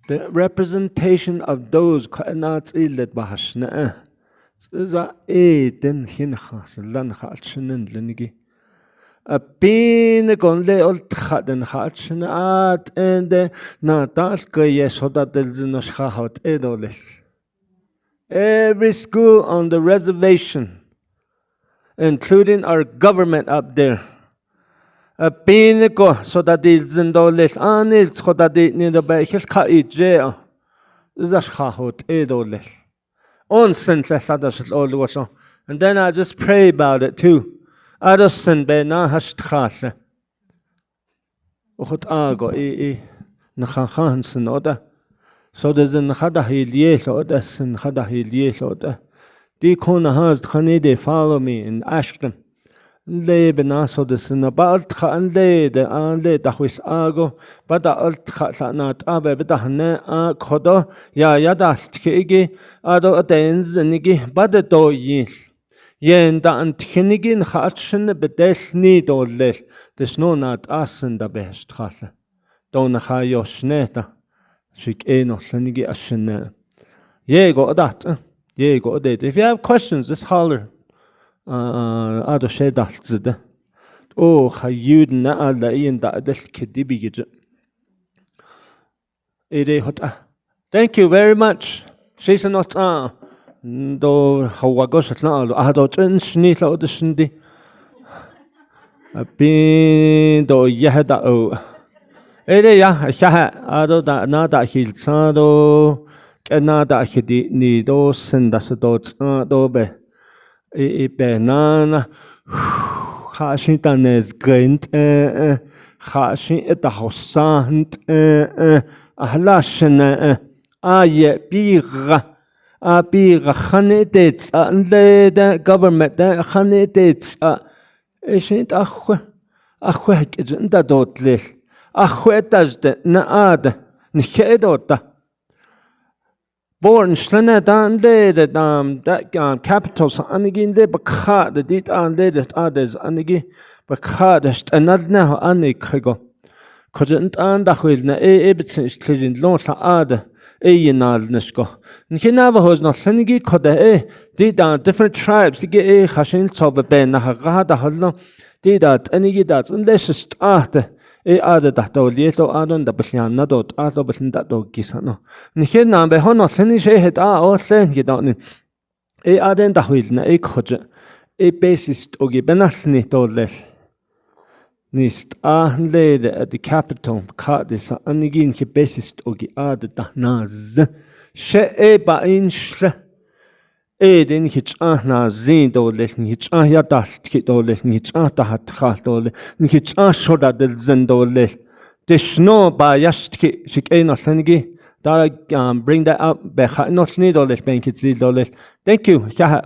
The representation of those, ka na tsi let ba hash na. Za e den hin ha, lan ha chinen lenigi. A pin kon le ol tha den ha china at ende na tal ke ye so da del zin ha hot e do le. Every school on the reservation, including our government up there. A pin ko so da del zin do le anil so da del ni do ba hil ka i je. Za ha hot e do le. On sen tle hlada sel ol walo. And then I just pray about it too. Ado sen be na hash tkhal. Ohot ago i i na khan khan sen oda. So de zen hada hi lie lo oda sen hada hi lie lo oda. Di kona has khani de follow me and ask them. Nle be na so de sin na ba alt kha nle de anle da hwis ago ba da alt kha sa na ta be be da ne a khodo ya ya da tki gi ado aten zin gi ba de do yi yen da an tkin gi na kha at shin be de ni do le de sno na ta sin da be st kha le do na kha yo shne ta. Shik e no hlani gi ashin ne. Ye go adat. Ye go adat. If you have questions, just holler. Uh, ado she dat zide. Oh, ha yud na ala yin da adel kidi bi gije. Ide hot ah. Thank you very much. Shi sa not ah. Do hawa go sat na lo. Ah, do chen shni lo de shndi. A pin do yeh da o. Ei de ya, sha ha, ado da na da hil sa do, ke na da hidi ni do, sen da sa do, tsa do be. I, i be na na, ha shi ta ne zgent, eh, eh, ha shi e ta ho sa hnt, eh, eh, ah la shen, eh, eh, a ye pi ga, a pi ga han e te tsa le de, government de han e te tsa, e shi ta hwe, a hwe ke zin da dot le, a hwe ta zde na a de, ni he dot ta. Born shlane dan le de dam da, um, capital sa anigi le ba kha de di dan le de ta de sa anigi ba kha de st anad na ho ani khai go. Ko de dan da hui na e e bit sin shlin lo sa a de e ye na ne sko. Ni na ba ho no shlane gi ko de e di dan different tribes gi e kha shin so be be na ha ga da ho lo. Di da, ani gi da, tsun le shi sta te. E a da da to lie to a don da bhlian na do, a do bhlian da do gi sa no. Ni he na be ho no, shen ni she he ta o shen gi do ni. E a den da hui na e khot. E basis to gi benas ni to le. Ni sta le de at the capital, ka de sa ani gi ni basis to gi a da da na z. She e ba in shle. E de ni hich ah na zin do le, ni hich ah ya da ki do le, ni hich ah da hat kha do le, ni hich ah sho da del zen do le. Dishno ba ya shit ki, shik e no shen gi. Da, um, bring that up, be kha no sni do le, ben ki zi do le. Thank you, sha ha.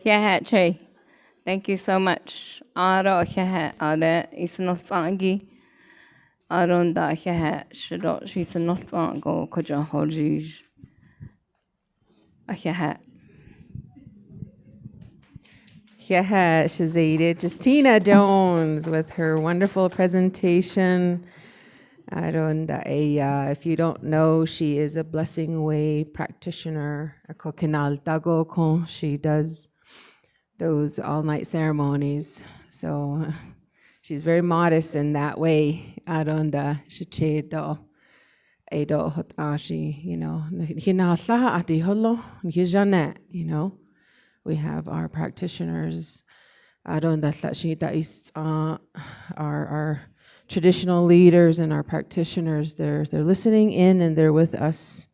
Hiaha Trey. Thank you so much. Aro hiaha ade isnul tsangi. Aron da hiaha shido shi isnul tsango koja horji. Hiaha. Hiaha, Shazada Justina Jones with her wonderful presentation. Aron da eya, if you don't know, she is a Blessing Way practitioner. Ako kinal tago kong, she does those all-night ceremonies. So she's very modest in that way. Aron da shiche do. Edo hot ashi, you know, hina sa ati holo, hijane, you know. We have our practitioners, adon da sa shi da is, uh, our, our traditional leaders and our practitioners, they're, they're listening in and they're with us.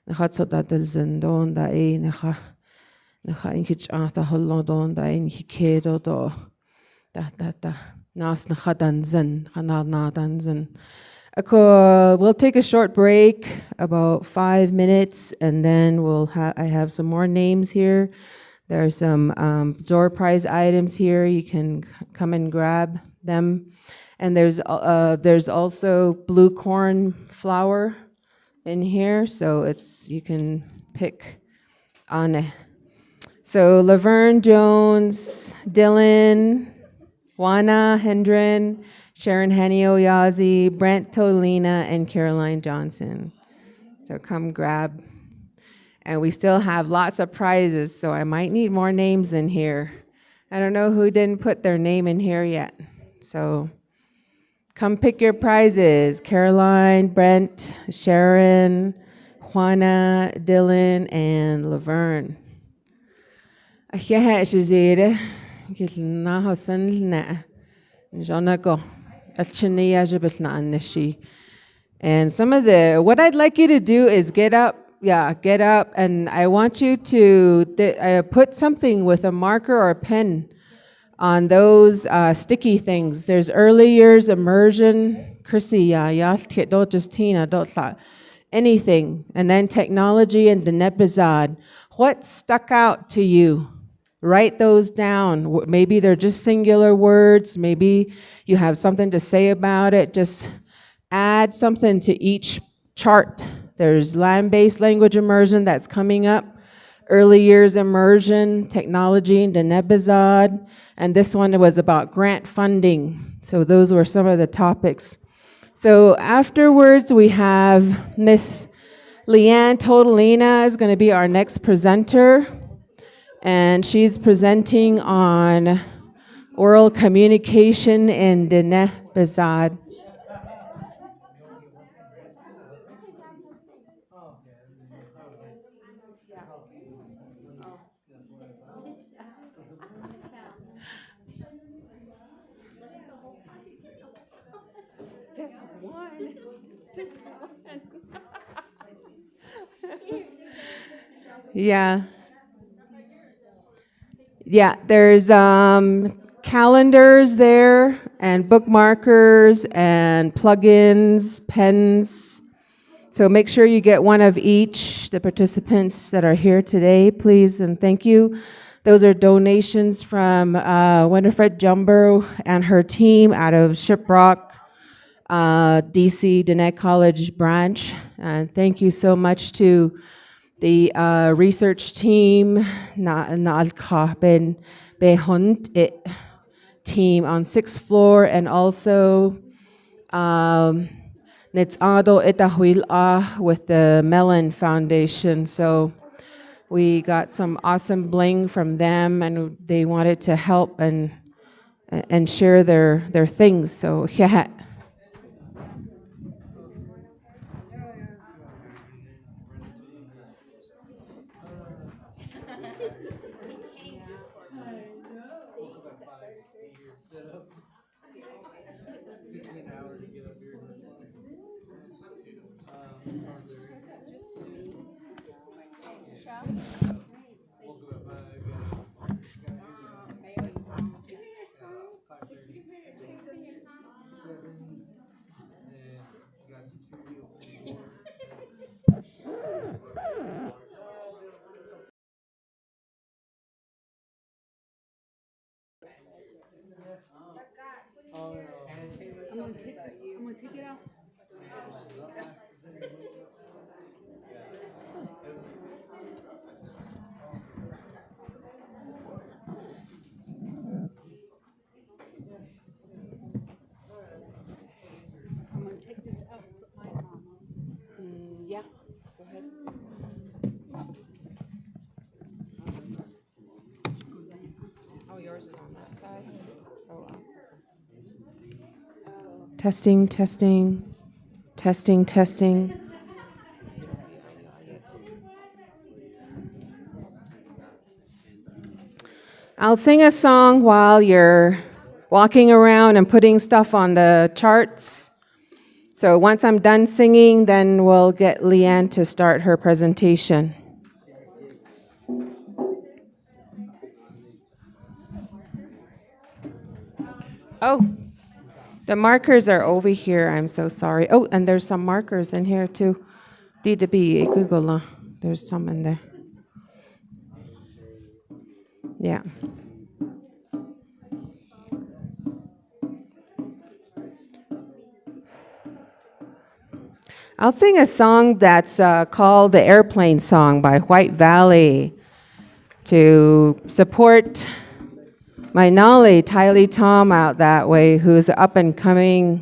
Nahat so da del zendon da e, naha, naha in kich ata holo don da in hikedo do. Da, da, da. Nas na khadan zen, khana na dan zen. Ako, we'll take a short break, about five minutes, and then we'll ha-, I have some more names here. There are some, um, door prize items here. You can c-, come and grab them. And there's, uh, there's also blue corn flour in here, so it's, you can pick on it. So Laverne Jones, Dylan, Juana Hendren, Sharon Hanio Yazi, Brent Tolina, and Caroline Johnson. So come grab. And we still have lots of prizes, so I might need more names in here. I don't know who didn't put their name in here yet. So come pick your prizes, Caroline, Brent, Sharon, Juana, Dylan, and Laverne. Ahiaha shizire, gilna hosan na, jonako, achiniya jibitna anashi. And some of the, what I'd like you to do is get up, yeah, get up, and I want you to th-, uh, put something with a marker or a pen on those, uh, sticky things. There's early years immersion, Chrissy, yeah, yeah, do just Tina, do anything. And then technology and Denebizad. What stuck out to you? Write those down. W-, maybe they're just singular words. Maybe you have something to say about it. Just add something to each chart. There's land-based language immersion that's coming up, early years immersion, technology, and Denebizad. And this one was about grant funding. So those were some of the topics. So afterwards, we have Miss Leanne Totolina is gonna be our next presenter. And she's presenting on oral communication in Denebizad. Yeah. Yeah, there's, um, calendars there and bookmarkers and plugins, pens. So make sure you get one of each, the participants that are here today, please and thank you. Those are donations from, uh, Winifred Jumbo and her team out of Shiprock, uh, D C Diné College branch. And thank you so much to the, uh, research team, na, na alka ben behond it team on sixth floor, and also, um, Nits Ado Ita Huil Ah with the Mellon Foundation. So we got some awesome bling from them, and they wanted to help and, and share their, their things. So yeah. I'm gonna take this, I'm gonna take it out. I'm gonna take this out, put mine on. Mm, yeah, go ahead. Oh, yours is on that side? Oh, wow. Testing, testing, testing, testing. I'll sing a song while you're walking around and putting stuff on the charts. So once I'm done singing, then we'll get Leanne to start her presentation. Oh, the markers are over here. I'm so sorry. Oh, and there's some markers in here too. Di de bi Google la. There's some in there. Yeah. I'll sing a song that's, uh, called the Airplane Song by White Valley to support my Nali, Tylee Tom, out that way, who's an up and coming,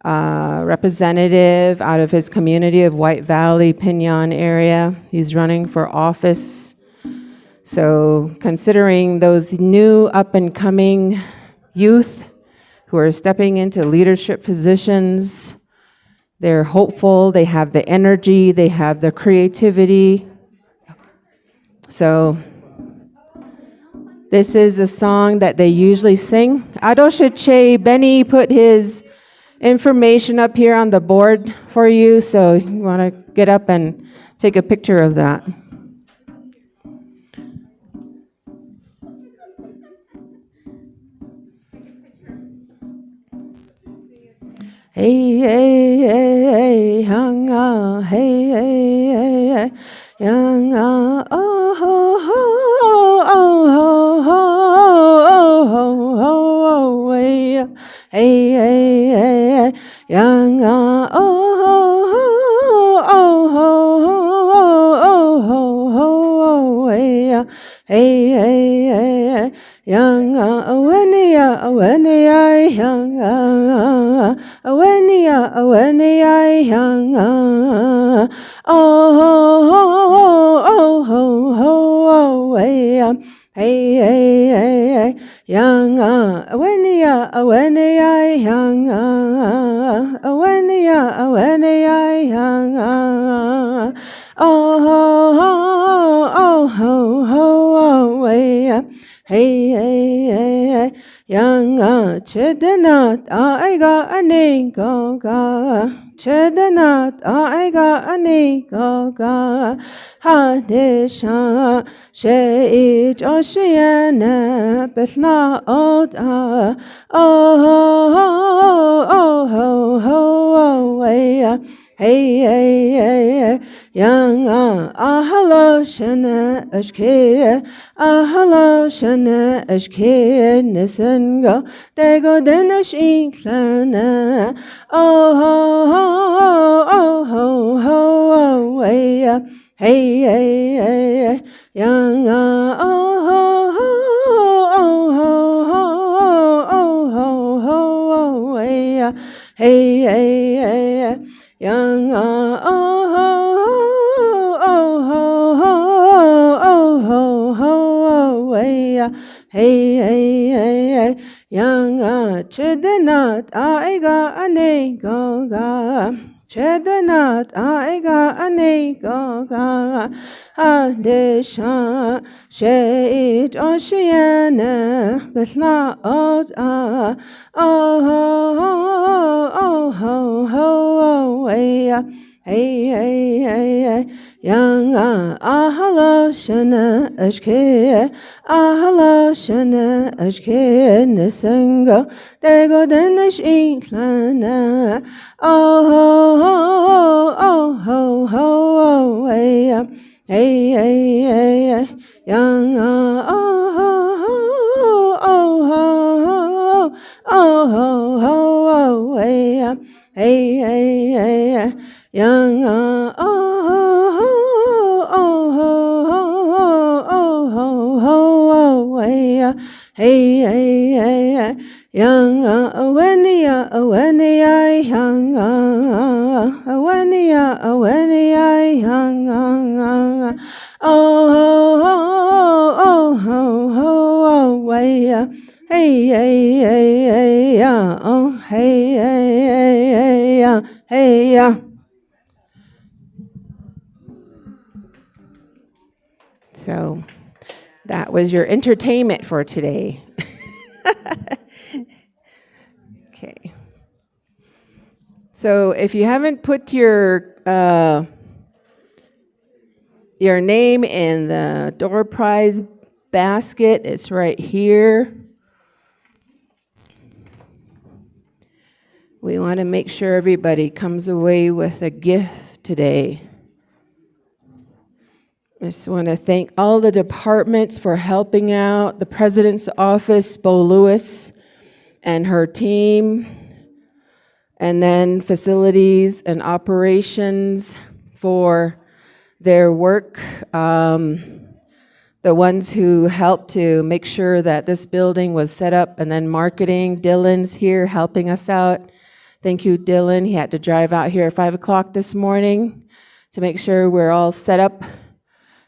uh, representative out of his community of White Valley, Pinyon area. He's running for office. So considering those new up and coming youth who are stepping into leadership positions, they're hopeful, they have the energy, they have the creativity. So this is a song that they usually sing. Adosha Che, Benny put his information up here on the board for you, so you wanna get up and take a picture of that. Hey, hey, hey, hey, hang ah, hey, hey, hey, hey, yang ah, oh, ho, ho, oh, ho, ho, oh, ho, ho, oh, hey, ah. Hey, hey, hey, hey, yang ah, oh, ho, ho, oh, ho, ho, oh, ho, ho, oh, hey, ah. Hey, hey, hey, hey, yang ah, aweni ah, aweni ah, yang ah, aweni ah, aweni ah, yang ah, oh, ho, ho, oh, ho, ho, oh, hey, ah. Hey, hey, hey, hey, yang ah, aweni ah, aweni ah, yang ah, aweni ah, aweni ah, yang ah. Oh ho ho, oh ho ho, oh wei ya. Hey hey hey hey, yang ah chedena ta ai ga ani ko ga. Chedena ta ai ga ani ko ga. Ha de sha she i jo shi ya na pethna ot a. Oh ho ho, oh ho ho, oh wei ya. Hey hey hey hey, yang ah a hello shana ashke, a hello shana ashke, nisengo tego denish inklana. Oh ho ho, oh ho ho, oh wei ya. Hey hey hey hey, yang ah oh ho ho, oh ho ho, oh ho ho, oh wei ya. Hey hey hey hey, yang ah oh ho ho, oh ho ho, oh ho ho, oh wei ya. Hey hey hey hey, yang ah chedena ta ai ga ani ko ga. Chedena ta ai ga ani ko ga. Ha de sha she i jo shi ya na pethna ot a. Oh ho ho, oh ho ho, oh wei ya. Hey hey hey hey, yang ah a hello shana ashke, a hello shana ashke, nisengo tego denish inklana. Oh ho ho, oh ho ho, oh wei ya. Hey hey hey hey, yang ah oh ho ho, oh ho ho, oh ho ho, oh wei ya. Hey hey hey hey, yang ah oh ho ho, oh ho ho ho, oh ho ho, oh wei ya. Hey hey hey hey, yang ah awenia awenia, yang ah awenia awenia, yang ah. Oh ho ho, oh ho ho, oh wei ya. Hey hey hey hey ya, oh hey hey hey hey ya, hey ya. So that was your entertainment for today. Okay. So if you haven't put your uh, your name in the door prize basket, it's right here. We want to make sure everybody comes away with a gift today. I just want to thank all the departments for helping out, the president's office, Bo Lewis and her team, and then facilities and operations for their work. Um, the ones who helped to make sure that this building was set up, and then marketing, Dylan's here helping us out. Thank you, Dylan. He had to drive out here at five o'clock this morning to make sure we're all set up.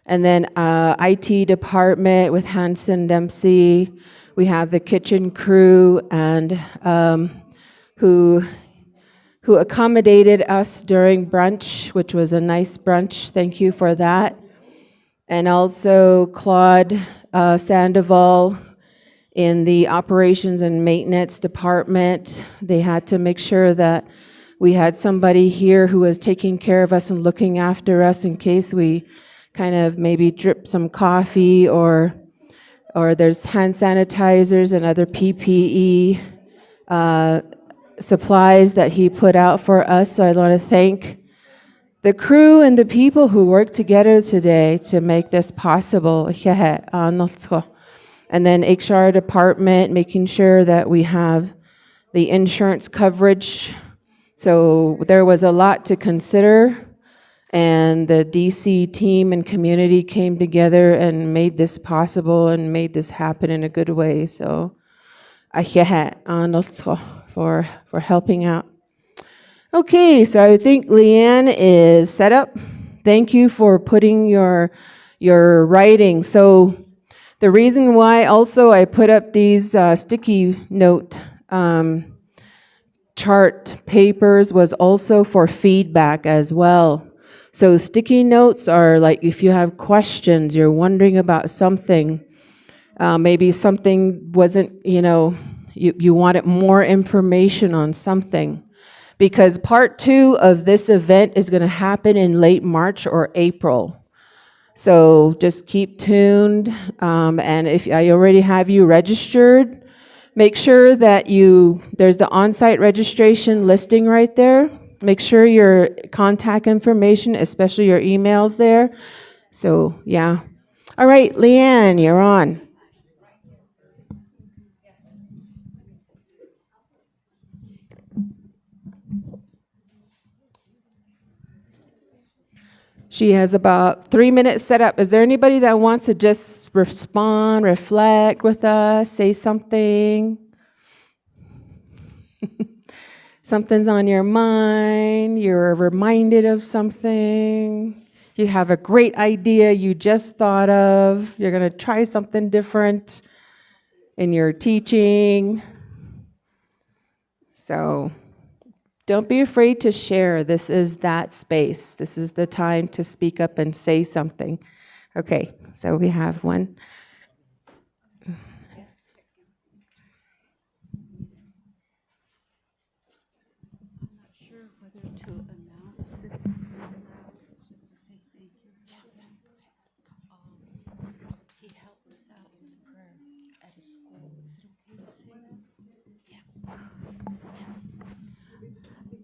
And then uh, I T department with Hanson Dempsey. We have the kitchen crew and um, who who accommodated us during brunch, which was a nice brunch. Thank you for that. And also Claude uh, Sandoval in the operations and maintenance department. They had to make sure that we had somebody here who was taking care of us and looking after us in case we kind of maybe drip some coffee or or there's hand sanitizers and other P P E uh, supplies that he put out for us. So I want to thank the crew and the people who worked together today to make this possible. And then H R department, making sure that we have the insurance coverage. So there was a lot to consider, and the D C team and community came together and made this possible and made this happen in a good way. So, for, for helping out. Okay, so I think Leanne is set up. Thank you for putting your your writing. So the reason why also I put up these uh, sticky note um, chart papers was also for feedback as well. So sticky notes are like if you have questions, you're wondering about something, uh, maybe something wasn't, you know, you, you wanted more information on something. Because part two of this event is going to happen in late March or April. So just keep tuned. Um, and if I already have you registered, make sure that you, there's the on-site registration listing right there. Make sure your contact information, especially your emails there. So, yeah. All right, Leanne, you're on. She has about three minutes set up. Is there anybody that wants to just respond, reflect with us, say something? Something's on your mind, you're reminded of something, you have a great idea you just thought of, you're going to try something different in your teaching. So don't be afraid to share. This is that space. This is the time to speak up and say something. Okay, so we have one. I'm not sure whether to announce this. Just to say thank you. Yeah, that's okay. Um, he helped us out with prayer at a school. Is it okay to say that? Yeah.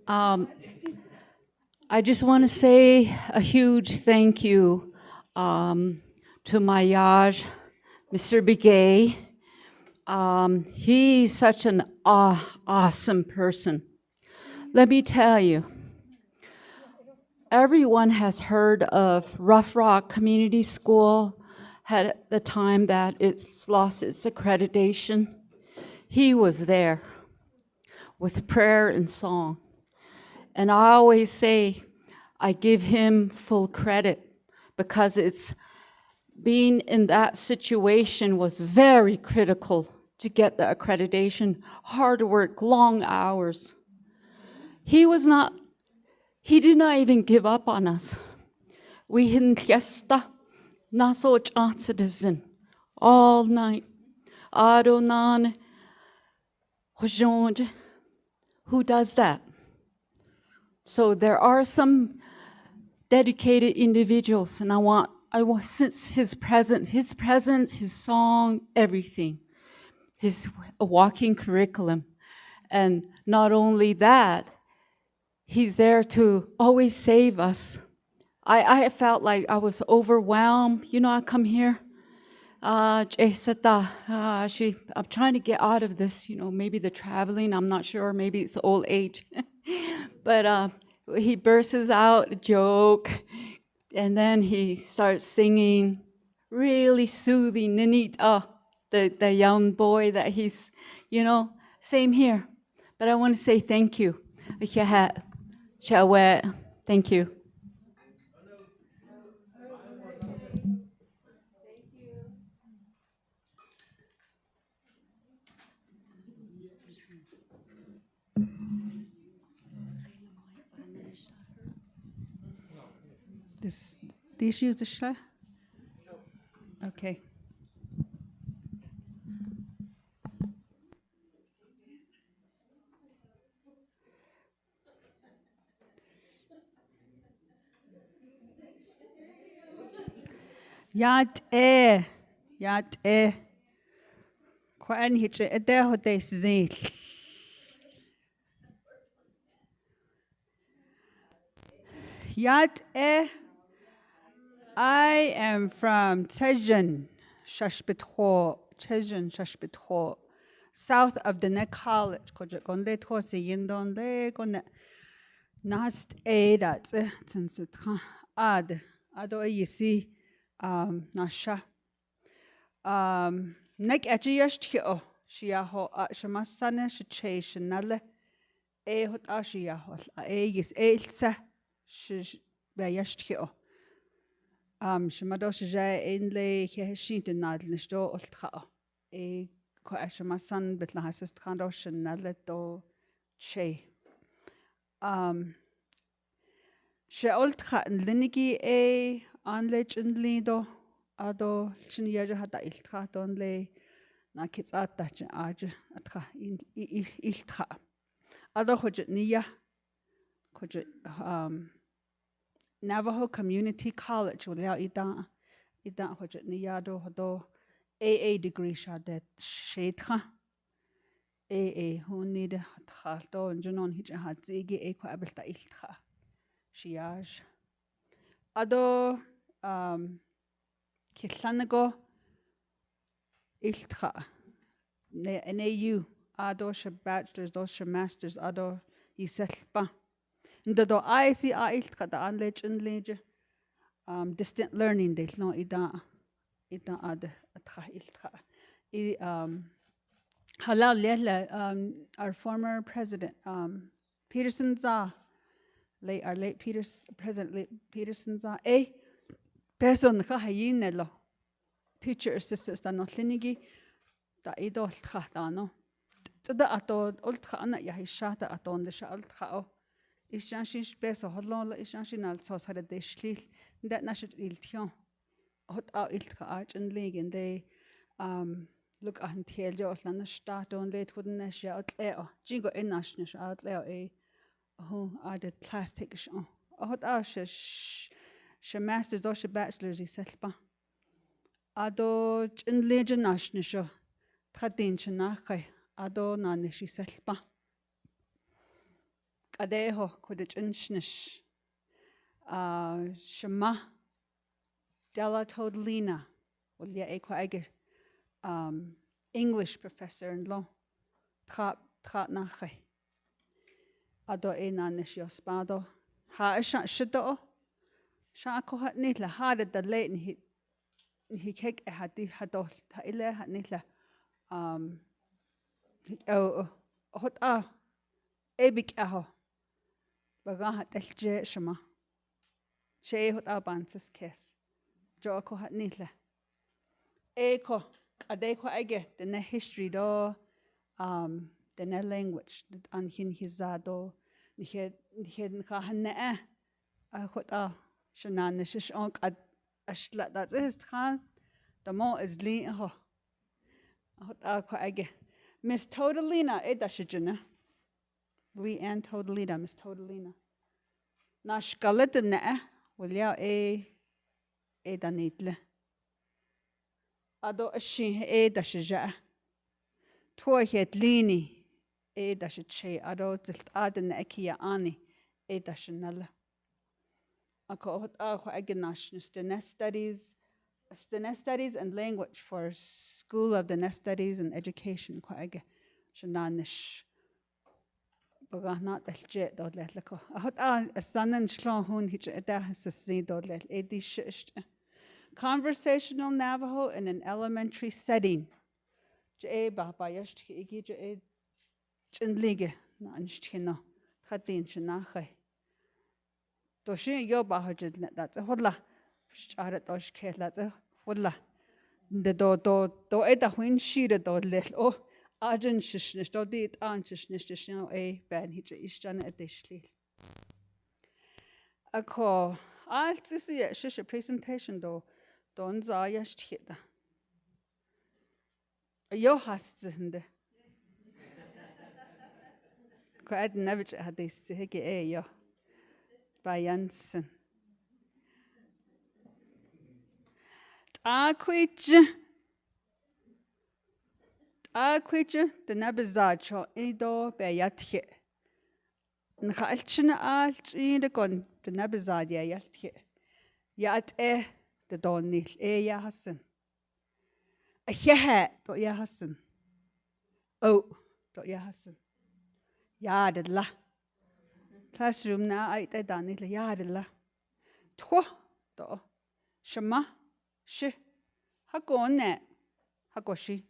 Um, I just want to say a huge thank you, um, to my Yaj, Mister Begay. Um, he's such an aw- awesome person. Let me tell you, everyone has heard of Rough Rock Community School had the time that it's lost its accreditation. He was there with prayer and song. And I always say, I give him full credit because it's being in that situation was very critical to get the accreditation, hard work, long hours. He was not, he did not even give up on us. We had fiesta, not so much citizen, all night. Adonai, Hojonj, who does that? So there are some dedicated individuals, and I want, I want, since his presence, his presence, his song, everything, he's a walking curriculum. And not only that, he's there to always save us. I, I felt like I was overwhelmed. You know, I come here, uh, eh, seta, uh, she, I'm trying to get out of this, you know, maybe the traveling, I'm not sure, maybe it's old age. But, uh, he bursts out a joke, and then he starts singing, really soothing. Nanit, oh, the, the young boy that he's, you know, same here. But I want to say thank you. Thank you. This, this use the shle? Okay. Yat e, yat e. Kwan hit e de hote zil. Yat e, I am from Tejen, Shashpitho, Tejen, Shashpitho, south of the Nek College, ko je kon le tho si yin don le kon ne nast e da tse tsen sit kha ad, ado e yisi, um, nasha. Um, nek achi yash thio, shia ho a shama sane shi che shi nale. E hot a shia ho a e yis e ilsa shi, shi ba yash thio. Um, shama do shi ja e in le he shi te nad ne shdo ol tha. E ko a shama san bet la hasis tha do shi nale do che. Um, Sha ol tkha nlin ki e, an le chin li do, ado chin ya ja hata il tkha ton le, na kits ata chin a ja tkha in, i, i, il tkha. Ado ho ja ni ya, ho ja, um, Navajo Community College, u liau ida, ida ho ja ni ya do, ho do A A degree sha de she tkha. A A, hun ni de tkha to, junon hi ja ha zi gi e kwa abel ta il tkha. Shi ya ja. Ado, um, Kitlan ko il tkha ne N A U, ado sha bachelors, do sha masters, ado i selpa. Nda do I C a il tkha da an le chin le je. Um, distant learning de lo ida, ida ad tkha il tkha. I, um, halal le le, um, our former president, um, Peterson Za, late, our late Peters-, President late Peterson Za, eh, person ka hayin ne lo. Teacher assistant ta no hlinigi, ta idol tkha ta no. Tada ato, ol tkha ana ya hi sha ta ato, nda sha ol tkha o. Ishan shi peso holon la, ishan shi nal so sa de shlil, nda na shi il tio. Hot a il tkha a chin li gen de, um, look a han thiel jo la na sta ton le thun na sha ot le o. Jing ko en na shna sha ot le o e. Ho, a de plastic sha. Hot a sha, sha masters o sha bachelors i selpa. Ado chin li je na shna sha. Tkha tin sha na khai. Ado na ne shi selpa. Kade ho, ko de chin shna sh-. Ah, shama. Della Todolina, ulia e kwa ege, um, English professor en lo, tkha, tkha na khai. Ado e na ne shi o spa do. Ha sha, sha do. Sha ko ha ni la ha de da le ni hi, ni hi kek e ha di ha do, ha ile ha ni la. Um, o, o, hot a, e bik a ho. Baga ha tel je shama. She hot a ban sis kes. Jo ko ha ni la. E ko, kade ko ege, de ne history do, um, de ne language, an hin hi za do, ni he, ni he ka han ne e. A hot a, shana ne shish on kad, ashla da zis tkha, da mo is li ho. Hot a ko ege. Miss Todolina, e da shi jina. Leanne Todolina, Miss Todolina. Na shkala tene, eh, waliau e, e danit le. Ado ashi e da shija. Tua het lini, e da shiche, ado zilt aden e kia ani, e da shinala. Ako hot a ko ege nash ni Diné Studies, Diné Studies and Language for School of Diné Studies and Education ko ege. Shananish. Baga na tel je do le lako. Ahot a sanan shlong hun hi je da sasi do le e di shish. Conversational Navajo in an elementary setting. Je e ba ba yash ki igi je e chin lige na an shtino. Khatin shana khai. To shi yo ba ho je na da tse hola. Shara to shi ke la tse hola. De do, do, do e da huin shi de do le o. Ajen shish nish do di an shish nish de shi e ben hi je ish jan e de shli. Ako, al tsi si ye shish presentation do, don za ya shi da. Yo has tsi hinde. Ko et na bich hadis tsi heke e yo. Ba Jansen. Ta kwich. Ta kwich, de na biza cho ido be yathe. Nkha al china al chi de kon, de na biza dia yathe. Ya at e, de don nil e ya hasen. A he he, to ya hasen. O, to ya hasen. Ya de la. Classroom na ai te dan nil ya de la. Tho, to. Shama, shi. Hako ne, hako shi.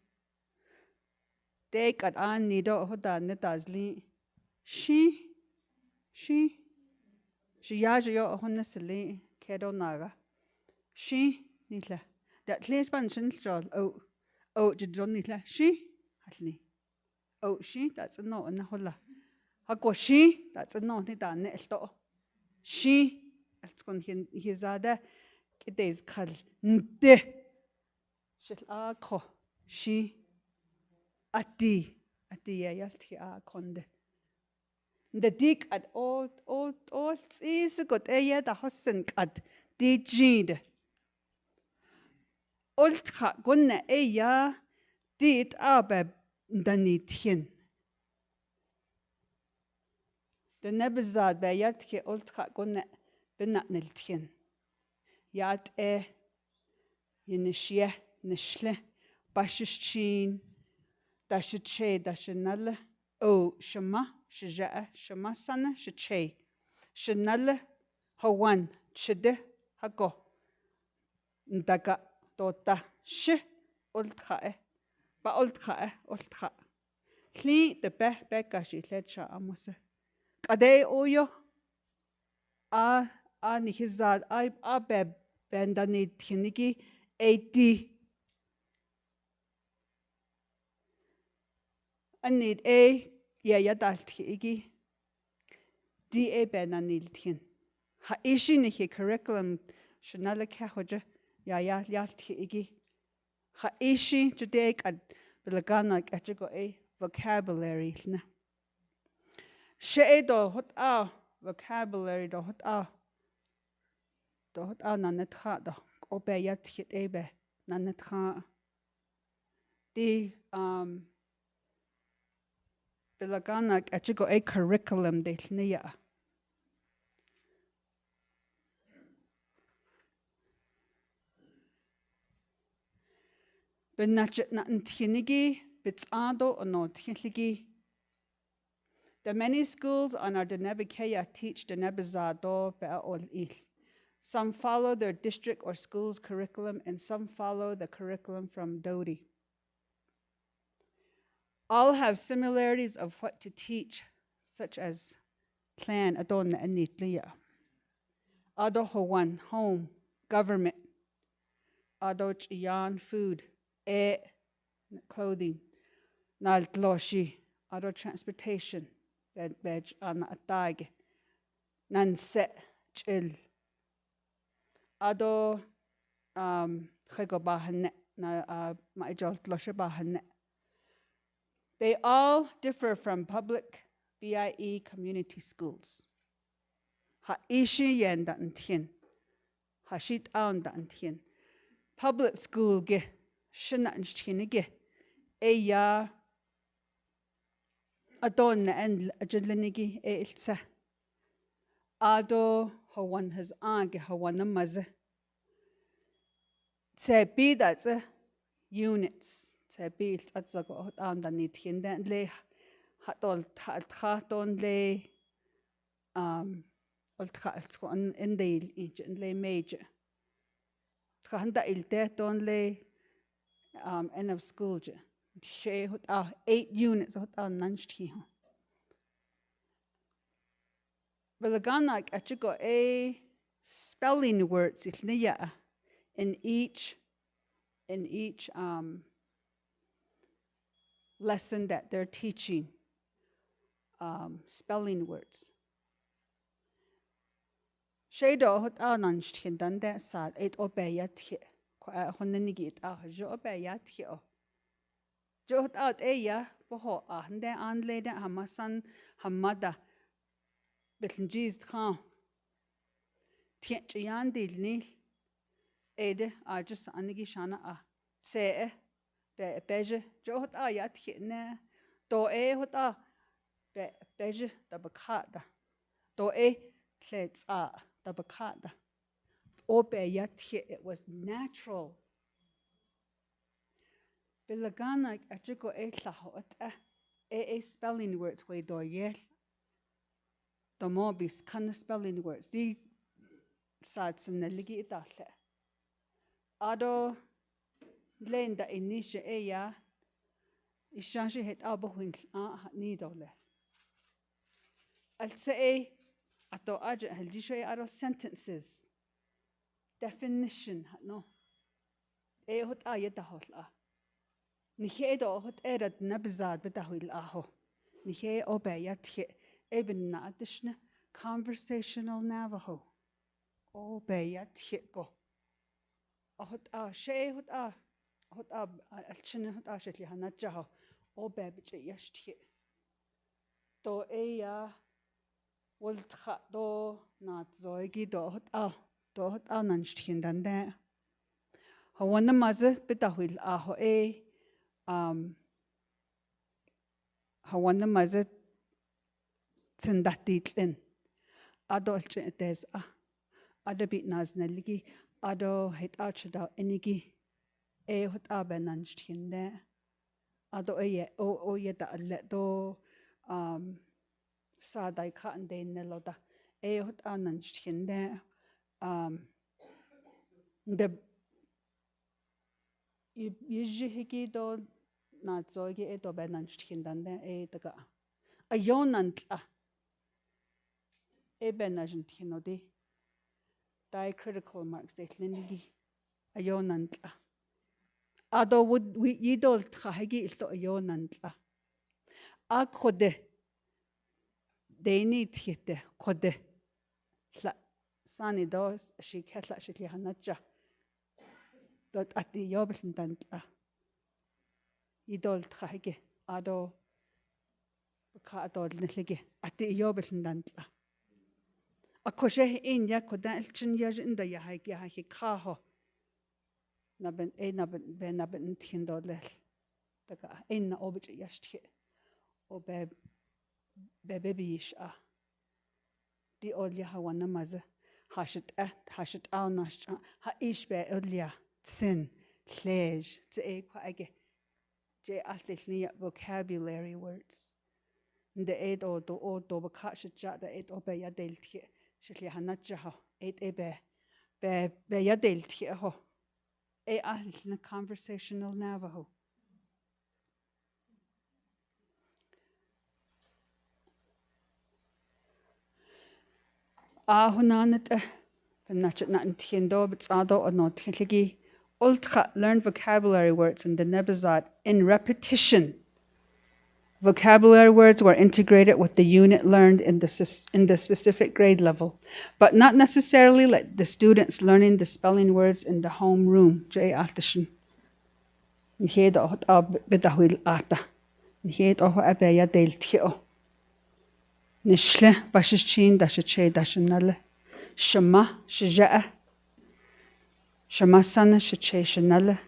Te kat an ni do ho da ne ta zli. Shi, shi. Shi ya jo ho ne sli, ke do na ga. Shi, ni le. Da tli pan shin jo, o, o, ji do ni le. Shi, hal ni. O, shi, ta tsno na ho la. Hako shi, ta tsno ni ta ne to. Shi, Al skon hin, hi za de. Kidei khal. Nde. Shil a ko. Shi. Ati. Ati ya yal thi a konde. Nda dik at ol, ol, ol, tsi si kot e ya da hosen at. Di jid. Ol tkha gunne e ya. Di it a be nda ni thin. De ne bizat be ya tke ol tkha gunne be na nil thin. Ya at e. Yin shie, ne shle. Ba shi shin. Da shi che, da shi nale. O, shima, shi ja, shima sane, shi che. Shi nale, hawan, shi de, hako. Ndaka, tota, shi, ol tkha e. Ba ol tkha e, ol tkha. Hli, te pe, pe ka shi, hle cha, amose. Kadei o yo. A, a ni hizat, a, a be, be nda ni thin iki, eighty. Anit e, ya ya dal thi iki. Di e be na nil thin. Ha ishi ni hi curriculum, shuna le kya hoja, ya ya ya thi iki. Ha ishi, today kat, belagana kat ko e, vocabulary na. She e do hot a, vocabulary do hot a. Do hot a na net ha do, ko be ya thi e be, na net ha. Di, um, belagana kat ko e curriculum de ni ya. Benachet na ntinigi, bitsado ono tinigi. The many schools on our Denebikeya teach Denebizado pe a ol il. Some follow their district or school's curriculum, and some follow the curriculum from Dodi. All have similarities of what to teach, such as clan, adon na anit liya. Ado hawan, home, government. Ado chiyan, food, e, clothing. Nal tloshi, ado transportation, bej, bej ana ataige. Nan se, chil. Ado, um, khego bahane, na, uh, ma ijol tloshe bahane. They all differ from public B I E community schools. Ha ishi yen da ntien. Ha shit aun da ntien. Public school ge, shina ntien ge. E ya, adon na en ajulenigi e ilsa. Ado hawan has a ge hawan na maze. Tse pi da tse units. Tse pi il tsa tsa ko hot aun da ni tien den le ha tol tha tha ton le, um, ol tha al tsko an en de il in chen le mej. Tha han da il te ton le, um, end of school je. She hot a eight units hot a nan shi ho. Belagana achiko a spelling words il niya in each, in each, um, lesson that they're teaching, um, spelling words. Sheido hot a nan shin dan de sat et obeya tie. Ko a hon ni gi ta jo obeya tie o. Jo hot a e ya po ho a hande an le de hamasan hamada. Betlen jis kha. Tie chiyan dil ni. E de a jis anigi shana a. Se e. Pe, pe je, jo hot a ya thie ne. To e hot a. Pe, pe je, ta ba kha da. To e, hle tsa, ta ba kha da. O pe ya thie, it was natural. Belagana achiko e hla ho at a. E, e spelling words we do ye. Tomo bis kan spelling words. Di sa tsen na ligi ita hle. Ado len da ini she e ya. Isha shi het a bo hun a ha ni do le. Al se e ato a je hal ji she ado sentences. Definition ha no. E hot a ya da hot a. Ni he do hot e rat na bizat be da hui la ho. Ni he o be ya thie. E bin na atishna conversational Navajo. O be ya thieh ko. Hot a she hot a hot a alchine hot a she li hana cha ho. O be bi che ya thieh. To e ya wol tha do na zoi gi do hot a do hot a nan shthin dan de. Hawana maze pita huil a ho e. Um, Hawana maze tsen da ti tlen. Ado alchine tes a. Ado bi naz na ligi. Ado het a chada enigi. E hot a be nan shthin de. Ado e ye o o ye da le do. Um, sa dai kha an de ne lo da. E hot a nan shthin de. Um, de Yi, yi ji hiki do na zoi gi e do be nan shthin dan de e taka. A yo nan tla. E be nan shthin o di. Dai critical marks de tlin gi. A yo nan tla. Ado wud wi yi do tla hiki il to a yo nan tla. A khode. Deni thiete khode. Tla. Sani do shi khe tla shi khe hana cha. Dot ati yo bel dan tla. Idol tla hike ado. Ka ado ne lege ati yo bel dan tla. A koshe in ya koda el chin ya jin da ya hai ya hai ka ho. Na ben e na ben be na ben thin do le. Taka e na o be ya shthi. O be be be bi ish a. Di olya hawana maze. Hashit eh, hashit au nash ha ish be olya. Tsin, hlej, tse e kwa ege. Je altil ni ya vocabulary words. Nde e do do o do ba kha shit ja da e do be ya del thie. Shit li hana ja ho. E e be. Be, be ya del thie ho. E altil na conversational Navajo. A huna nete, pena chet na nthiendo, bitsado ano thelegi. Ultra learn vocabulary words in the Nebezat in repetition. Vocabulary words were integrated with the unit learned in the sys-, in the specific grade level, but not necessarily like the students learning the spelling words in the homeroom. J. Altishin. Nhe do hot a beda huil ata. Nhe do ho a be ya del thio. Nishle ba shi chin da shi che da shi nale. Shama shi ja. Shama sana shi che shi nale.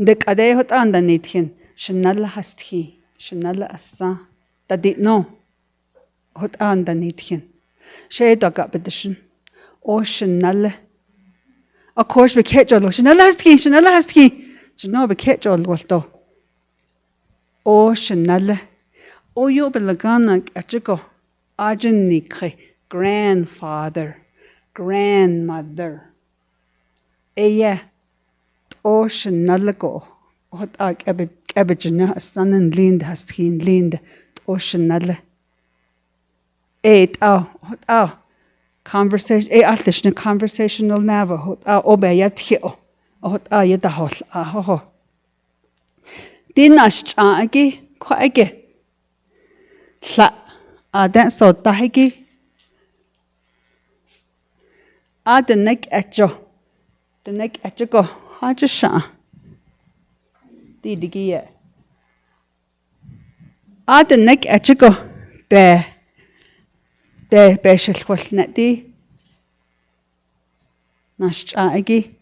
Nde kade hot an da ni thin. Shi nale hasti. Shi nale asa. Da di no. Hot an da ni thin. She do ka petition. O shi nale. Of course, be khe chol shi nale hasti, shi nale hasti. Shi no be khe chol wal to. O shi nale. O yo be lagana achiko. Ajin ni khe. Grandfather. Grandmother. Eya. O shi nale ko. Hot a kebe, kebe jina asanan linda, hasti linda. O shi nale. E, tao, tao. Conversation, e, altish na conversational Navajo. Tao, o be ya thio. O, tao, ya da hol, a, ho, ho. Din ash cha agi, kwa agi. Tla, a, den so ta agi. A, den nek echo. Den nek echo ko. Ha, cha sha. Di digi ye. A, den nek achiko be, be, be shil kwal na di. Nash cha agi.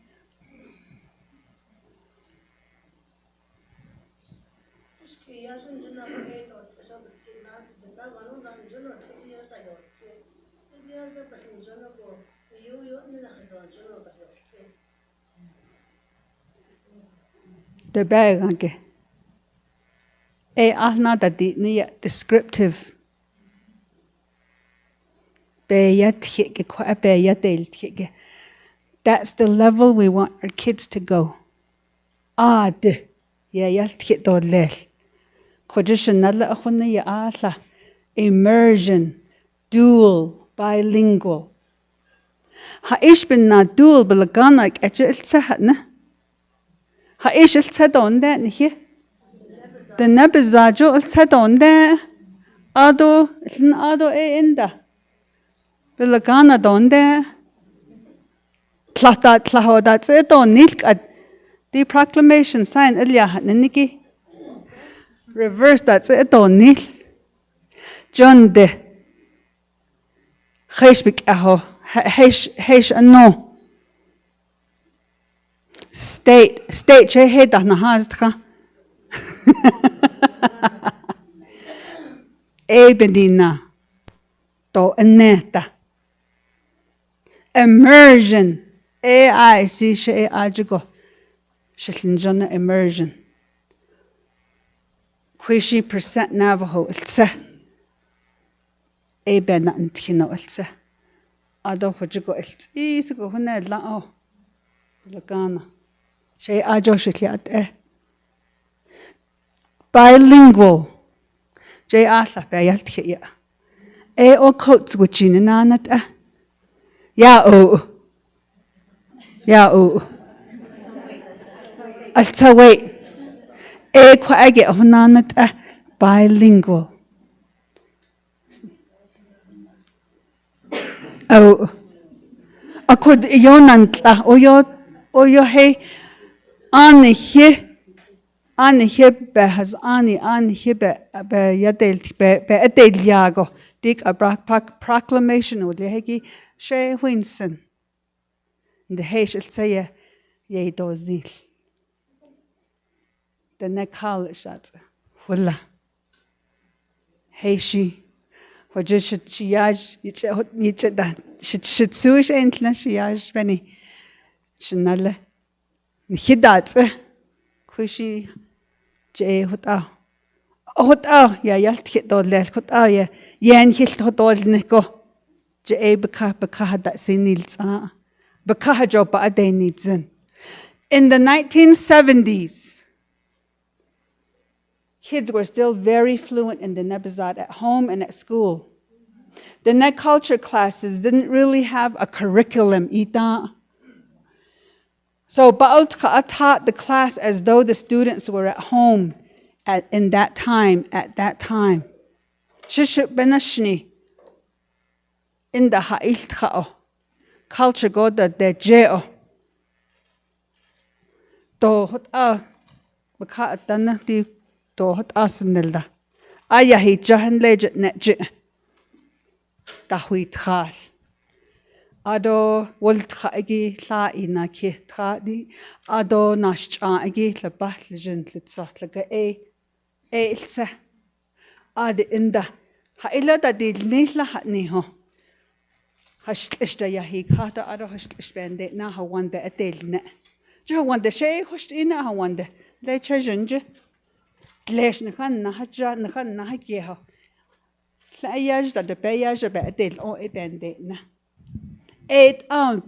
Te be ngan ke. E ah na ta di ni ya descriptive. Be ya thiek ke kwa be ya del thiek ke. That's the level we want our kids to go. A de ya ya thiek do lel. Ko je shen na la hun ya a la. Immersion, dual, bilingual. Ha ish bin na dual belagana ek eche il tsehat na. Ha ish il tse don de ni hi. De na bezajo il tse don de. Ado, il ado e inda. Belagana don de. Tla ta, tla ho da tse to nil kat. Di proclamation sign elia ha niki. Reverse da tse to nil. John de. Heish bik aho. Heish, heish ano. State, state che he da na ha zit ka. E benina. To eneta. Immersion. A I C she a jiko. Shilin jona immersion. Khuishi percent Navajo ilse. E bena ntino ilse. Ado ho jiko ilse. Isi ko huna la o. Lagana. She a jo shilya at e. Bilingual. Jay a hla pa yal tkhia. E o coach gu chin na na ta. Ya o. Ya o. Al tsa wei. E khwa age o na na ta. Bilingual. O. Akud yo nan tla. O yo, o yo he. Ani he. Ani hiep be has ani, ani hiep be, be yadel, be, be adel yago. Dik a bra-, pra-, proclamation u le hegi she huinsen. De he shil seye, ye do zil. De ne kal shat. Hula. He shi. Ho je shit shi yaj, yiche, yiche da. Shit, shit su shi entla shi yaj beni. Shinale. Ni hidatse. Khuishi je hutau. Hutau ya yal thit do lel hutau ya. Yan hil hutau ne ko. Je baka, baka da sinil tsa. Baka jo pa ade ni zin. In the nineteen seventies, kids were still very fluent in Denebizad at home and at school. The Nag culture classes didn't really have a curriculum ita. So Baal Tka'at taught the class as though the students were at home at, in that time, at that time. Shiship benashni inda ha il tka'o. Culture go da de jeo. To hot a, baka atana ti to hot a sinelda. Aya hi jahan leje ne je. Ta hui tkhal. Ado wol tkha egi hla ina ki tkha di. Ado nash cha egi hla bah hla jin hla tsa hla ga e. E ilse. Adi inda. Ha ila da di ni hla ha ni ho. Hash tlish da ya hi kha da ado hash tlish ben de na ha wan de atel ne. Je ha wan de she hosh ina ha wan de. Le cha jin je. Tlesh na khan na ha ja na khan na ha ke ho. Hla ya da de pe ya je be atel o e ben de na. Eight out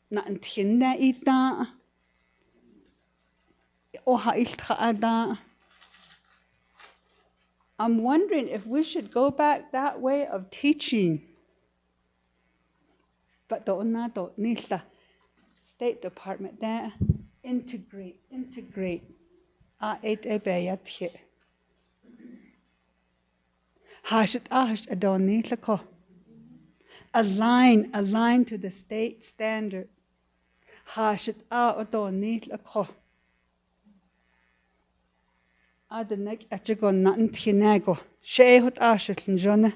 na nthin na ita. O ha il tkha ada. I'm wondering if we should go back that way of teaching. But to na to ni hla State Department da integrate, integrate. A eight e be ya thie. Hashit a hashit adoni lako. Align, align to the state standard. Hashit a adoni lako. Adanek achigon na ntinago. She hot a shit njona.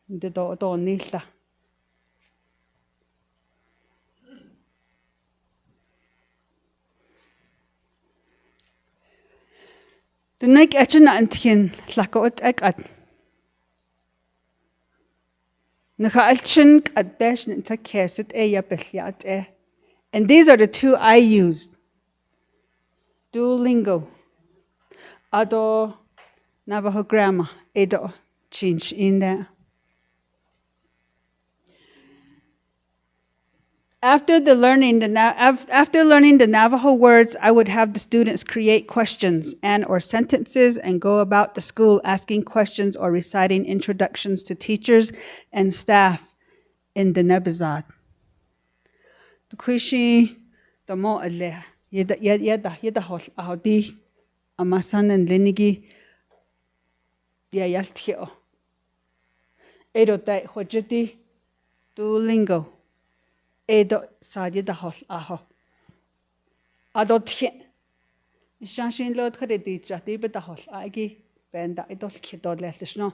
De do adoni la. Te nek achin na nthin hlak ot ek at. Naka alchin at besh nin ta kesit e ya bel ya at e. And these are the two I used. Duolingo. Ado Navajo grammar. Edo change in there. After the learning the Na-, af-, after learning the Navajo words, I would have the students create questions and or sentences and go about the school asking questions or reciting introductions to teachers and staff in Denebizad. Tukuishi tamo ale yeda yeda yeda hol ahodi amasan en lenigi dia yaltio. Edo tai hojeti Duolingo. Ei do sa ye da hol a ho. Ado thie. Shang shin lo khade di cha di be da hol a gi. Ben da idol khie do le shno.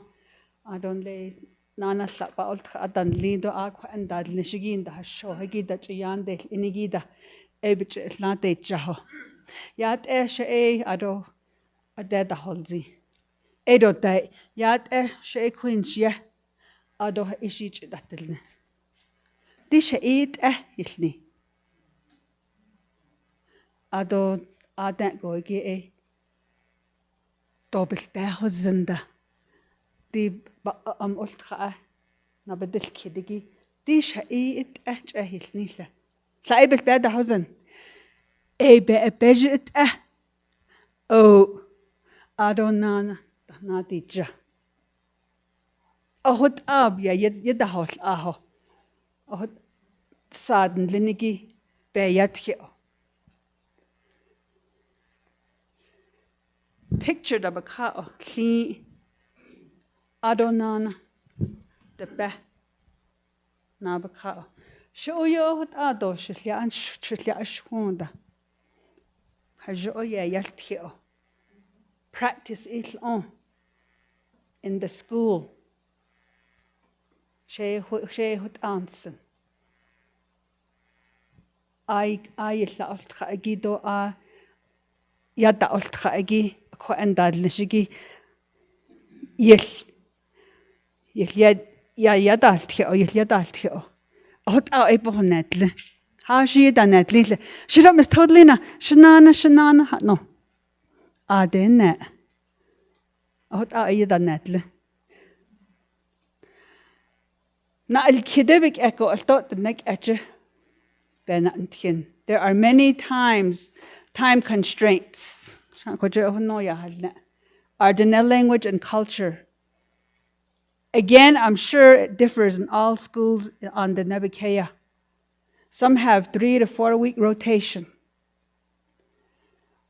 Adon le nana sa pa ol tha adan li do a khwa an da le shigin da sho ha gi da chiyan de ini gi da. Ei be che la de cha ho. Ya te she ei ado ade da hol zi. Ei do te ya te she ei khwin shia. Ado ha ishi chi da til ne. Di she ei te il ni. Ado ade go gi ei. Doppelter Hosender. Di ba am ol tha na ba dil khie di gi. Di she ei et eh che hil ni le. Sa ei bel pe da hosen. Ei be e pe ji et eh. O. Ado nana da na di cha. Ahot ab ya ye da hol a ho. Ahot sa den le ni gi. Be ya thie o. Picture da ba kha o. Li. Ado nana. De be. Na ba kha o. Shu yo hot ado shlia an shlia shunda. Ha jo ya yal thie o. Practice il on. In the school. She hu she hot ansen. Ai ai la ol tha gi do a. Ya da ol tha gi. Khwa an da le shigi. Yel. Yel ya ya ya da thie o yel ya da thie o. Ahot a ei po net le. Ha shi da net li le. Shi lo mis thot li na. Shanana shanana ha no. A de ne. Ahot a ei da net le. Na el khie de bik eko al tot nek eche. Be na ntien. There are many times, time constraints. Sha ko je ho no ya hal ne. Are the language and culture. Again, I'm sure it differs in all schools on the Nebuchadnezzar. Some have three to four week rotation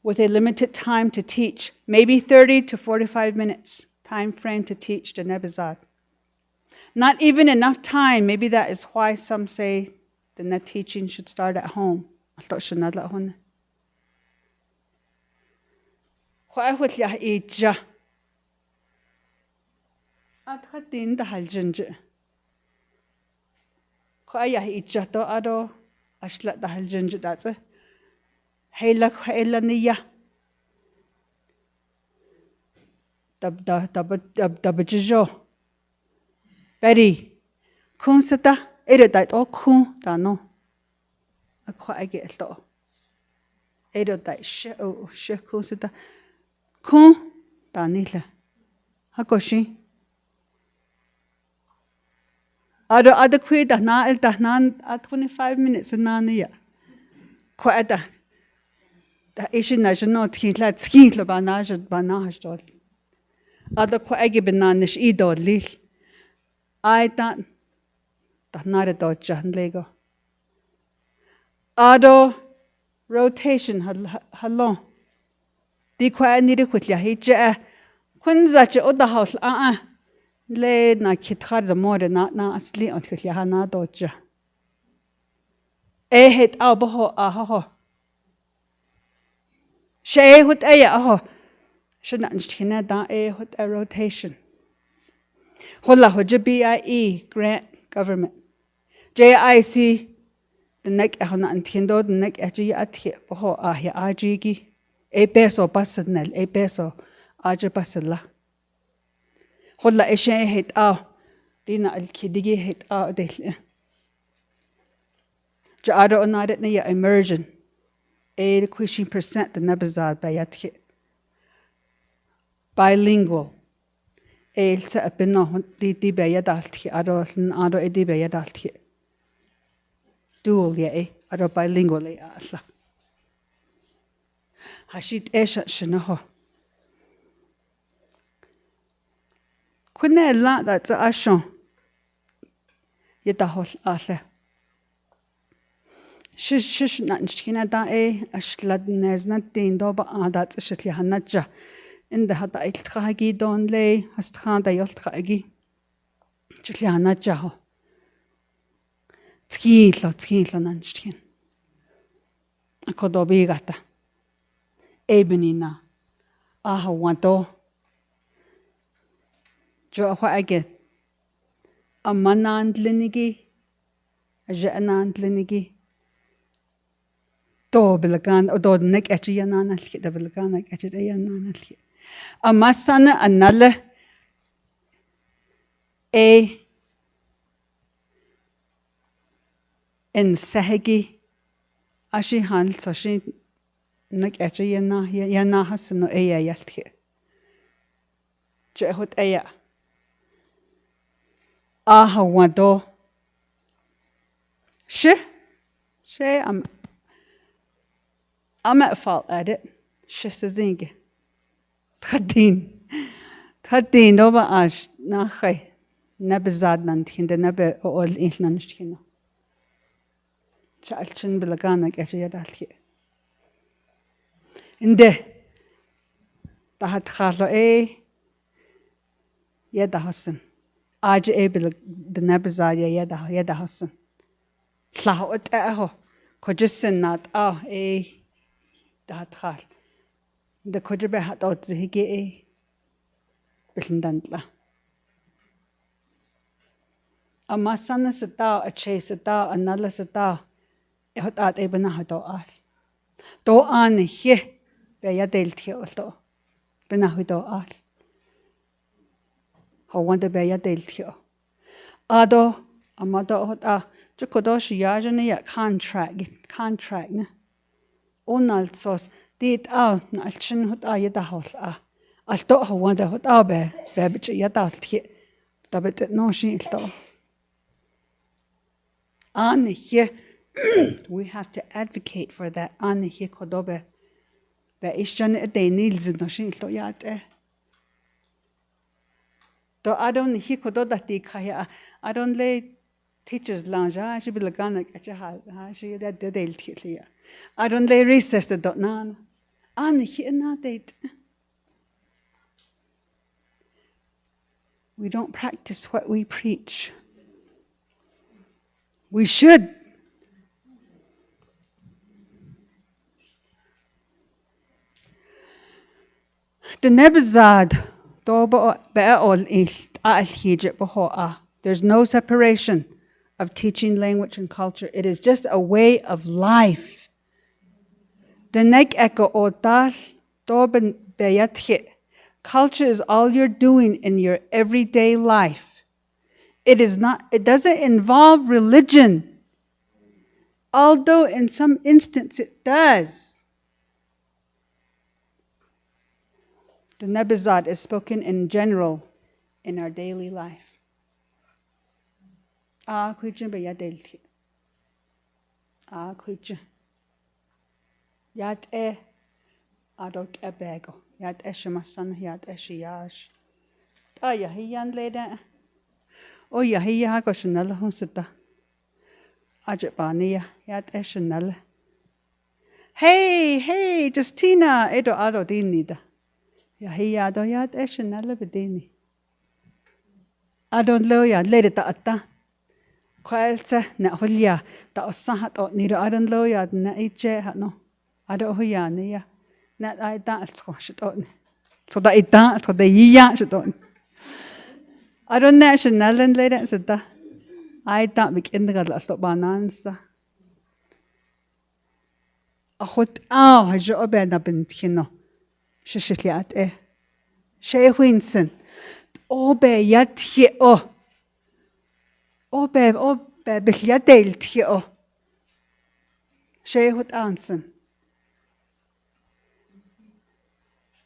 with a limited time to teach, maybe thirty to forty-five minutes time frame to teach the Nebuchadnezzar. Not even enough time. Maybe that is why some say the net teaching should start at home. Although should not la hon. Khwa hut ya i cha. At khatin da hal jin je. Khwa ya i cha to ado. Ashla da hal jin je da tse. Hei la khwa la ni ya. Tab da tab tab tab jo. Peri. Khun sa ta. Ere dai to khun ta no. A khwa ai ge to. Ere dai she o she khun sa ta. Khun ta ni la. Ha ko shi. Ado ado khwi da na el da na at twenty-five minutes na ni ya. Khwa da. Da ishi na jno thi la tski lo ba na jno ba na ha jno. Ado khwa ai ge bena nish i do lil. Ai ta. Da na re do jan lego. Ado rotation hal halong. Di khwa ni ri khut ya hi che. Khun za che o da hol a a. Le na khit khar da mo re na na asli on khut ya ha na do cha. E het au ba ho a ha ho. She hut e ya ho. Shana nchina da e hut a rotation. Hola ho je B I E grant government. J I C the next a hona ntiendo the next a ji a thie ho a ya a ji gi. E peso personal e peso a ji pasala. Hola e she het au. Dina al khidigi het au de. Cha ado na de ne ya immersion. E kwishin percent the nabazad ba ya thie. Bilingual. E sa apeno di di ba ya dal thie ado ado e di ba ya dal thie. Dual ya e ado bilingual e ala. Hashit e sha shana ho. Khun ne la da tsa ashon. Ye da hol a le. Shish shish na nchina da e ashlad ne zna tin do ba a da tsa shit ya hana cha. Inda ha da il tha gi don le has tha da yol tha gi. Chit ya hana cha ho. Tskin lo, tskin lo nan tskin. Ako do bi gata. Ebeni na. Aha wan to. Jo hwa age. Amanan dlinigi. Aja anan dlinigi. To bilagan, o do nek echi yanan alki, do bilagan nek echi yanan alki. Amasana anale. E. En sehegi. Ashi han, so shi nek echi yana, yana hasano e ya alki. Che hut eya. Aha wan do. She. She am. Am at fault at it. She se zingi. Thadin. Thadin do ba ash na khai. Na be zad nan thin de na be ol in nan thin. Cha al chin bilagan nek echi yada alki. Inde. Tahat khalo e. Yada hosen. Aje e bil dena biza ya yada, yada hosen. Tla ho et e ho. Ko jisen nat a e. Tahat khal. De ko je be hat ot zihigi e. Bilindan tla. Amasana seta, ache seta, anala seta. E hot at e bena hot al. To an hie. Be ya del thio to. Bena hot al. Ho wan de be ya del thio. Ado, amado hot a. Chuko do shi ya jene ya contract, contract ne. Unal sos, dit au, na al chin hot a yada hol a. Al to ho wan de hot a be, be bich yada hol thie. Ta be te no shi al to. Ani hie, we have to advocate for that. Ani hie kodo be. Be ish jan e de nil zin no shi al to ya te. To adon hie kodo da ti kaya. Adon le teachers lounge, ha, shi bilagan nek echi ha, ha, shi da de del thie ya. Adon le recess da dot nan. Ani hie na de. We don't practice what we preach. We should. The Nebuchadnezzar, to ba, ba ol il, ta al hije ba ho a. There's no separation of teaching language and culture. It is just a way of life. The nek eko otal, to ben beyat hie. Culture is all you're doing in your everyday life. It is not, it doesn't involve religion, although in some instance it does. The Nebuchadnezzar is spoken in general in our daily life. A khui chen be ya del thie. A khui chen. Yat e. Adok e bego. Yat e shimasan, yat e shiyash. Ta ya hi yan le de. O ya hi ya ko shinal hung sita. Aje pani ya, yat e shinal. Hey, hey, Justina, edo ado dini da. Ya hi ya do yat e shinal be dini. Adon lo ya, le de ta ata. Kwael se, na hulia, ta osa hat o ni do adon lo ya, na iche hat no. Ado huya ni ya. Na ai ta al sko shit o ni. So da ita, so da iya shit o ni. Adon na shinal le de sita. Ai ta bik in ga la to banan sa. A hot au ha jo be na ben thino. Shi shi liat e. Shi huin sen. O be ya thie o. O be, o be bil ya del thie o. Shi hot an sen.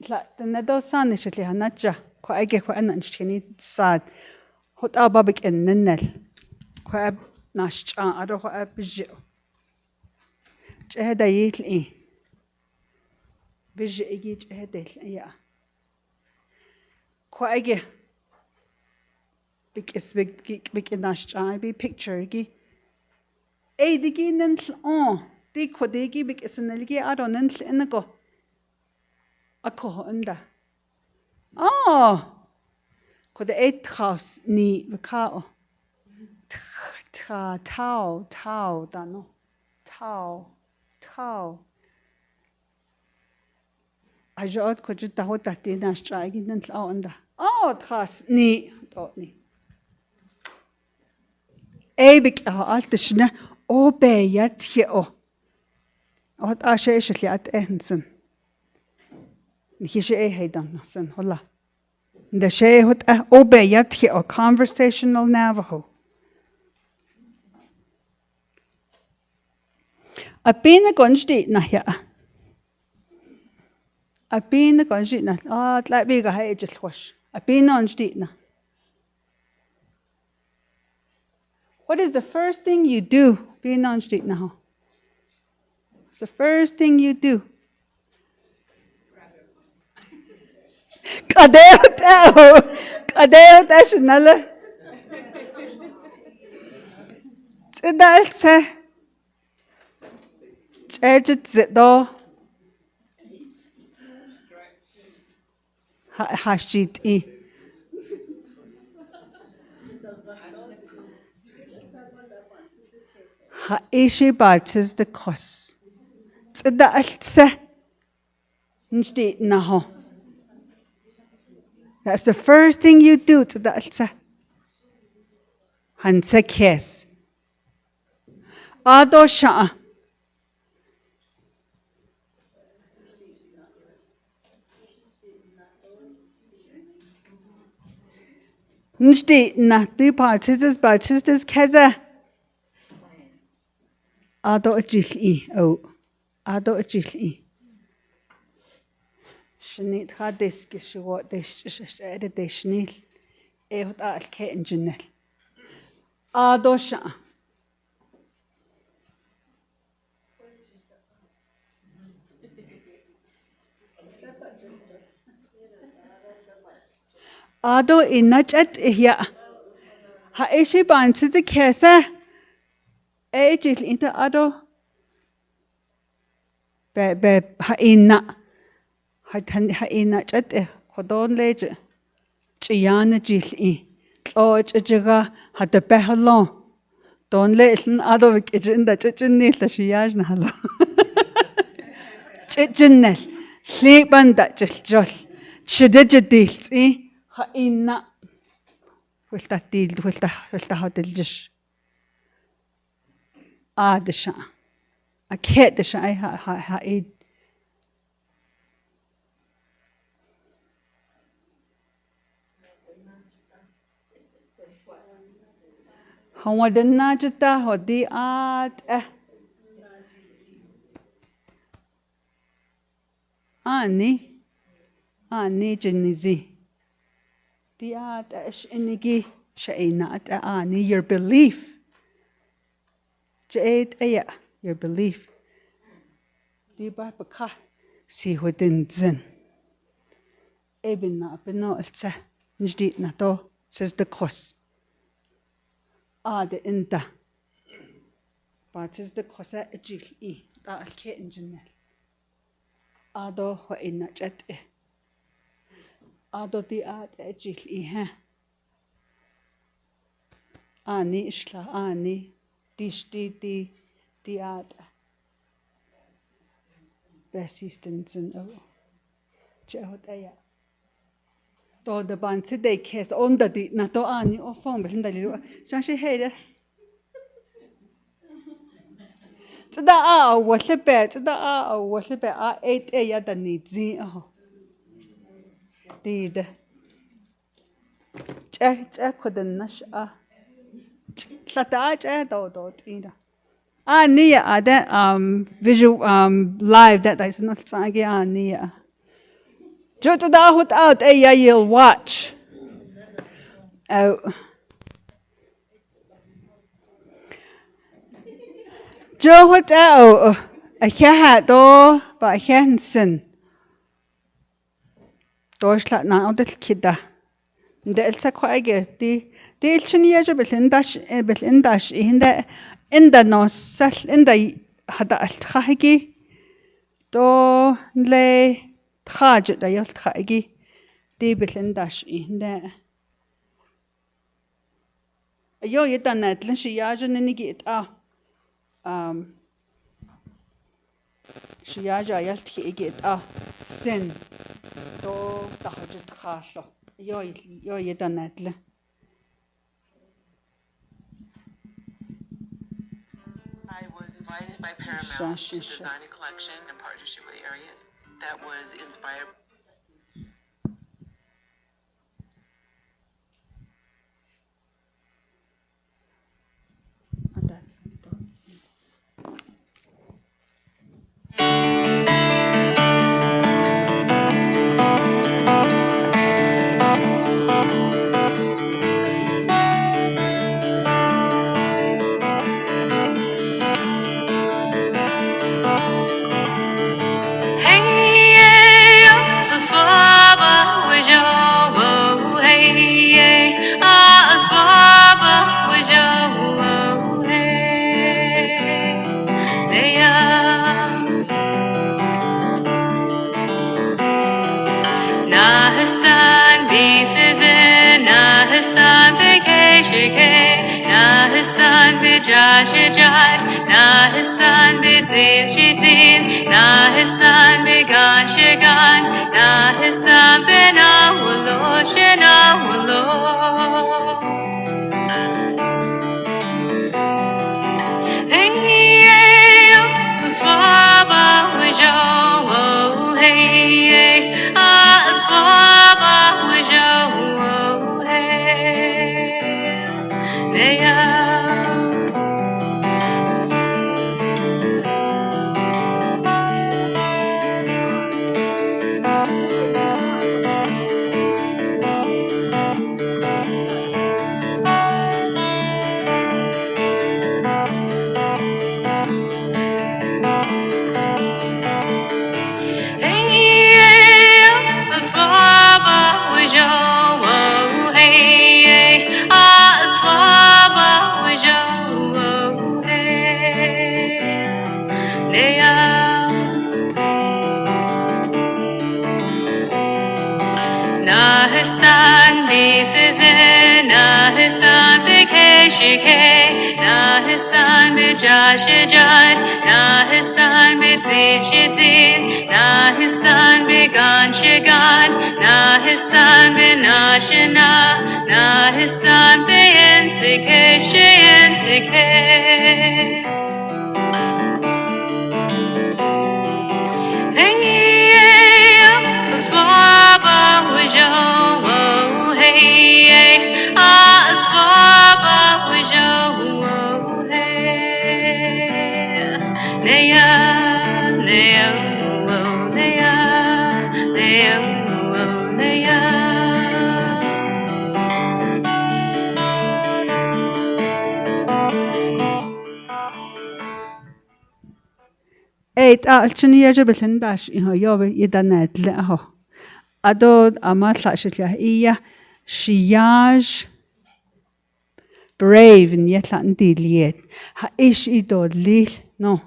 La tene do san ni shi li hana cha. Ko ai ge ko anan shi ni sat. Hot au ba bik en nenel. Ko ab na shi cha ado ko ab je. Cheh da yitl i. Biji igi cheh da yitl i ya. Kwa igi. Bik is bik, bik, bik inash chai bi picture igi. Ei digi nentl o. Di ko digi bik is nel igi ado nentl inako. Ako unda. Oh. Ko de eight house ni bika o. Tha, thau, thau, ta no. Thau, thau. Ajo ot ko ju ta ho ta ti na stra gi nan tla on da. Oh, tha sni. To ni. Ei bik a al te shna. O be ya thie o. Ot a she she at ensen. Ni ki she ei hei dan na sen hola. Nda she hut ah, o be ya thie o, conversational Navajo. Apina kon shdi na ya. Apina kon shdi na. Ah, tla bi ga hai jil hwash. Apina on shdi na. What is the first thing you do? Apina on shdi na ho. What's the first thing you do? Kadeu tau. Kadeu tau shna le. Tsidal tse. Che che tse do. Ha, ha shi ti. Ha ishi ba tis de kos. Tsida al tse. Nshdi na ho. That's the first thing you do, tsida al tse. Han tse kes. Ado sha. Nshdi na tui pa tsistis pa tsistis keza. Ado jil i, oh. Ado jil i. Shnit ha des ki shuo des, des, des, des shnil. E hut al ke engineer. Ado sha. Ado ina chat ihya. Ha ishi ban tsi tsi kesa. E ishi inta ado. Be, be, ha ina. Ha, ha, ha ina chat eh. Khodon le je. Chiyan na jil i. Tlo che che ga ha te pe ha lo. Ton le ln ado wik i jin da che che ni la shi yaj na ha lo. Che che ne. Hli ban da che jol. Che de che dil i. Ha ina. Wel ta dil, wel ta, wel ta ha dil jish. A de sha. A ke de sha ai ha, ha, ha i. Hawa den na juta ho di at eh. Ani, ani jinizi. Di at eh sh inigi sha ina at eh ani your belief. Jade aya your belief. Di ba baka si hudin zin. Ebin na peno alsa njdi na to says the cross. A de inta. Ba says the cross a jil i ta alke engineer. Ado ho ina chat eh. Ado ti at eh jil i ha. Ani isla ani. Ti sti ti ti at. Persistence and oh. Che hot aya. To da ban si dei kes om da di na to ani o fong be da li. Sha shi he de. Tsida a, a, wa hlepe, tsida a, a, wa hlepe, a, e, e, ya da ni zi, a, ho. Di de. Che, che, ko den na sh, a. Hlata a, che, do, do, ti da. A, ni ya, a, de, um, visual, um, live, that, that is not, a, ni ya. Ju tsida hut out, e, ya, you'll watch. Oh. Johot a o, a hia ha do, ba a hia hansen. Dosh la na o del kida. Nde el sa kwa ege, di, di el chini ya jo bel indash, eh, bel indash, i hinde, inda no sal, inda i hada al tkhahigi. Do le tkhaju da yol tkhahigi. Di bel indash, i hinde. Ayo, yeda nat le shi ya je ne ni gi et a. Um, shi ya je ayal ti gi et a. Sin. To, ta ha je ta ha so. Ayo, yo yeda nat le. I was invited by Paramount to design a collection in partnership with the area that was inspired. Na hestan bi seze, na hestan bi ke shike, na hestan bi ja shi jat, na hestan bi zin shi zin, na hestan bi gan shi gan, na hestan bi na wulo shi na wulo. Na hestan bi seze, na hestan bi ke shike, na hestan bi ja shi jat, na hestan bi zin shi zin, na hestan bi gan shi gan, na hestan bi na shi na, na hestan bi en si ke shi en si ke. Ei, ta al chini ya je belen dash, iho yo be, yeda nat le aho. Ado ama tla shi ya, iya, shi ya je, brave, ni ya tla ndi liet. Ha ish i do lil, no.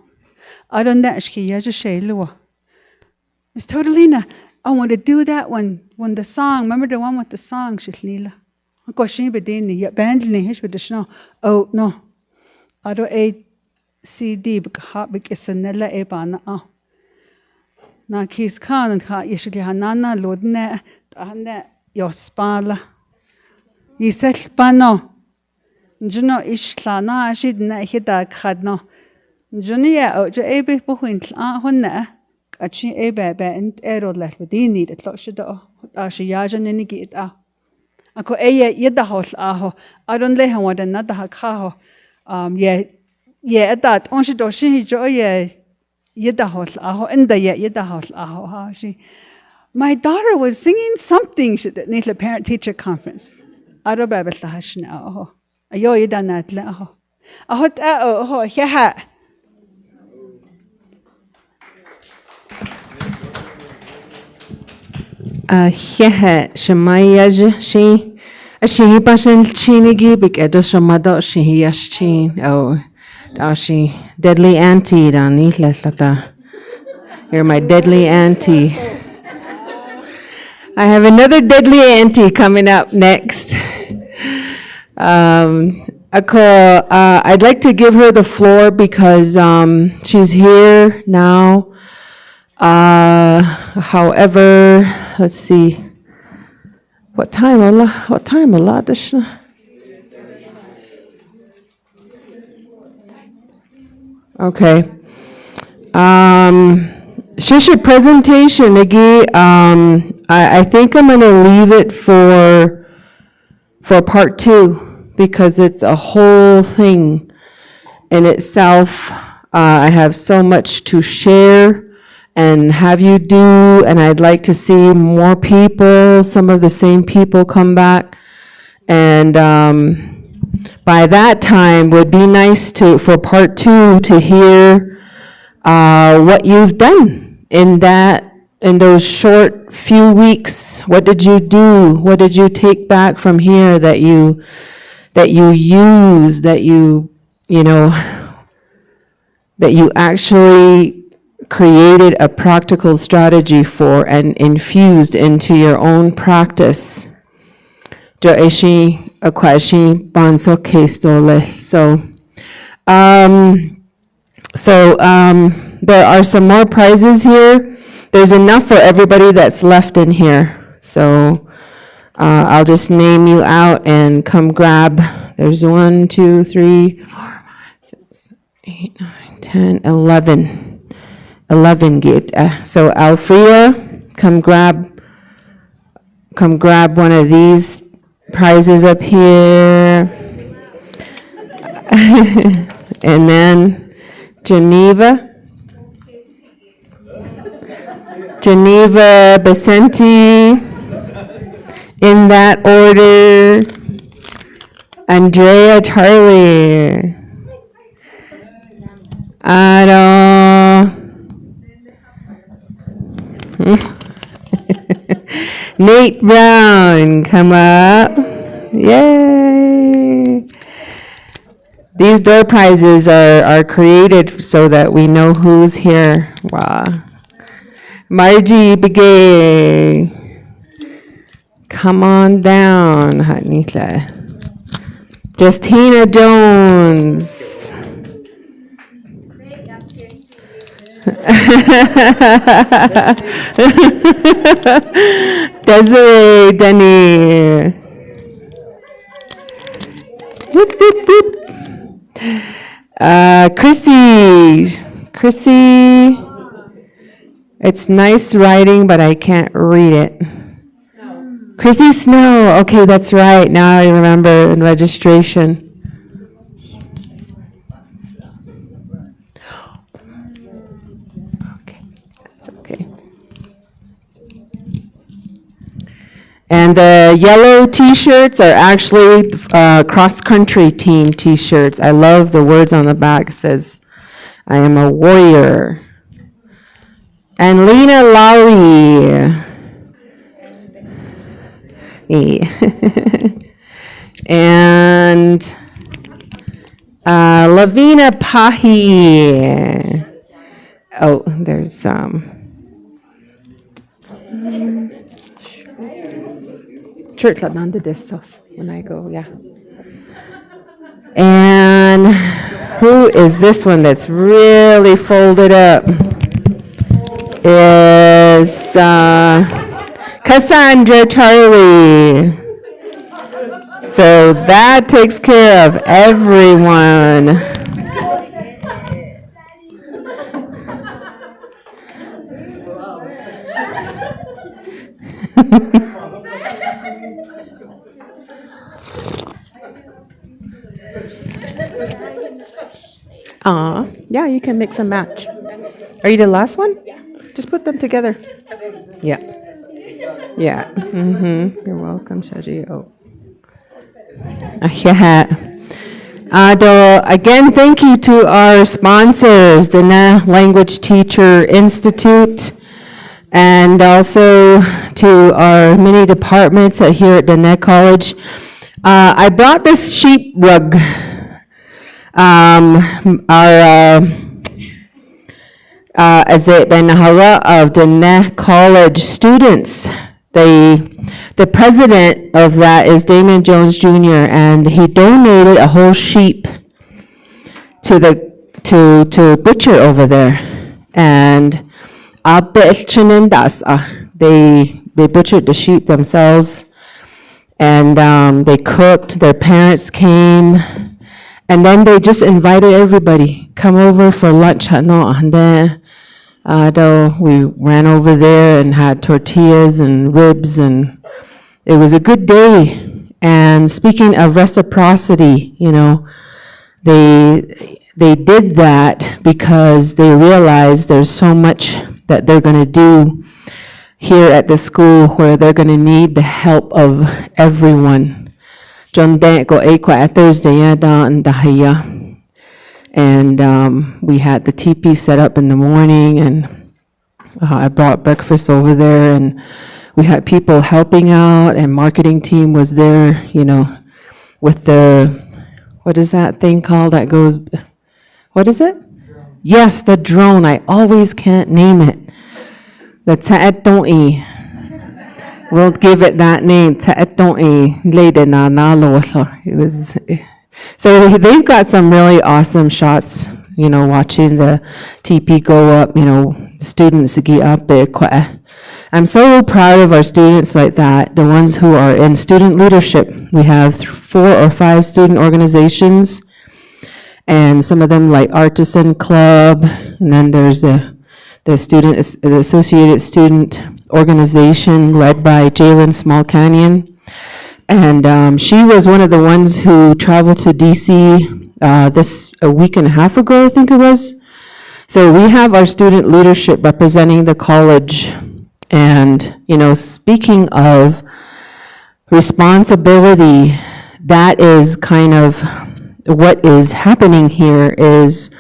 Ado na shi ya je she lua. Miss Totolina, I want to do that one, when the song, remember the one with the song, shi lila. Ko shi be din ni, ya band ni, hish be de shno. Oh, no. Ado ei C D bik ha bik isen ne la e pa na a. Na kis kha nan kha yeshli ha na na lod ne ta ne yos pa la. Yisel pa no. Juno ish la na shi ne hi da khat no. Juno ya o jo e be pu hin tla hon ne. Achi e be be en ero la be din ni de tlo shi do. Ta shi ya jan ne ni ki ta. Ako e ye, ye da ho tla ho. Aron le ho wa da na da ha kha ho. Um, ye, ye e da ton shi do shi hi jo ye, ye da ho tla ho. En da ye, ye da ho tla ho ha shi. My daughter was singing something shi de ni le parent teacher conference. Aro ba ba tla ha shi na ho. Ayo, yeda nat le aho. Aho ta o, aho, hia ha. Ah, hia ha, shemai ya je, shi. Ah, shi hi pa shen chini gi, bik edo shemado, shi hi ya shi chin. Oh, ta shi, deadly auntie, da ni le ta. You're my deadly auntie. I have another deadly auntie coming up next. Um, Ako, uh, I'd like to give her the floor because, um, she's here now. Uh, however, let's see. What time? What time? Okay. Um, shisha presentation again. Um, I, I think I'm gonna leave it for for part two because it's a whole thing in itself. Uh, I have so much to share and have you do, and I'd like to see more people, some of the same people come back. And, um, by that time, would be nice to, for part two, to hear, uh, what you've done in that, in those short few weeks. What did you do? What did you take back from here that you, that you use, that you, you know, that you actually created a practical strategy for and infused into your own practice? Do ishi akwashi banso case dole. So, um, so, um, there are some more prizes here. There's enough for everybody that's left in here. So, uh, I'll just name you out and come grab. There's one, two, three, four, five, six, eight, nine, ten, eleven. Eleven git. Uh, so Alfria, come grab, come grab one of these prizes up here. And then Geneva. Geneva Basenti, in that order. Andrea Charlie. Aro. Nate Brown, come up. Yay. These door prizes are, are created so that we know who's here. Wow. Margie Begay. Come on down, Hanita. Justina Jones. Desiree Denny. Whoop, whoop, whoop. Uh, Chrissy. Chrissy. It's nice writing, but I can't read it. Chrissy Snow. Okay, that's right. Now I remember in registration. Okay, that's okay. And the yellow t-shirts are actually, uh, cross-country team t-shirts. I love the words on the back. It says, "I am a warrior." And Lena Lowry. Yeah. And, uh, Lavina Pahi. Oh, there's, um, church la nanda destos when I go, yeah. And who is this one that's really folded up? Is, uh, Cassandra Charlie. So that takes care of everyone. Uh, yeah, you can mix and match. Are you the last one? Just put them together. Yeah. Yeah. Mm-hmm. You're welcome, Shaji. Oh. Yeah. Uh, though, again, thank you to our sponsors, the Dene Language Teacher Institute, and also to our many departments at, here at Dene College. Uh, I brought this sheep rug. Um, our, uh, uh, as it, the Nahala of Dene College students they, the president of that is Damon Jones Junior, and he donated a whole sheep to the, to, to butcher over there. And a pet chenen das, uh, they, they butchered the sheep themselves. And, um, they cooked, their parents came, and then they just invited everybody, "Come over for lunch," hano, and then, uh, though we ran over there and had tortillas and ribs, and it was a good day. And speaking of reciprocity, you know, they, they did that because they realized there's so much that they're gonna do here at the school where they're gonna need the help of everyone. Jon dek ko ei kwah Thursday ya da nda haya. And, um, we had the teepee set up in the morning, and, uh, I brought breakfast over there, and we had people helping out, and marketing team was there, you know, with the, what is that thing called that goes, what is it? Yes, the drone. I always can't name it. The tsaet tong i. We'll give it that name, tsaet tong i. Lady na na lo so. It was, so they've got some really awesome shots, you know, watching the teepee go up, you know, the students gi ap be kwah. I'm so proud of our students like that, the ones who are in student leadership. We have th-, four or five student organizations, and some of them like Artisan Club, and then there's a, the student, the Associated Student Organization led by Jalen Small Canyon. And, um, she was one of the ones who traveled to D C, uh, this, a week and a half ago, I think it was. So we have our student leadership representing the college. And, you know, speaking of responsibility, that is kind of what is happening here is,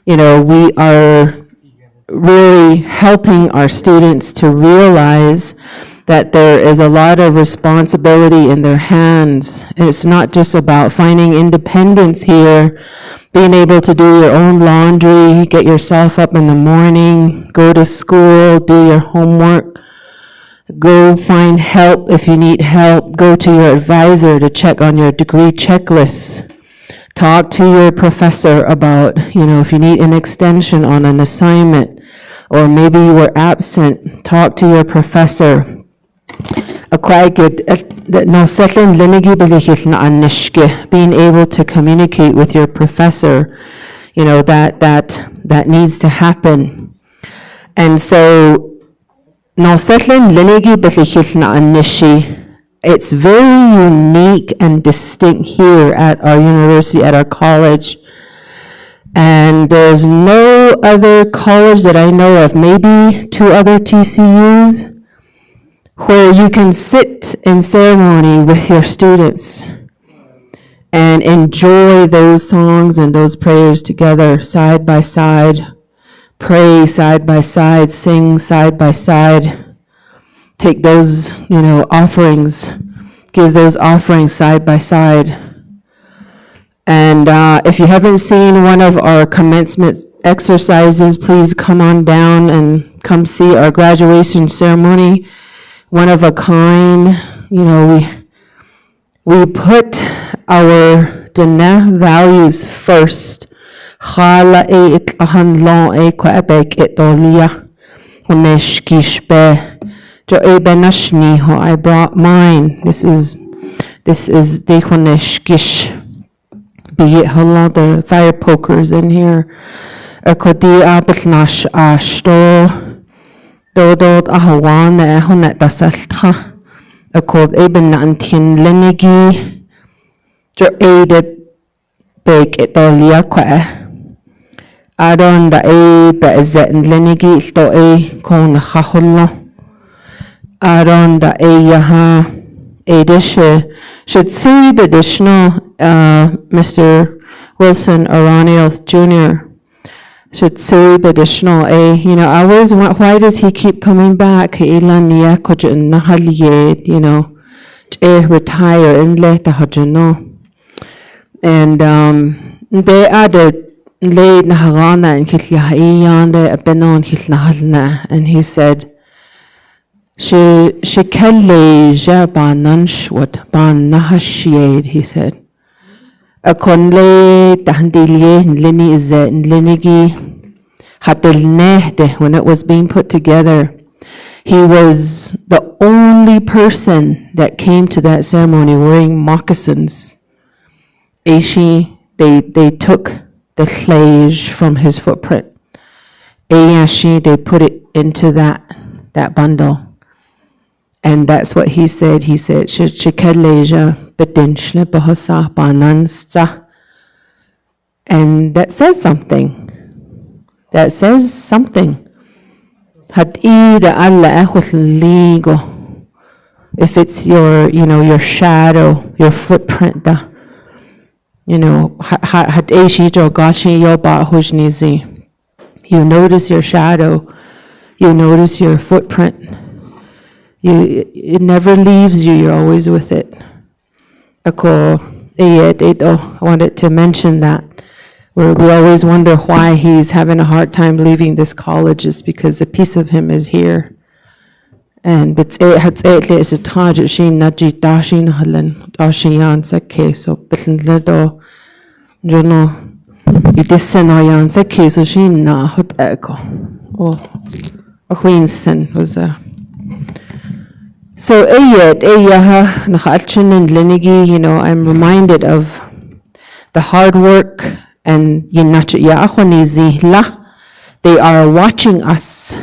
you know, we are really helping our students to realize that there is a lot of responsibility in their hands. And it's not just about finding independence here, being able to do your own laundry, get yourself up in the morning, go to school, do your homework, go find help if you need help, go to your advisor to check on your degree checklist. Talk to your professor about, you know, if you need an extension on an assignment, or maybe you were absent, talk to your professor. Akwai kid, eh, no selen lenegi beli hil na anishke, being able to communicate with your professor, you know, that, that, that needs to happen. And so, no selen lenegi beli hil na anishi, it's very unique and distinct here at our university, at our college. And there's no other college that I know of, maybe two other T C Us, where you can sit in ceremony with your students and enjoy those songs and those prayers together, side by side, pray side by side, sing side by side, take those, you know, offerings, give those offerings side by side. And, uh, if you haven't seen one of our commencement exercises, please come on down and come see our graduation ceremony. One of a kind, you know, we, we put our Dene values first. Hala e it ahan long e kwa ebek etolia. Honeshkish be. Jo e benashni ho, I brought mine. This is, this is the honeshkish. Be it hala the fire pokers in here. Akodi apatnash ashto. Dodot ahawan e honet dasaltha. Akod e ben na antin lenegi. Jo e de bek etolia kwa e. Adon da e be zen lenegi to e kong na haholo. Adon da e yaha e dishe. Should see the additional, uh, Mister Wilson Oraniel Junior Should say additional, eh, you know, I always want, why does he keep coming back? He ilan ye ko je na hal ye, you know, eh, retire in le ta ha je no. And, um, they added le na ha na and kit ya i yan de apenon kit na hal na. And he said, She, she kelle ja ba nan shwat, ba nahashied, he said. A kon le tahan di lie, leni ze, leni gi, hatel neh de, when it was being put together, he was the only person that came to that ceremony wearing moccasins. Ashi, they, they took the hlej from his footprint. Ashi, they put it into that, that bundle. And that's what he said. He said, "Shi-, shikeleja, betinch le bahasa, banan sa." And that says something. That says something. Hat i da alla ahut ligo. If it's your, you know, your shadow, your footprint, da. You know, ha-, ha-, hat e shi jo gashi yo ba hujnizi. You notice your shadow. You notice your footprint. You, it never leaves you. You're always with it. Ako, eh, it, it, oh, I wanted to mention that. We, we always wonder why he's having a hard time leaving this college. It's because a piece of him is here. And but it, it's, it, it's a target. She naji dashin halan, dashin yan sake. So, but little, you know, it is sen yan sake. So she na hot echo. Oh, a queen sen was a. So, eh, it, eh, yaha, naka alchun and lenigi, you know, I'm reminded of the hard work and yinachi ya akhwanizi la. They are watching us.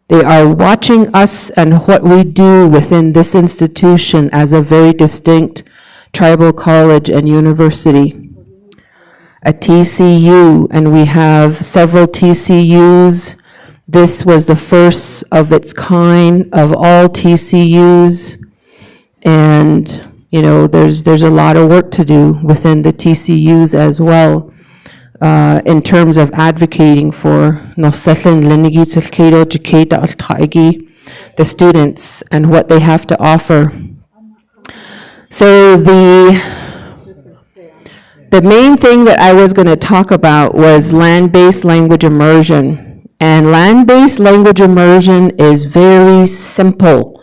They are watching us and what we do within this institution as a very distinct tribal college and university. A T C U, and we have several T C Us. This was the first of its kind of all T C Us. And, you know, there's, there's a lot of work to do within the T C Us as well, uh, in terms of advocating for noselin lenigi tselkedo jikeda altaigi, the students and what they have to offer. So the, the main thing that I was gonna talk about was land-based language immersion. And land-based language immersion is very simple.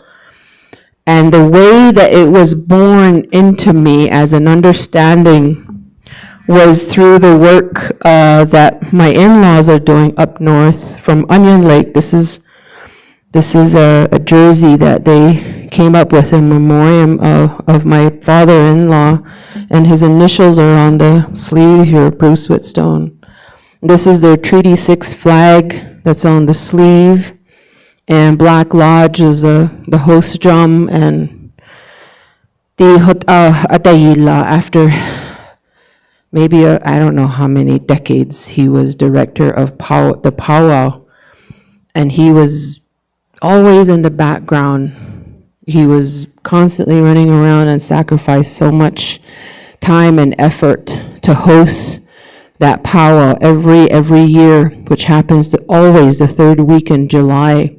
And the way that it was born into me as an understanding was through the work, uh, that my in-laws are doing up north from Onion Lake. This is, this is a, a jersey that they came up with in memoriam of, of my father-in-law, and his initials are on the sleeve here, Bruce Whitstone. This is their Treaty Six flag that's on the sleeve. And Black Lodge is, uh, the host drum, and the hot-, uh, Atayila, after maybe, uh, I don't know how many decades he was director of pow-, the powwow, and he was always in the background. He was constantly running around and sacrificed so much time and effort to host that powwow every, every year, which happens to always the third week in July.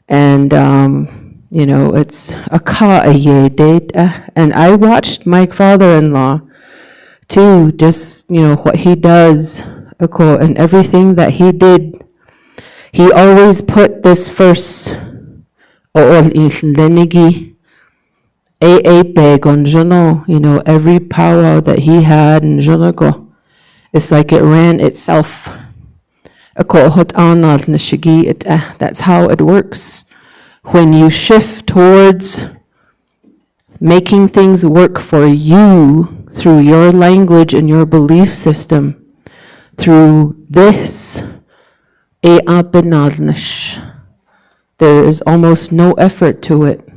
And, um, you know, it's a ka a ye date, uh, and I watched my father-in-law too, just, you know, what he does, ako, and everything that he did. He always put this first, o ol in lenigi, a, a pe gon jono, you know, every powwow that he had in jono go. It's like it ran itself. Ako hot anal na shigi it, uh, that's how it works. When you shift towards making things work for you through your language and your belief system, through this, e apenalnash. There is almost no effort to it.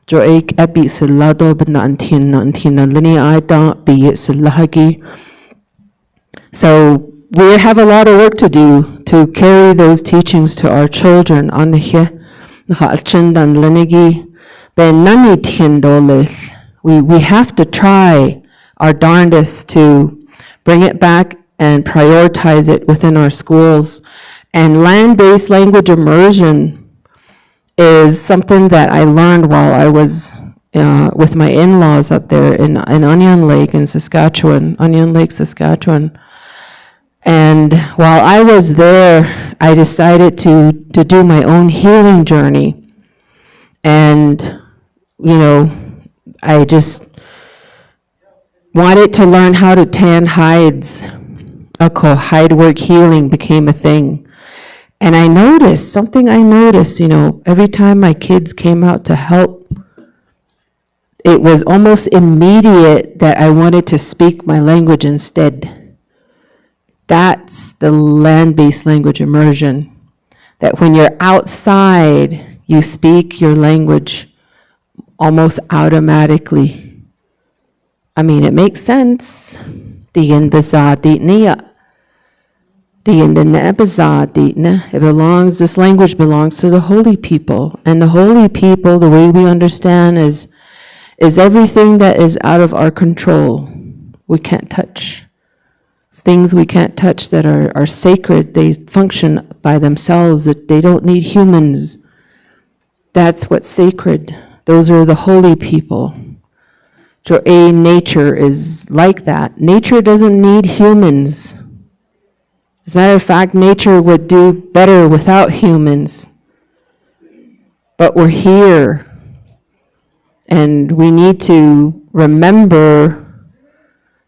Jo ek abi selado bena antin na antin na leni aida bi selahagi. So we have a lot of work to do to carry those teachings to our children. Anhe, naka alchin dan lenigi, ben nani tien dolel. We, we have to try our darndest to bring it back and prioritize it within our schools. And land-based language immersion is something that I learned while I was, uh, with my in-laws up there in, in Onion Lake in Saskatchewan, Onion Lake, Saskatchewan. And while I was there, I decided to, to do my own healing journey. And, you know, I just wanted to learn how to tan hides. Ako, hide work healing became a thing. And I noticed something I noticed, you know, every time my kids came out to help, it was almost immediate that I wanted to speak my language instead. That's the land-based language immersion. That when you're outside, you speak your language almost automatically. I mean, it makes sense. Tiyan baza di niya. Tiyan de ne baza di ne. It belongs, this language belongs to the holy people. And the holy people, the way we understand, is, is everything that is out of our control. We can't touch. Things we can't touch that are, are sacred, they function by themselves. That they don't need humans. That's what's sacred. Those are the holy people. So a nature is like that. Nature doesn't need humans. As a matter of fact, nature would do better without humans. But we're here, and we need to remember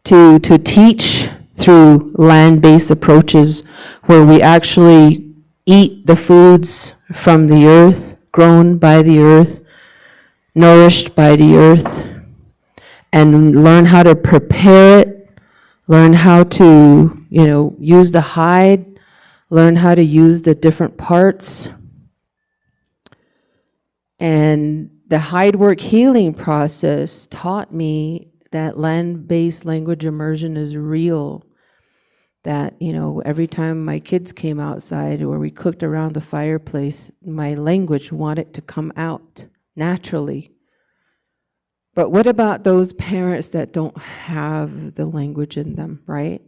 to, to teach through land-based approaches where we actually eat the foods from the earth, grown by the earth, nourished by the earth, and learn how to prepare it, learn how to, you know, use the hide, learn how to use the different parts. And the hide work healing process taught me that land-based language immersion is real. That, you know, every time my kids came outside or we cooked around the fireplace, my language wanted to come out naturally. But what about those parents that don't have the language in them, right?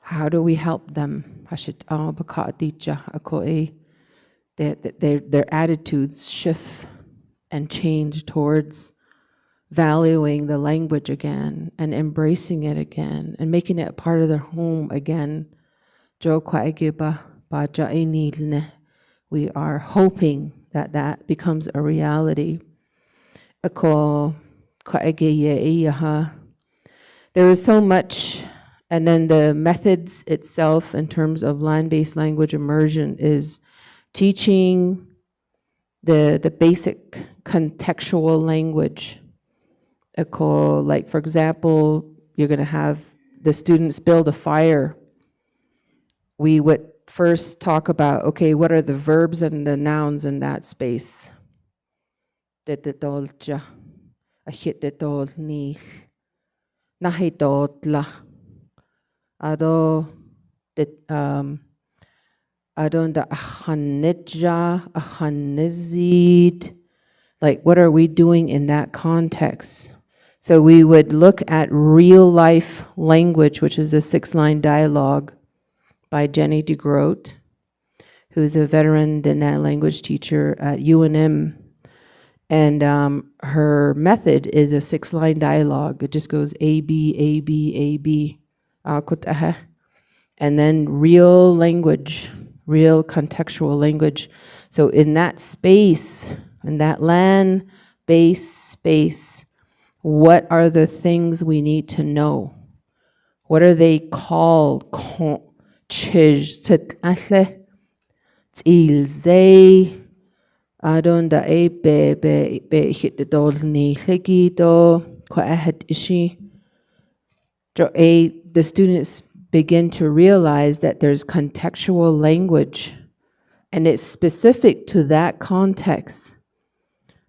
How do we help them? Hashit, oh, baka di ja, ako e. Their, their, their attitudes shift and change towards valuing the language again and embracing it again and making it a part of their home again. Jo kwa ege ba, ba ja e ni ne. We are hoping that that becomes a reality. Ako kwa ege ye e ya ha. There is so much, and then the methods itself in terms of land-based language immersion is teaching the, the basic contextual language. Ako, like, for example, you're gonna have the students build a fire. We would first talk about, okay, what are the verbs and the nouns in that space? Te te tol ja, a hit te tol ni, na he tot la, ado te, um, ado da a han ne ja, a han ne zid. Like, what are we doing in that context? So we would look at real life language, which is the six line dialogue by Jenny DeGroat, who's a veteran Diné language teacher at U N M. And um, her method is a six line dialogue. It just goes A, B, A, B, A, B. Uh, kut aha. And then real language, real contextual language. So in that space, in that land based space, what are the things we need to know? What are they called? Kon, chij, tset, ahle, tsil, zei, adon da e be, be, be, hit the dol ni, hlegi do, kwa ahet ishi. Jo e, the students begin to realize that there's contextual language, and it's specific to that context.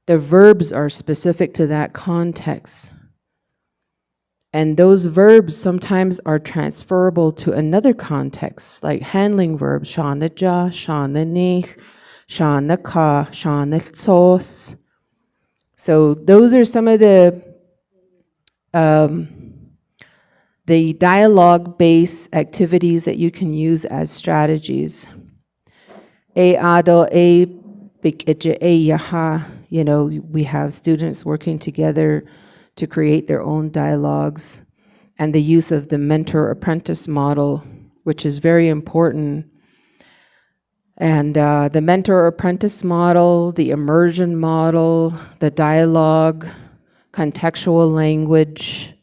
The verbs are specific to that context. And those verbs sometimes are transferable to another context, like handling verbs, shana ja, shana nil, shana ka, shana sos. So those are some of the, um, the dialogue-based activities that you can use as strategies. E ado e bik eje e yaha, you know, we have students working together to create their own dialogues, and the use of the mentor-apprentice model, which is very important. And uh, the mentor-apprentice model, the immersion model, the dialogue, contextual language,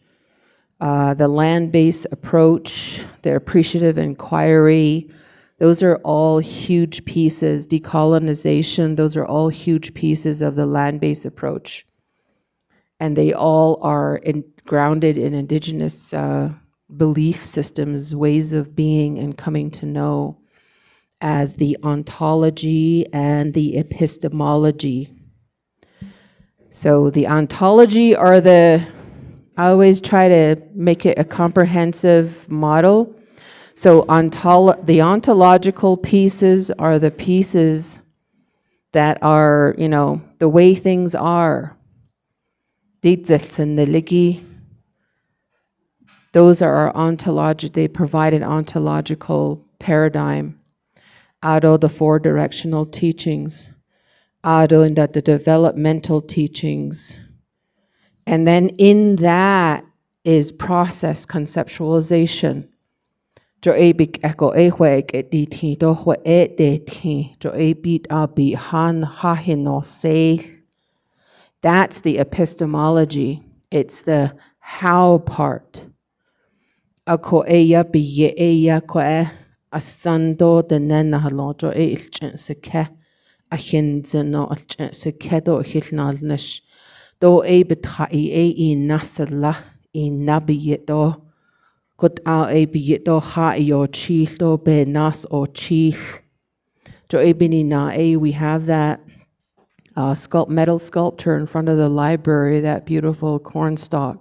uh, the land-based approach, the appreciative inquiry, those are all huge pieces. Decolonization, those are all huge pieces of the land-based approach. And they all are in, grounded in indigenous uh, belief systems, ways of being and coming to know, as the ontology and the epistemology. So the ontology are the, I always try to make it a comprehensive model. So ontolo- the ontological pieces are the pieces that are, you know, the way things are. Those are our ontological, they provide an ontological paradigm. Aro the four directional teachings. Aro in that the developmental teachings. And then in that is process conceptualization. Jo e bik eko e hwe ek e di thi, do hwe e de thi, jo e bit a bi han ha hin no se. That's the epistemology. It's the how part. Ako e ya bi ye e ya ko e asan do de nen na halo jo e il chen se ke. A hin zen no il chen se ke do hil nal nish. Do e bit ha i e i na se la i na bi ye do. Kot a e bi ye do ha i o chil do be nas o chil. Jo e bini na e, we have that uh, sculpt, metal sculpture in front of the library, that beautiful cornstalk.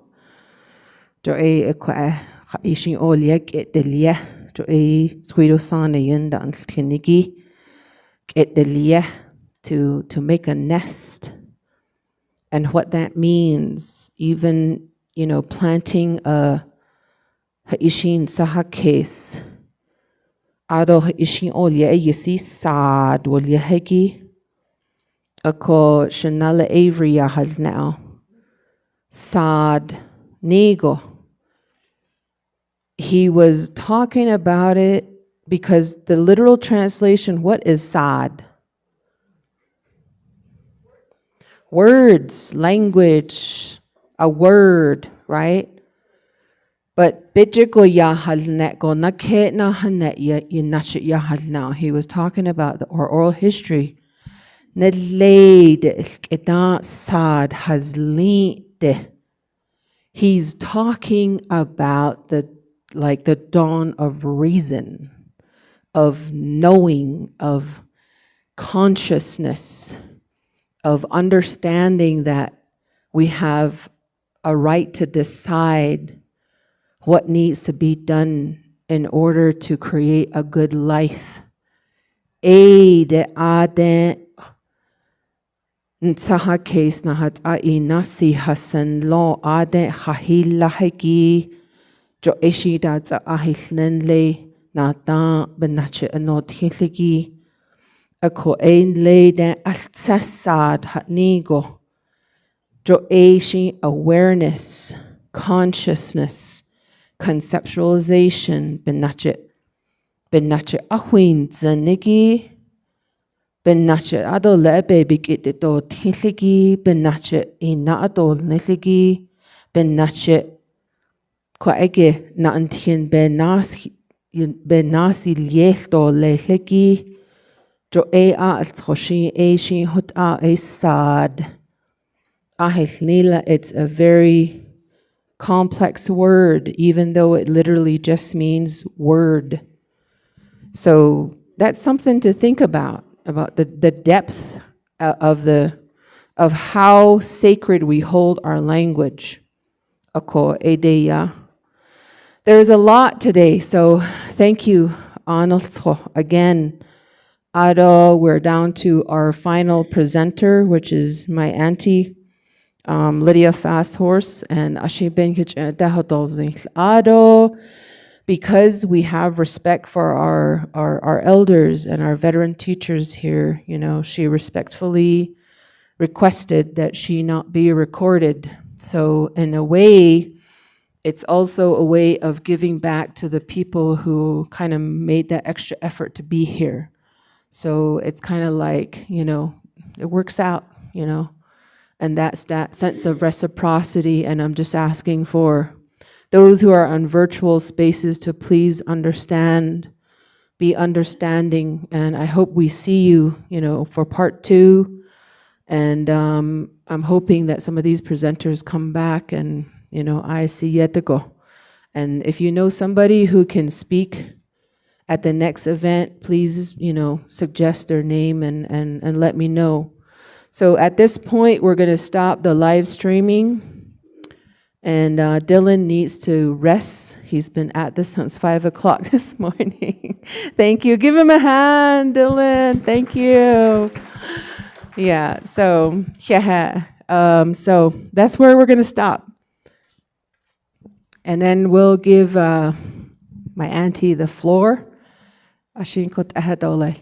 Jo e e kwa e ha i shin o liek e de lie. Jo e squido san e yen dan tliniki e de lie to, to make a nest. And what that means, even, you know, planting a ha i shin sa ha case. Ado ha i shin o lie e yesi sad wo lie hegi. Ako shanala Avery ya hal now. Sad nigo. He was talking about it because the literal translation, what is sad? Words, language, a word, right? But bijiko ya hal ne ko na ke na hane ya inachi ya hal now. He was talking about the or oral history. Ne lei de ita sad has li de. He's talking about the, like, the dawn of reason, of knowing, of consciousness, of understanding that we have a right to decide what needs to be done in order to create a good life. E de ade Nsaha case na hat a i nasi hasan lo ade hahil lahegi. Jo eshi da za ahil nen le na ta benache anot hilegi. Ako ein le de altsasad hat nigo. Jo eshi awareness, consciousness, conceptualization benache. Benache ahwin zanegi. Benache ado le baby kit to thiligi, benache ina ado niligi, benache kwa ege na antien benas, benasi liel to le legi. Jo e a al tsoshi e shi hot a e sad. Ahel nila, it's a very complex word, even though it literally just means word. So that's something to think about, about the, the depth uh, of the, of how sacred we hold our language. Ako edeya. There's a lot today, so thank you, Arnold, again. Ado, we're down to our final presenter, which is my auntie, um, Lydia Fasthorse, and Ashin Ben Kich Dahotol Zing Ado. Because we have respect for our, our, our elders and our veteran teachers here, you know, she respectfully requested that she not be recorded. So in a way, it's also a way of giving back to the people who kind of made that extra effort to be here. So it's kind of like, you know, it works out, you know, and that's that sense of reciprocity. And I'm just asking for those who are on virtual spaces to please understand, be understanding. And I hope we see you, you know, for part two. And um, I'm hoping that some of these presenters come back and, you know, I see Yetiko. And if you know somebody who can speak at the next event, please, you know, suggest their name and, and, and let me know. So at this point, we're going to stop the live streaming. And uh, Dylan needs to rest. He's been at this since five o'clock this morning. Thank you. Give him a hand, Dylan. Thank you. Yeah, so, yeah. Um, so that's where we're going to stop. And then we'll give uh, my auntie the floor. Ashin kot ahadole.